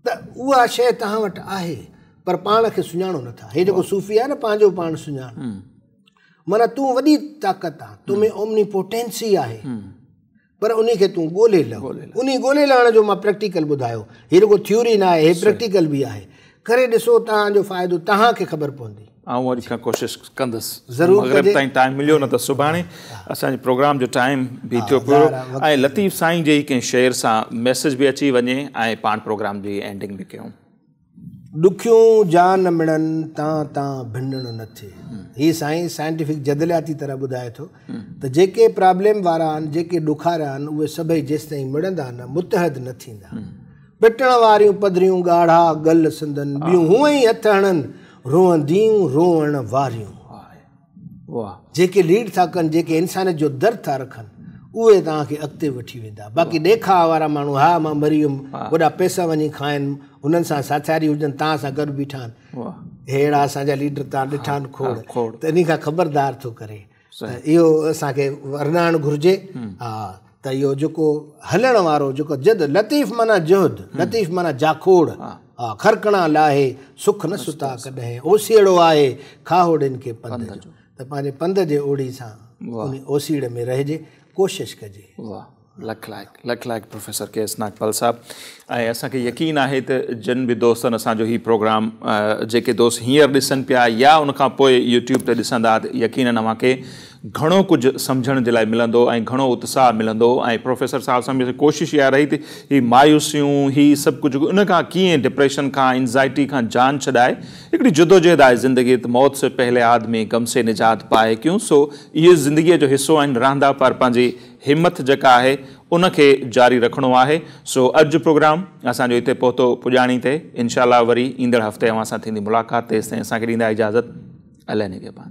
त उहा शइ तव्हां वटि आहे, पर पाण खे सुञाणो नथा। हे जेको सूफ़ी आहे न, पंहिंजो पाण सुञाण, माना तूं वॾी ताक़त आहे, तो में ओमनी पोटेंसी आहे, पर उन खे तूं ॻोल्हे लह। उन ॻोल्हे लहण जो मां प्रैक्टिकल ॿुधायो, हीअ रुॻो थ्योरी न आहे, हीअ प्रैक्टिकल बि आहे। करे ॾिसो, तव्हांजो फ़ाइदो तव्हांखे ख़बर पवंदी। آئون اڄ کان ڪوشش ڪندس. ضرور مغرب ڪجي. تائين ٽائيم مليو نه ته سڀاڻي اسان جي پروگرام جو ٽائيم به ٿيو پيو ۽ لطيف سائين جي ئي ڪنهن شعر سان ميسيج به اچي وڃي ۽ پاڻ پروگرام جي اينڊنگ به ڪيون. ڏکيون جان مڙن تان تان ڀنڻ نه ٿئي. هي سائين سائنٽيفڪ جدلياتي طرح ٻڌائي ٿو ته جيڪي پرابليم وارا آهن، جيڪي ڏکارا آهن، اهي سڀئي جيستائين مڙندا نه، متحد نه ٿيندا. پٽڻ واريون پڌريون ڳاڙها ڳل سندن، ٻيون هونئن ئي هٿ هڻن، روئنديون روئڻ واريون. جيڪي ليڊ ٿا ڪن، جيڪي انسانيت جو درد ٿا رکن، اهي توهان کي اڳتي وٺي ويندا. باقي ڏيکاء وارا ماڻهو، ها مان مري ويم، وڏا پئسا وڃي کائن، هنن سان ساٿاري هجن، توهان سان گڏ بيٺا آهن. اهڙا اسان جا ليڊر توهان ڏٺا آهن کوڙ، ته انهي کان خبردار ٿو ڪري. ته اهو اسان کي ورنائڻ گهرجي. ها ته اهو جيڪو هلڻ وارو جيڪو جد، لطيف معنيٰ جهد، لطيف معنيٰ جاکوڙ، ها کرڪڻا لاهي سک نه ستا ڪڏهن، اوسيئڙو آهي کاهوڙين کي پنڌ جو. ته پنهنجي پنڌ جي اوڙي سان ان اوسيئڙي ۾ رهجي، ڪوشش ڪجي. واهه لک لائق، لک لائق پروفيسر ڪي ايس ناگپال صاحب. ۽ اسان کي يقين آهي ته جن به دوستن اسان جو هي پروگرام، جيڪي دوست هينئر ڏسن پيا يا ان کان پوء يوٽيوب تي ڏسندا، ته يقينن اوهان کي گهڻو ڪجهه سمجهڻ جي لاء ملندو ۽ گهڻو اتساهه ملندو. ۽ پروفيسر صاحب سان به ڪوشش اها رهي ته هي مايوسيون، هي سڀ ڪجهه، ان کان ڪيئن ڊپريشن کان، انزائٽي کان جان ڇڏائي، هڪڙي جدوجهد آهي زندگي ته موت سي پهلي آدمي غم سي نجات پائي ڪيون. سو اهي زندگيء جو حصو آهن، رهندا، پر پنهنجي همٿ جيڪا آهي ان کي جاري رکڻو آهي. سو اڄ جو پروگرام اسان جو هتي پهتو پڄاڻي تي. انشاء الله وري ايندڙ هفتي اوهان سان ٿيندي ملاقات. تيستائين اسان کي ڏيندا اجازت. الله نگهبان.